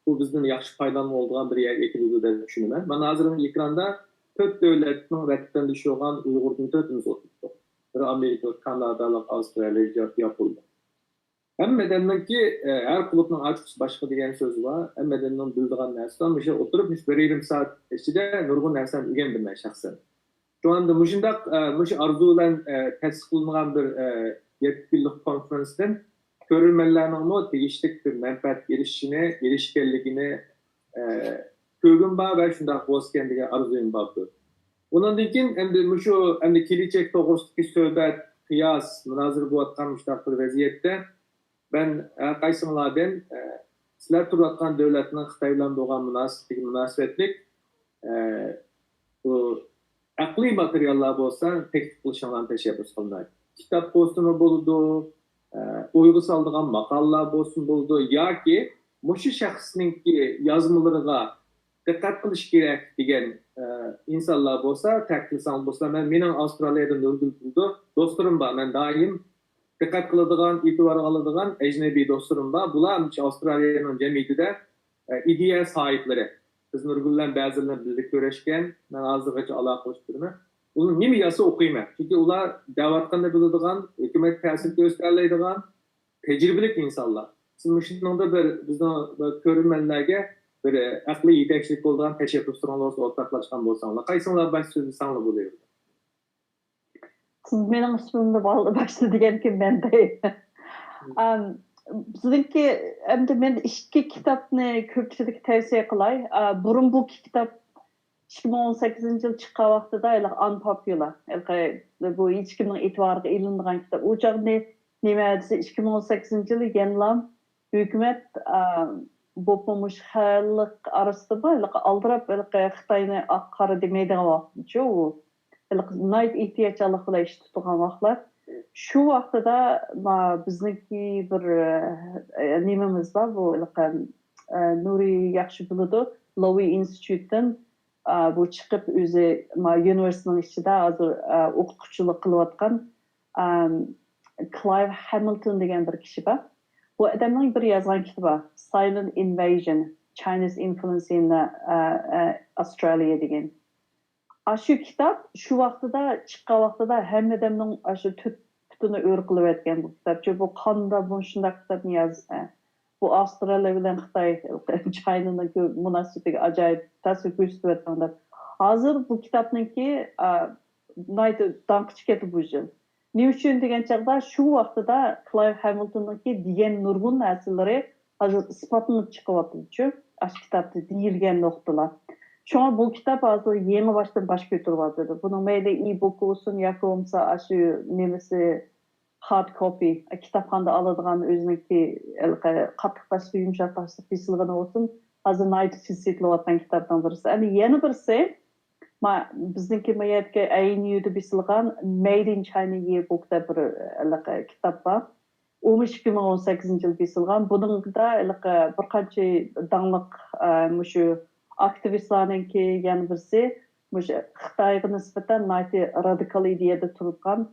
بۇ بىزدىن ياخشى پايدىلانغىلى بولىدىغان بىر يەرگە ئەكېلىدۇ دەپ چۈشىنىمەن. مانا ھازىر ئېكراندا تۆت دۆلەتنىڭ ۋەتەندىشى بولغان ئۇيغۇردىن تۆتىمىز ئولتۇرۇپتۇق. بىرى ئامېرىكىلىق، كانادالىق، ئاۋسترالىيەلىك، ياپونلۇق. ھەممە ئادەمنىڭكى، ئە، ھەر قۇلۇپنىڭ ئاچقۇچى باشقا دېگەن سۆز بار. ھەممە ئادەمنىڭ بىلىدىغان نەرسىسى بار. مۇشۇ ئولتۇرۇپ، مۇشۇ بىر يېرىم سائەت ئىچىدە نۇرغۇن نەرسىلەرنى ئۆگەندىم مەن شەخسەن. شۇڭا مۇشۇنداق، ئە، مۇشۇ ئارزۇ بىلەن، ئە، تەسىس قىلىنغان بىر، ئە، يەتتە كۈنلۈك كونفېرېنستىن كۆرۈرمەنلەرنىڭمۇ تېگىشلىك بىر مەنپەئەتكە ئېرىشىشىنى، ئېرىشكەنلىكىنى، ئە، كۆرگۈم بار ۋە شۇنداق بولسىكەن دېگەن ئارزۇيۇم باردۇر. ئۇنىڭدىن كېيىن ئەمدى مۇشۇ، ئەمدى كېلىچەك توغرىسىدىكى سۆھبەت، قىياس، مۇنازىرە بولۇۋاتقان مۇشۇنداق بىر ۋەزىيەتتە، مەن ھەر قايسىڭلاردىن، ئە، سىلەر تۇرۇۋاتقان دۆلەتنىڭ خىتاي بىلەن بولغان مۇناسىۋىتىگە مۇناسىۋەتلىك، ئە، بۇ ئەقلىي ماتېرىياللار بولسا تەكلىپ قىلىشىڭلارنى تەشەببۇس قىلىمەن. كىتاب بولسىمۇ بولىدۇ، ئە، ئويغا سالىدىغان ماقالىلار بولسىمۇ بولىدۇ ياكى مۇشۇ شەخسنىڭكى يازمىلىرىغا دىققەت قىلىش كېرەك دېگەن، ئە، ئىنسانلار بولسا تەكلىپ قىلساڭلار بولسا، مەن، مېنىڭ ئاۋسترالىيەدە نۇرگۈل بولىدۇ دوستلىرىم بار، مەن دائىم دىققەت قىلىدىغان، ئېتىبارغا ئالىدىغان ئەجنەبىي دوستلىرىم بار. بۇلار ئاۋسترالىيەنىڭ جەمئىيىتىدە، ئە، ئىدىيە ساھىبلىرى. بىز نۇرگۈل بىلەن بەزىلەر بىللە كۆرۈشكەن. مەن ھازىرغىچە ئالاقىلىشىپ تۇرىمەن. ئۇلار نېمە يازسا ئوقۇيمەن. چۈنكى ئۇلار دەۋاتقاننى بىلىدىغان، ھۆكۈمەتكە تەسىر كۆرسىتەلەيدىغان تەجرىبىلىك ئىنسانلار. سىز مۇشۇنىڭدا بىر بىزنىڭ بىر كۆرۈرمەنلەرگە بىر ئەقلىي يېتەكچىلىك بولىدىغان تەشەببۇسلىرىڭلار بولسا ئورتاقلاشقان بولساڭلار. قايسىڭلار باش سۆزلىسەڭلار بولۇۋېرىدۇ. سىز مېنىڭ ئىسمىمنى بالىدا باشتا دېگەنكىن مەن دەي. ئام، بىزنىڭكى ئەمدى مەن ئىككى كىتابنى كۆپچىلىككە تەۋسىيە قىلاي. ئا، بۇرۇن بۇ كىتاب ئىككى مىڭ ئون سەككىزىنچى يىل چىققان ۋاقتىدا ھېلىقى ئانپوپۇلار، ھېلىقى بۇ ھېچكىمنىڭ ئېتىبارىغا ئېلىنمىغان كىتاب. ئۇ چاغدا نېمە دېسە، ئىككى مىڭ ئون سەككىزىنچى يىلى يەنىلا ھۆكۈمەت، ئا، بولۇپمۇ مۇشۇ خەلق ئارىسىدىمۇ ھېلىقى ئالدىراپ ھېلىقى خىتاينى ئاق قارا دېمەيدىغان ۋاقىت شۇ ئۇ. ھېلىقى ناھايىتى ئېھتىياتچانلىق بىلەن ئىش تۇتىدىغان ۋاقىتلار. شۇ ۋاقتىدا ما بىزنىڭكى بىر، ئە، نېمىمىز بار، بۇ ھېلىقى، ئە، نۇرى ياخشى بىلىدۇ، لوۋى ئىنستىتۇتتىن، ئا، بۇ چىقىپ ئۆزى ما يۇنىۋېرسىتېتنىڭ ئىچىدە ھازىر، ئا، ئوقۇتقۇچىلىق قىلىۋاتقان، ئام، كلايۋ ھامىلتون دېگەن بىر كىشى بار. بۇ ئادەمنىڭ بىر يازغان كىتابى بار، Silent Invasion, China's Influence in, ئە، ئە، Australia دېگەن. ئاشۇ كىتاب شۇ ۋاقتىدا چىققان ۋاقتىدا ھەممە ئادەمنىڭ ئاشۇ تۆت پۇتىنى ئۆر قىلىۋەتكەن بۇ كىتاب. چۈنكى بۇ قانداق بۇ شۇنداق كىتابنى يازىسەن؟ بۇ ئاۋسترالىيە بىلەن خىتاي، چاينىنىڭ مۇناسىۋىتىگە ئاجايىپ تەسىر كۆرسىتىۋاتىدۇ دەپ. ھازىر بۇ كىتابنىڭكى، ئا، ناھايىتى داڭقى چىقىۋاتىدۇ بۇ يىل. نېمە ئۈچۈن دېگەن چاغدا شۇ ۋاقتىدا كلايۋ ھامىلتوننىڭكى دېگەن نۇرغۇن نەرسىلىرى ھازىر ئىسپاتلىنىپ چىقىۋاتىدۇچۇ، ئاشۇ كىتابتا دېيىلگەن نۇقتىلار. شۇڭا بۇ كىتاب ھازىر يېڭى باشتىن باش كۆتۈرۈۋاتىدۇ. بۇنىڭ مەيلى ئىبۇك بولسۇن ياكى بولمىسا ئاشۇ نېمىسى، ھارد كوپى، كىتابخانىدا ئالىدىغان ئۆزىنىڭكى ھېلىقى قاتتىق تاشلىق، يۇمشاق تاشلىق بېسىلغىنى بولسۇن، ھازىر ناھايىتى تېز سېتىلىۋاتقان كىتابنىڭ بىرسى. ئەمدى يەنە بىرسى، ما، بىزنىڭكى ما يەردىكى ئەينيۇدا بېسىلغان Made in China Yearbook دەپ بىر ھېلىقى كىتاب بار. ئۇمۇ ئىككى مىڭ ئون سەككىزىنچى يىل بېسىلغان. بۇنىڭدا ھېلىقى بىر قانچە داڭلىق، ئە، مۇشۇ ئاكتىۋىستلارنىڭكى، يەنە بىرسى مۇشۇ خىتايغا نىسبەتەن ناھايىتى رادىكال ئىدىيەدە تۇرغان،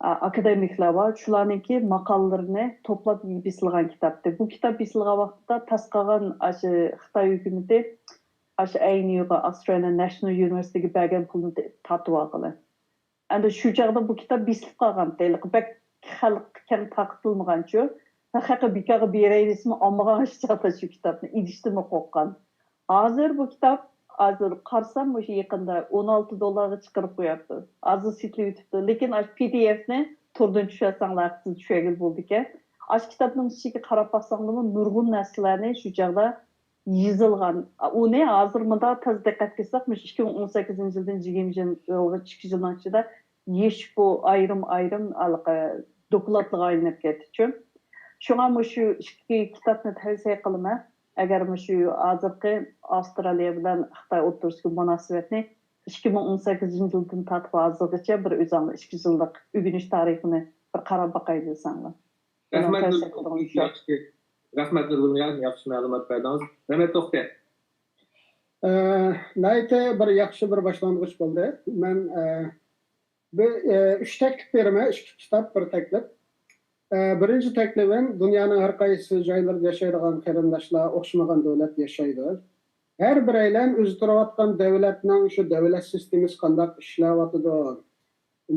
ئە، ئاكادېمىكلار بار. شۇلارنىڭكى ماقالىلىرىنى توپلاپ بېسىلغان كىتابتى. بۇ كىتاب بېسىلغان ۋاقتىدا تاس قالغان ئاشۇ خىتاي ھۆكۈمىتى ئاشۇ ئەينيۇغا ئاسترالىيە ناشنال يۇنىۋېرسىتېتىگە بەرگەن پۇلنى تارتىۋالغىلى. ئەمدى شۇ چاغدا بۇ كىتاب بېسىلىپ قالغانتى. ھېلىقى بەك خەلققە كەڭ تارقىتىلمىغانچۇ. ھەقىقەتەن بىكارغا بېرەي دېسىمۇ ئالمىغان ئىش چاغدا شۇ كىتابنى ئېلىشتىنمۇ قورققان. ھازىر بۇ كىتاب، ھازىر قارىسام، مۇشۇ يېقىندا ئون ئالتە دوللارغا چىقىرىپ قويۇپتۇ. ھازىر سېتىلىۋېتىپتۇ. لېكىن ئاشۇ پى دى ئېفنى توردىن چۈشۈرسەڭلار تېز چۈشۈرگىلى بولىدىكەن. ئاشۇ كىتابنىڭ ئىچىگە قاراپ باقساڭلارمۇ نۇرغۇن نەرسىلەرنى شۇ چاغدا يېزىلغان. ئۇنى ھازىر مۇنداق تەس دىققەت قىلساق، مۇشۇ ئىككى مىڭ ئون سەككىزىنچى يىلدىن يىگىرمە يىلغىچە ئىككى يىلنىڭ ئىچىدە يېشىپ بۇ ئايرىم-ئايرىم ھېلىقى دوكلاتلارغا ئايلىنىپ كەتتىچۇ. شۇڭا مۇشۇ ئىككى كىتابنى تەۋسىيە قىلىمەن. ئەگەر مۇشۇ ھازىرقى ئاۋسترالىيە بىلەن خىتاي ئوتتۇرىسىدىكى مۇناسىۋەتنى ئىككى مىڭ ئون سەككىزىنچى يىلدىن تارتىپ ھازىرغىچە بىر ئۆزۈڭلار ئىككى يىللىق ئۆگىنىش تارىخىنى بىر قاراپ باقاي دېسەڭلار. رەھمەت، نۇرگۈل. ياخشى. رەھمەت، نۇرگۈل. ياخشى مەلۇمات بەردىڭىز. رەھمەت، توختى. ئە، ناھايىتى بىر ياخشى بىر باشلانغۇچ بولدى. مەن، ئە، بىر، ئە، ئۈچ تەكلىپ بېرىمەن، ئىككى كىتاب، بىر تەكلىپ. ئە، بىرىنچى تەكلىپىم، دۇنيانىڭ ھەر قايسى جايلىرىدا ياشايدىغان قېرىنداشلار ئوخشىمىغان دۆلەتتە ياشايدۇ. ھەر بىرەيلەن ئۆزى تۇرۇۋاتقان دۆلەتنىڭ شۇ دۆلەت سىستېمىسى قانداق ئىشلەۋاتىدۇ،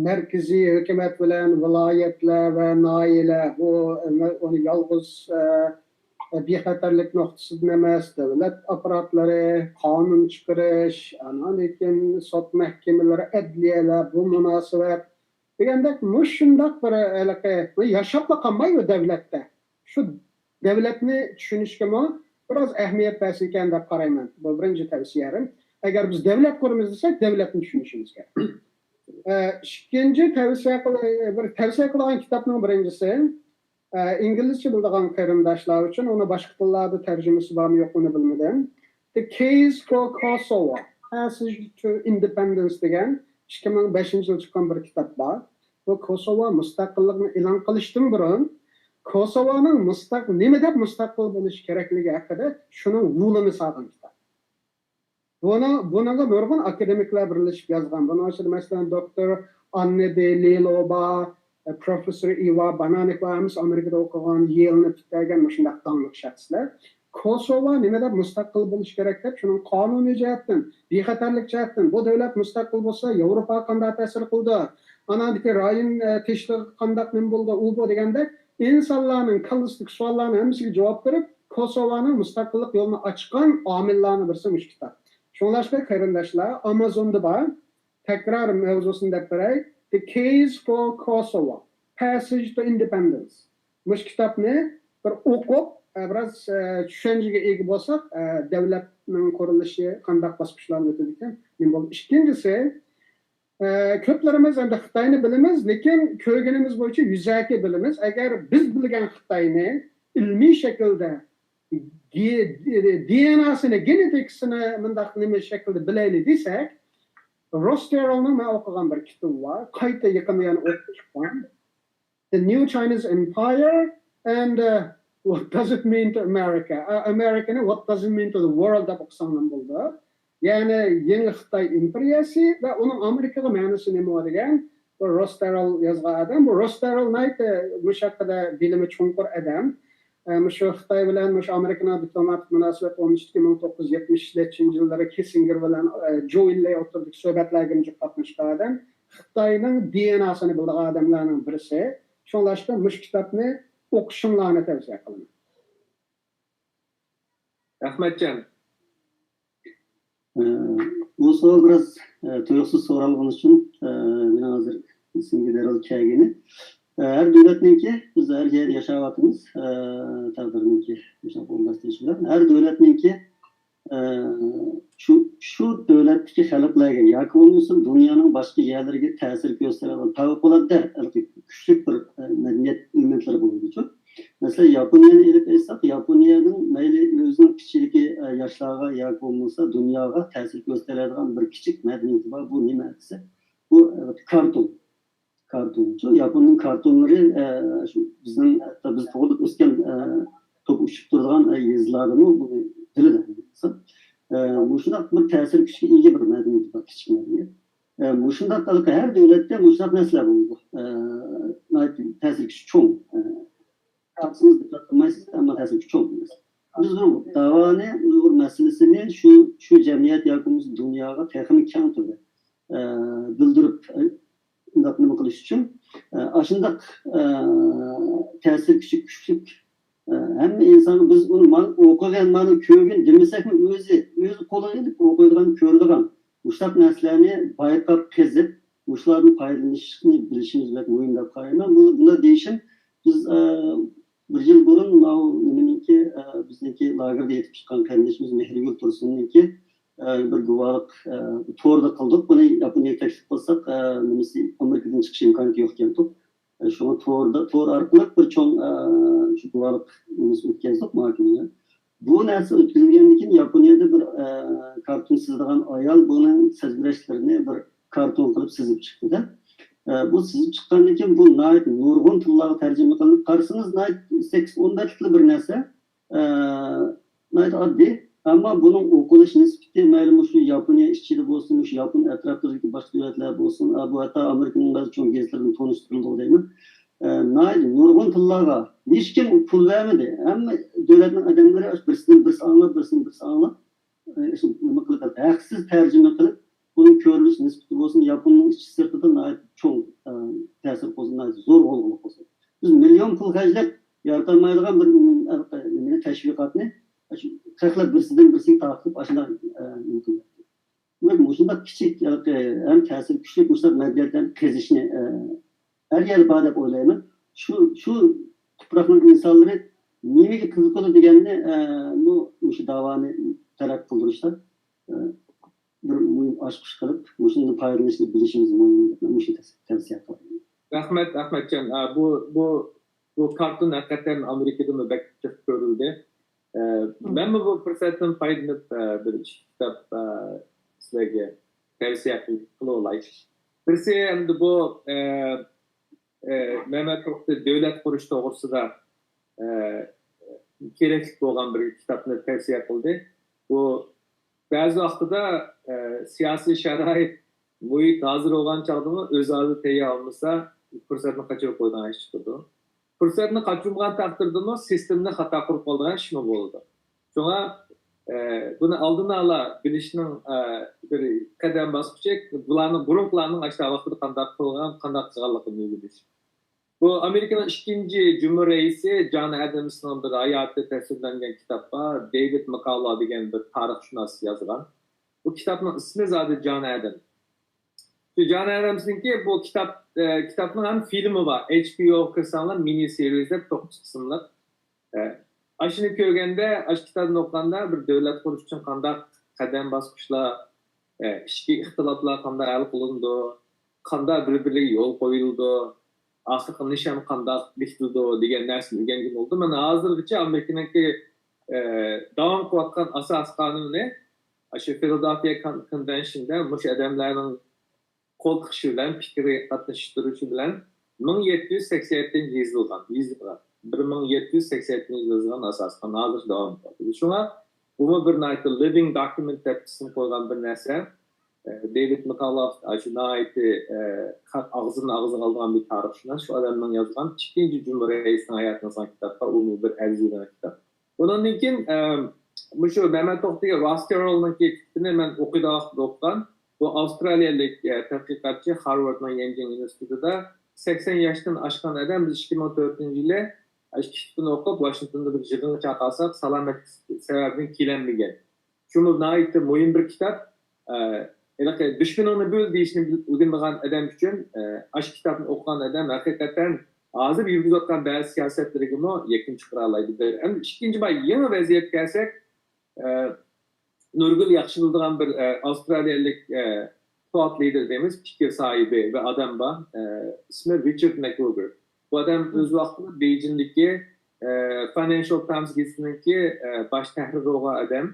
مەركىزىي ھۆكۈمەت بىلەن ۋىلايەتلەر ۋە ناھىيەلەر، بۇ ئۇنى يالغۇز، ئە، بىخەتەرلىك نۇقتىسىدىن ئەمەس، دۆلەت ئاپپاراتلىرى، قانۇن چىقىرىش، ئاندىن كېيىن سوت مەھكىمىلىرى، ئەدلىيەلەر، بۇ مۇناسىۋەت دېگەندەك مۇشۇنداق بىر ھېلىقى، بۇ ياشاپلا قالماي بۇ دۆلەتتە. شۇ دۆلەتنى چۈشىنىشكىمۇ بىراز ئەھمىيەت بەرسىكەن دەپ قارايمەن. بۇ بىرىنچى تەۋسىيەم. ئەگەر بىز دۆلەت قۇرىمىز دېسەك، دۆلەتنى چۈشىنىشىمىز كېرەك. ئە، ئىككىنچى تەۋسىيە قىل-، بىر تەۋسىيە قىلىدىغان كىتابنىڭ بىرىنچىسى، ئە، ئىنگلىزچە بىلىدىغان قېرىنداشلار ئۈچۈن، ئۇنى باشقا تىللاردا تەرجىمىسى بارمۇ يوقمۇ بىلمىدىم. The Case for Kosovo, Passage to Independence دېگەن ئىككى مىڭ بەشىنچى يىل چىققان بىر كىتاب بار. بۇ كوسوۋو مۇستەقىللىقىنى ئېلان قىلىشتىن بۇرۇن كوسوۋونىڭ مۇستەق-، نېمە دەپ مۇستەقىل بولۇشى كېرەكلىكى ھەققىدە شۇنىڭ ۋۇلىنى سالغان كىتاب. بۇنى، بۇنىڭغا نۇرغۇن ئاكادېمىكلار بىرلىشىپ يازغان. بۇنىڭ ئىچىدە، مەسىلەن، دوكتور ئاننىدى لىلو بار، پروفېسسور ئىۋا بانانېك بار، ھەممىسى ئامېرىكىدا ئوقۇغان، يېلنى پۈتتۈرگەن مۇشۇنداق داڭلىق شەخسلەر. كوسوۋو نېمە دەپ مۇستەقىل بولۇشى كېرەك دەپ، شۇنىڭ قانۇنىي جەھەتتىن، بىخەتەرلىك جەھەتتىن، بۇ دۆلەت مۇستەقىل بولسا، ياۋروپاغا قانداق تەسىر قىلىدۇ؟ ئاناندىكى رايون، ئە، تىنچلىقى قانداق نېمە بولىدۇ؟ ئۇ بۇ دېگەندەك ئىنسانلارنىڭ كاللىسىدىكى سوئاللارنىڭ ھەممىسىگە جاۋاب بېرىپ، كوسوۋونىڭ مۇستەقىللىق يولىنى ئاچقان ئامىللارنىڭ بىرسى مۇشۇ كىتاب. شۇڭلاشقا قېرىنداشلار، ئامازوندا بار، تەكرار مەۋزۇسىنى دەپ بېرەي. The Case for Kosovo, Passage to Independence. مۇشۇ كىتابنى بىر ئوقۇپ، ئە، بىراز، ئە، چۈشەنچىگە ئىگە بولساق، ئە، دۆلەتنىڭ قۇرۇلۇشى قانداق باسقۇچلارنى ئۆتىدىكەن، نېمە بولدى. ئىككىنچىسى، ئە، كۆپلىرىمىز ئەمدى خىتاينى بىلىمىز، لېكىن كۆرگىنىمىز بويىچە يۈزەكى بىلىمىز. ئەگەر بىز بىلگەن خىتاينى ئىلمىي شەكىلدە، دى-، دى-، دى ئېن ئېسىنى، گېنېتىكىسىنى مۇنداق نېمە شەكىلدە بىلەيلى دېسەك، روس تېررولنىڭ مەن ئوقۇغان بىر كىتابى بار. قايتا يېقىندا يەنە ئوقۇپ چىققان. The New Chinese Empire and, uh, What Does It Mean to America? ئە، ئامېرىكىنى What Does It Mean to the World دەپ ئوقۇساڭلار بولىدۇ. يەنى يېڭى خىتاي ئىمپېرىيەسى ۋە ئۇنىڭ ئامېرىكىغا مەنىسى نېمە دېگەن، بۇ روس تېررول يازغان ئادەم. بۇ روس تېررول ناھايىتى مۇشۇ ھەققىدە بىلىمى چوڭقۇر ئادەم. ئە، مۇشۇ خىتاي بىلەن مۇشۇ ئامېرىكىنىڭ دىپلوماتىك مۇناسىۋەت ئورنىتىشتىكى مىڭ توققۇز يۈز يەتمىش نەچچىنچى يىللىرى كىسسىنگېر بىلەن، ئە، جو ئېنلەي ئوتتۇرىدىكى سۆھبەتلەرگىمۇ جىق قاتناشقان ئادەم. خىتاينىڭ دى ئېن ئېسىنى بىلىدىغان ئادەملەرنىڭ بىرسى. شۇڭلاشقا مۇشۇ كىتابنى ئوقۇشۇڭلارنى تەۋسىيە قىلىمەن. ئەخمەتجان. ئە، بۇ سوئال بىراز، ئە، تۇيۇقسىز سورالغىنى ئۈچۈن، ئە، مېنىڭ ھازىر ئېسىمگە دەرھال كەلگىنى. ئە، ھەر دۆلەتنىڭكى، بىز ھەر يەردە ياشاۋاتىمىز، ئە، تەقدىرنىڭكى مۇشۇنداق ئورۇنلاشتۇرۇشى بىلەن. ھەر دۆلەتنىڭكى، ئە، شۇ، شۇ دۆلەتتىكى خەلقلەرگە ياكى بولمىسا دۇنيانىڭ باشقا يەرلىرىگە تەسىر كۆرسىتىدىغان، پەۋقۇلئاددە كۈچلۈك بىر، ئە، مەدەنىيەت ئېلېمېنتلىرى بولىدۇ. مەسىلەن، ياپونىيەنى ئېلىپ ئېيتساق، ياپونىيەنىڭ مەيلى ئۆزىنىڭ ئىچىدىكى، ئە، ياشلارغا ياكى بولمىسا دۇنياغا تەسىر كۆرسىتەلەيدىغان بىر كىچىك مەدەنىيىتى بار. بۇ نېمە دېسە، بۇ، ئە، كارتون. كارتون. شۇ ياپوننىڭ كارتونلىرى، ئە، شۇ بىزنىڭ، ھەتتا بىز تۇغۇلۇپ ئۆسكەن، ئە، توپ ئۇچۇپ تۇرىدىغان، ئە، يېزىلاردىمۇ بۇنى بىلىدۇ. ئە، مۇشۇنداق بىر تەسىر كۈچكە ئىگە بىر مەدەنىيىتى بار، كىچىك مەدەنىيەت. ئە، مۇشۇنداق ھەر دۆلەتتە مۇشۇنداق نەرسىلەر بولىدۇ. ئە، ناھايىتى تەسىر كۈچى چوڭ. ئە، قارىسىڭىز دىققەت قىلمايسىز، ئەمما تەسىر كۈچى چوڭ. بىز بۇ داۋانى، ئۇيغۇر مەسىلىسىنى شۇ، شۇ جەمئىيەت ياكى بولمىسا دۇنياغا تېخىمۇ كەڭ تۈردە، ئە، بىلدۈرۈپ، ئە، شۇنداق نېمە قىلىش ئۈچۈن، ئە، ئاشۇنداق، ئە، تەسىر كۈچى كۈچلۈك، ئە، ھەممە ئىنسانغا بىز ئۇنى مانا ئوقۇغان، مانا كۆرگىن دېمىسەكمۇ، ئۆزى، ئۆزى قولىغا ئېلىپ ئوقۇيدىغان، كۆرىدىغان مۇشۇنداق نەرسىلەرنى بايقاپ، قېزىپ، مۇشۇلاردىن پايدىلىنىشنى بىلىشىمىز بەك مۇھىم دەپ قارايمەن. بۇ، بۇنداق دېيىشىم، بىز، ئە، بىر يىل بۇرۇن ماۋۇ نېمىنىڭكى، ئە، بىزنىڭكى لاگېردا يېتىپ چىققان قېرىندىشىمىز مېھرىگۈل تۇرسۇننىڭكى، ئە، بىر گۇۋاھلىق، ئە، توردا قىلدۇق. بۇنى ياپونىيەگە تەكلىپ قىلساق، ئە، نېمىسى، ئامېرىكىدىن چىقىش ئىمكانىيىتى يوق ئىكەنتۇق. ئە، شۇڭا توردا، تور ئارقىلىق بىر چوڭ، ئە، شۇ گۇۋاھلىق نېمىسى ئۆتكۈزدۇق مۇھاكىمىنى. بۇ نەرسە ئۆتكۈزۈلگەندىن كېيىن ياپونىيەدە بىر، ئە، كارتون سىزىدىغان ئايال بۇنىڭ سەزگۈرەشلىرىنى بىر كارتون قىلىپ سىزىپ چىقتىدە. ئە، بۇ سىزىپ چىققاندىن كېيىن بۇ ناھايىتى نۇرغۇن تىللارغا تەرجىمە قىلىنىپ، قارىسىڭىز ناھايىتى سەككىز ئون بەتلىكلا بىر نەرسە. ئە، ناھايىتى ئاددىي. ئەمما بۇنىڭ ئوقۇلۇش نىسبىتى مەيلى مۇشۇ ياپونىيە ئىچىدە بولسۇن، مۇشۇ ياپون ئەتراپلىرىدىكى باشقا دۆلەتلەر بولسۇن، ئە، بۇ ھەتتا ئامېرىكىنىڭ بەزى چوڭ گېزىتلىرىدە تونۇشتۇرۇلدى دەيمەن. ئە، ناھايىتى نۇرغۇن تىللارغا ھېچكىم پۇل بەرمىدى. ھەممە دۆلەتنىڭ ئادەملىرى ئاشۇ بىرسىدىن بىرسى ئاڭلاپ، بىرسىدىن بىرسى ئاڭلاپ، ئە، شۇ نېمە قىلىپ، ھەقسىز تەرجىمە قىلىپ، بۇنىڭ كۆرۈلۈش نىسبىتى بولسۇن، ياپوننىڭ ئىچى سىرتىدا ناھايىتى چوڭ، ئە، تەسىر قوزغىدى، ناھايىتى زور غۇلغۇلا قوزغىدى. بىز مىليون پۇل خەجلەپ يارىتالمايدىغان بىر، ئە، نېمىنى، تەشۋىقاتنى شۇ خەقلەر بىرسىدىن بىرسىگە تارقىتىپ، ئاشۇنداق، ئە، نېمە قىلدى. دېمەك، مۇشۇنداق كىچىك، ھېلىقى ھەم تەسىرى كۈچلۈك مۇشۇنداق مەدەنىيەتلەرنى قېزىشنى، ئە، ھەر يەردە بار دەپ ئويلايمەن. شۇ، شۇ تۇپراقنىڭ ئىنسانلىرى نېمىگە قىزىقىدۇ دېگەننى، ئە، مۇ-، مۇشۇ داۋانى تەرەققىي قىلدۇرۇشتا، ئە، بىر مۇھىم ئاچقۇچ قىلىپ، مۇشۇندىن پايدىلىنىشنى بىلىشىمىز مۇھىم دەپ مەن مۇشۇنى تەس-، تەۋسىيە قىلىمەن. رەھمەت، ئەخمەتجان. ئا، بۇ، بۇ، بۇ كارتون ھەقىقەتەن ئامېرىكىدىمۇ بەك جىق كۆرۈلدى. ئە، مم. مەنمۇ بۇ پۇرسەتتىن پايدىلىنىپ، ئە، بىر ئىككى كىتاب، ئە، سىلەرگە تەۋسىيە قىل-، قىلىۋالاي. بىرسى ئەمدى بۇ، ئە، ئە، مەمەت توختى دۆلەت قۇرۇش توغرىسىدا، ئە، كېرەكلىك بولغان بىر كىتابنى تەۋسىيە قىلدى. بۇ بەزى ۋاقتىدا، ئە، سىياسىي شارائىت، مۇھىت ھازىر بولغان چاغدىمۇ ئۆز ئالدىدا تەييار بولمىسا، پۇرسەتنى قاچۇرۇپ قويىدىغان ئىش چىقىدۇ. پۇرسەتنى قاچۇرمىغان تەقدىردىمۇ سىستېمىنى خاتا قۇرۇپ قالىدىغان ئىشمۇ بولىدۇ. شۇڭا، ئە، بۇنى ئالدىن ئالا بىلىشنىڭ، ئە، بىر قەدەم باسقۇچى، بۇلارنىڭ، بۇرۇنقىلارنىڭ ئاشۇ ۋاقىتتا قانداق قىلغان، قانداق قىلغانلىقىنى ئۆگىنىش. بۇ ئامېرىكىنىڭ ئىككىنچى جۇمھۇر رەئىسى جان ئادامسنىڭ بىر ھاياتى تەسۋىرلەنگەن كىتاب بار، دېۋىد ماكالا دېگەن بىر تارىخشۇناس يازغان. بۇ كىتابنىڭ ئىسمى زادى جان ئادام. شۇ جان ئادامسنىڭكى بۇ كىتاب، ئە، كىتابنىڭ ھەم فىلمى بار. ئېچ بى ئو كىرسەڭلار، مىنى سېرىيس دەپ توققۇز قىسىملىق. ئە، ئاشۇنى كۆرگەندە، ئاشۇ كىتابنى ئوقۇغاندا بىر دۆلەت قۇرۇش ئۈچۈن قانداق قەدەم باسقۇچلار، ئە، ئىچكى ئىختىلاپلار قانداق ھەل قىلىنىدۇ، قانداق بىر-بىرىگە يول قويۇلىدۇ، ئاخىرقى نىشان قانداق بېكىتىلىدۇ دېگەن نەرسىنى ئۆگەنگىلى بولدۇم. مانا ھازىرغىچە ئامېرىكىنىڭكى، ئە، داۋام قىلىۋاتقان ئاساسىي قانۇنى، ئاشۇ فىلادېلفىيە كون-، كونۋېنشندا مۇشۇ ئادەملەرنىڭ قول تىقىشى بىلەن، پىكرى قاتنىشىش تۇرۇشى بىلەن مىڭ يەتتە يۈز سەكسەن يەتتىنچى يىلدا يېزىلغان. بىر مىڭ يەتتە يۈز سەكسەن يەتتىنچى يىلدا يېزىلغان ئاساسىي قانۇن ھازىرغىچە داۋام قىلىۋاتىدۇ. شۇڭا بۇمۇ بىر ناھايىتى living document دەپ ئىسىم قويغان بىر نەرسە. دېۋىد ماكالوف ئاشۇ ناھايىتى، ئە، خەق ئاغزىدىن ئاغزىغا ئالىدىغان بىر تارىخشۇناس. شۇ ئادەمنىڭ يازغان، ئىككىنچى جۇمھۇر رەئىسىنىڭ ھاياتىنى يازغان كىتابقا ئۇمۇ بىر ئەرزىيدىغان كىتاب. ئۇنىڭدىن كېيىن، ئە، مۇشۇ مەمەت توختى، راس كاررولنىڭكى كىتابىنى مەن ئوقۇيدىغان ۋاقىتتا ئوقۇغان. بۇ ئاۋسترالىيەلىك، ئە، تەتقىقاتچى، خارۋاردنىڭ يەنجىڭ ئىنستىتۇتىدا سەكسەن ياشتىن ئاشقان ئادەم، بىز ئىككى مىڭ تۆتىنچى يىلى ئاشۇ كىتابنى ئوقۇپ، ۋاشىنگتوندا بىر يىغىنغا چاقىرساق، سالامەتلىك سەۋەبىدىن كېلەلمىگەن. شۇمۇ ناھايىتى مۇھىم بىر كىتاب. ئە، ھېلىقى دۈشمىنىڭنى بىل دېيىشنى بىل-، ئۆگەنمىگەن ئادەم ئۈچۈن، ئە، ئاشۇ كىتابنى ئوقۇغان ئادەم ھەقىقەتەن ھازىر يۈرگۈزۈۋاتقان بەزى سىياسەتلىرىگىمۇ يەكۈن چىقىرالايدۇ. ئەمدى ئىككىنچى بار يېڭى ۋەزىيەتكە كەلسەك، ئە، نۇرگۈل ياخشى بىلىدىغان بىر، ئە، ئاۋسترالىيەلىك، ئە، ثوت لىدېر دەيمىز، پىكىر ساھىبى بىر ئادەم بار. ئە، ئىسمى رىچارد مەكگرېگور. بۇ ئادەم ئۆز ۋاقتىدا بېيجىڭدىكى، ئە، فاينانشال تايمز گېزىتىنىڭكى، ئە، باش تەھرىرى بولغان ئادەم.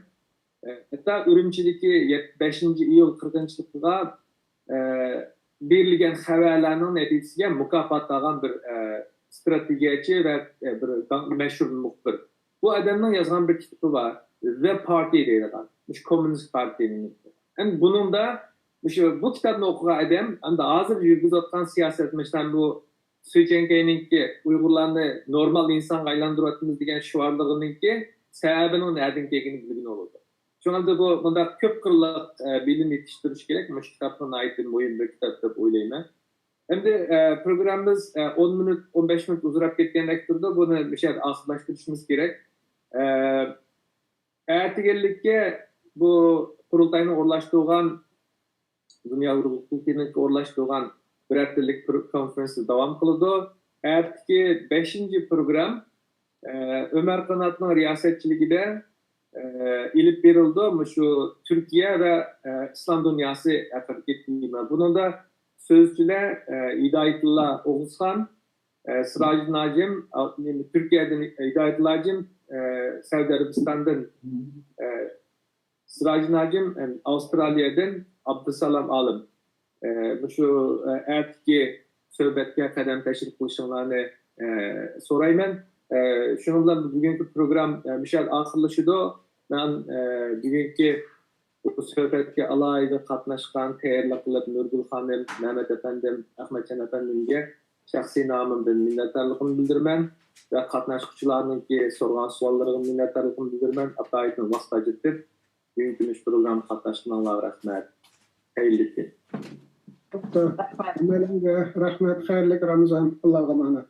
ئە، ھەتتا ئۈرۈمچىدىكى يەت-، بەشىنچى ئىيۇل قىرغىنچىلىقىغا، ئە، بېرىلگەن خەۋەرلەرنىڭ نەتىجىسىگە مۇكاپات ئالغان بىر، ئە، ستراتېگىيەچى ۋە، ئە، بىر داڭ-، مەشھۇر مۇخبىر. بۇ ئادەمنىڭ يازغان بىر كىتابى بار، The Party دەيدىغان، مۇشۇ كوممۇنىست پارتىيىنىڭ. ئەمدى بۇنىڭدا مۇشۇ، بۇ كىتابنى ئوقۇغان ئادەم، ئەمدى ھازىر يۈرگۈزۈۋاتقان سىياسەت، مەسىلەن، بۇ سۈي چيەنكەينىڭكى ئۇيغۇرلارنى نورمال ئىنسانغا ئايلاندۇرۇۋاتىمىز دېگەن شوئارلىرىنىڭكى سەۋەبىنىڭ نەدىن كەلگىنىنى بىلگىلى بولىدۇ. شۇڭا بۇ مۇنداق كۆپ قىرلىق، ئە، بىلىم يېتىشتۈرۈش كېرەك. مۇشۇ كىتابمۇ ناھايىتى مۇھىم بىر كىتاب دەپ ئويلايمەن. ئەمدى، ئە، پروگراممىمىز، ئە، ئون مىنۇت، ئون بەش مىنۇت ئۇزىراپ كەتكەندەك تۇرىدۇ. بۇنى مۇشۇ يەردە ئاخىرلاشتۇرۇشىمىز كېرەك. ئە، ئەتىگەنلىككە بۇ قۇرۇلتاينىڭ ئورۇنلاشتۇرغان، دۇنيا ئۇيغۇر قۇرۇلتىيىنىڭ ئورۇنلاشتۇرغان بىر ھەپتىلىك پرو-، كونفېرېنسى داۋام قىلىدۇ. ئەتىكى بەشىنچى پروگرام، ئە، ئۆمەر قاناتنىڭ رىياسەتچىلىكىدە، ئە، ئېلىپ بېرىلىدۇ. مۇشۇ تۈركىيە ۋە، ئە، ئىسلام دۇنياسى ھەققىدىكى تېما. بۇنىڭدا سۆزچىلەر، ئە، ھىدايەتۇللا ئوغۇزخان، ئە، سىراجىدىن ھاجىم، ئا، نېمە، تۈركىيەدىن ھىدايەتۇللا ھاجىم، ئە، سەئۇدى ئەرەبىستاندىن، ئە، سىراجىدىن ھاجىم، ئە، ئاۋسترالىيەدىن ئابدۇسالام ئالىم. ئە، مۇشۇ، ئە، ئەتىكى سۆھبەتكە قەدەم تەشرىپ قىلىشىڭلارنى، ئە، سورايمەن. ئە، شۇنىڭ بىلەن بۈگۈنكى پروگرام، ئە، مۇشۇ يەردە ئاخىرلىشىدۇ. مەن، ئە، بۈگۈنكى بۇ سۆھبەتكە ئالاھىدە قاتناشقان، تەييارلىق قىلىپ، نۇرگۈل خانىم، مەمەت ئەپەندىم، ئەخمەتجان ئەپەندىمگە شەخسىي نامىمدىن مىننەتدارلىقىمنى بىلدۈرىمەن ۋە قاتناشقۇچىلارنىڭكى سورىغان سوئاللىرىغا مىننەتدارلىقىمنى بىلدۈرىمەن. ئاتايىتىم ۋاقىت ئاجرىتىپ، بۈگۈنكى مۇشۇ پروگراممىغا قاتناشقىنىڭلارغا رەھمەت. خەيرلىك كۈن. رەھمەت. ھەممەيلەنگە رەھمەت، خەيرلىك رامىزان، ئاللاغا ئامانەت.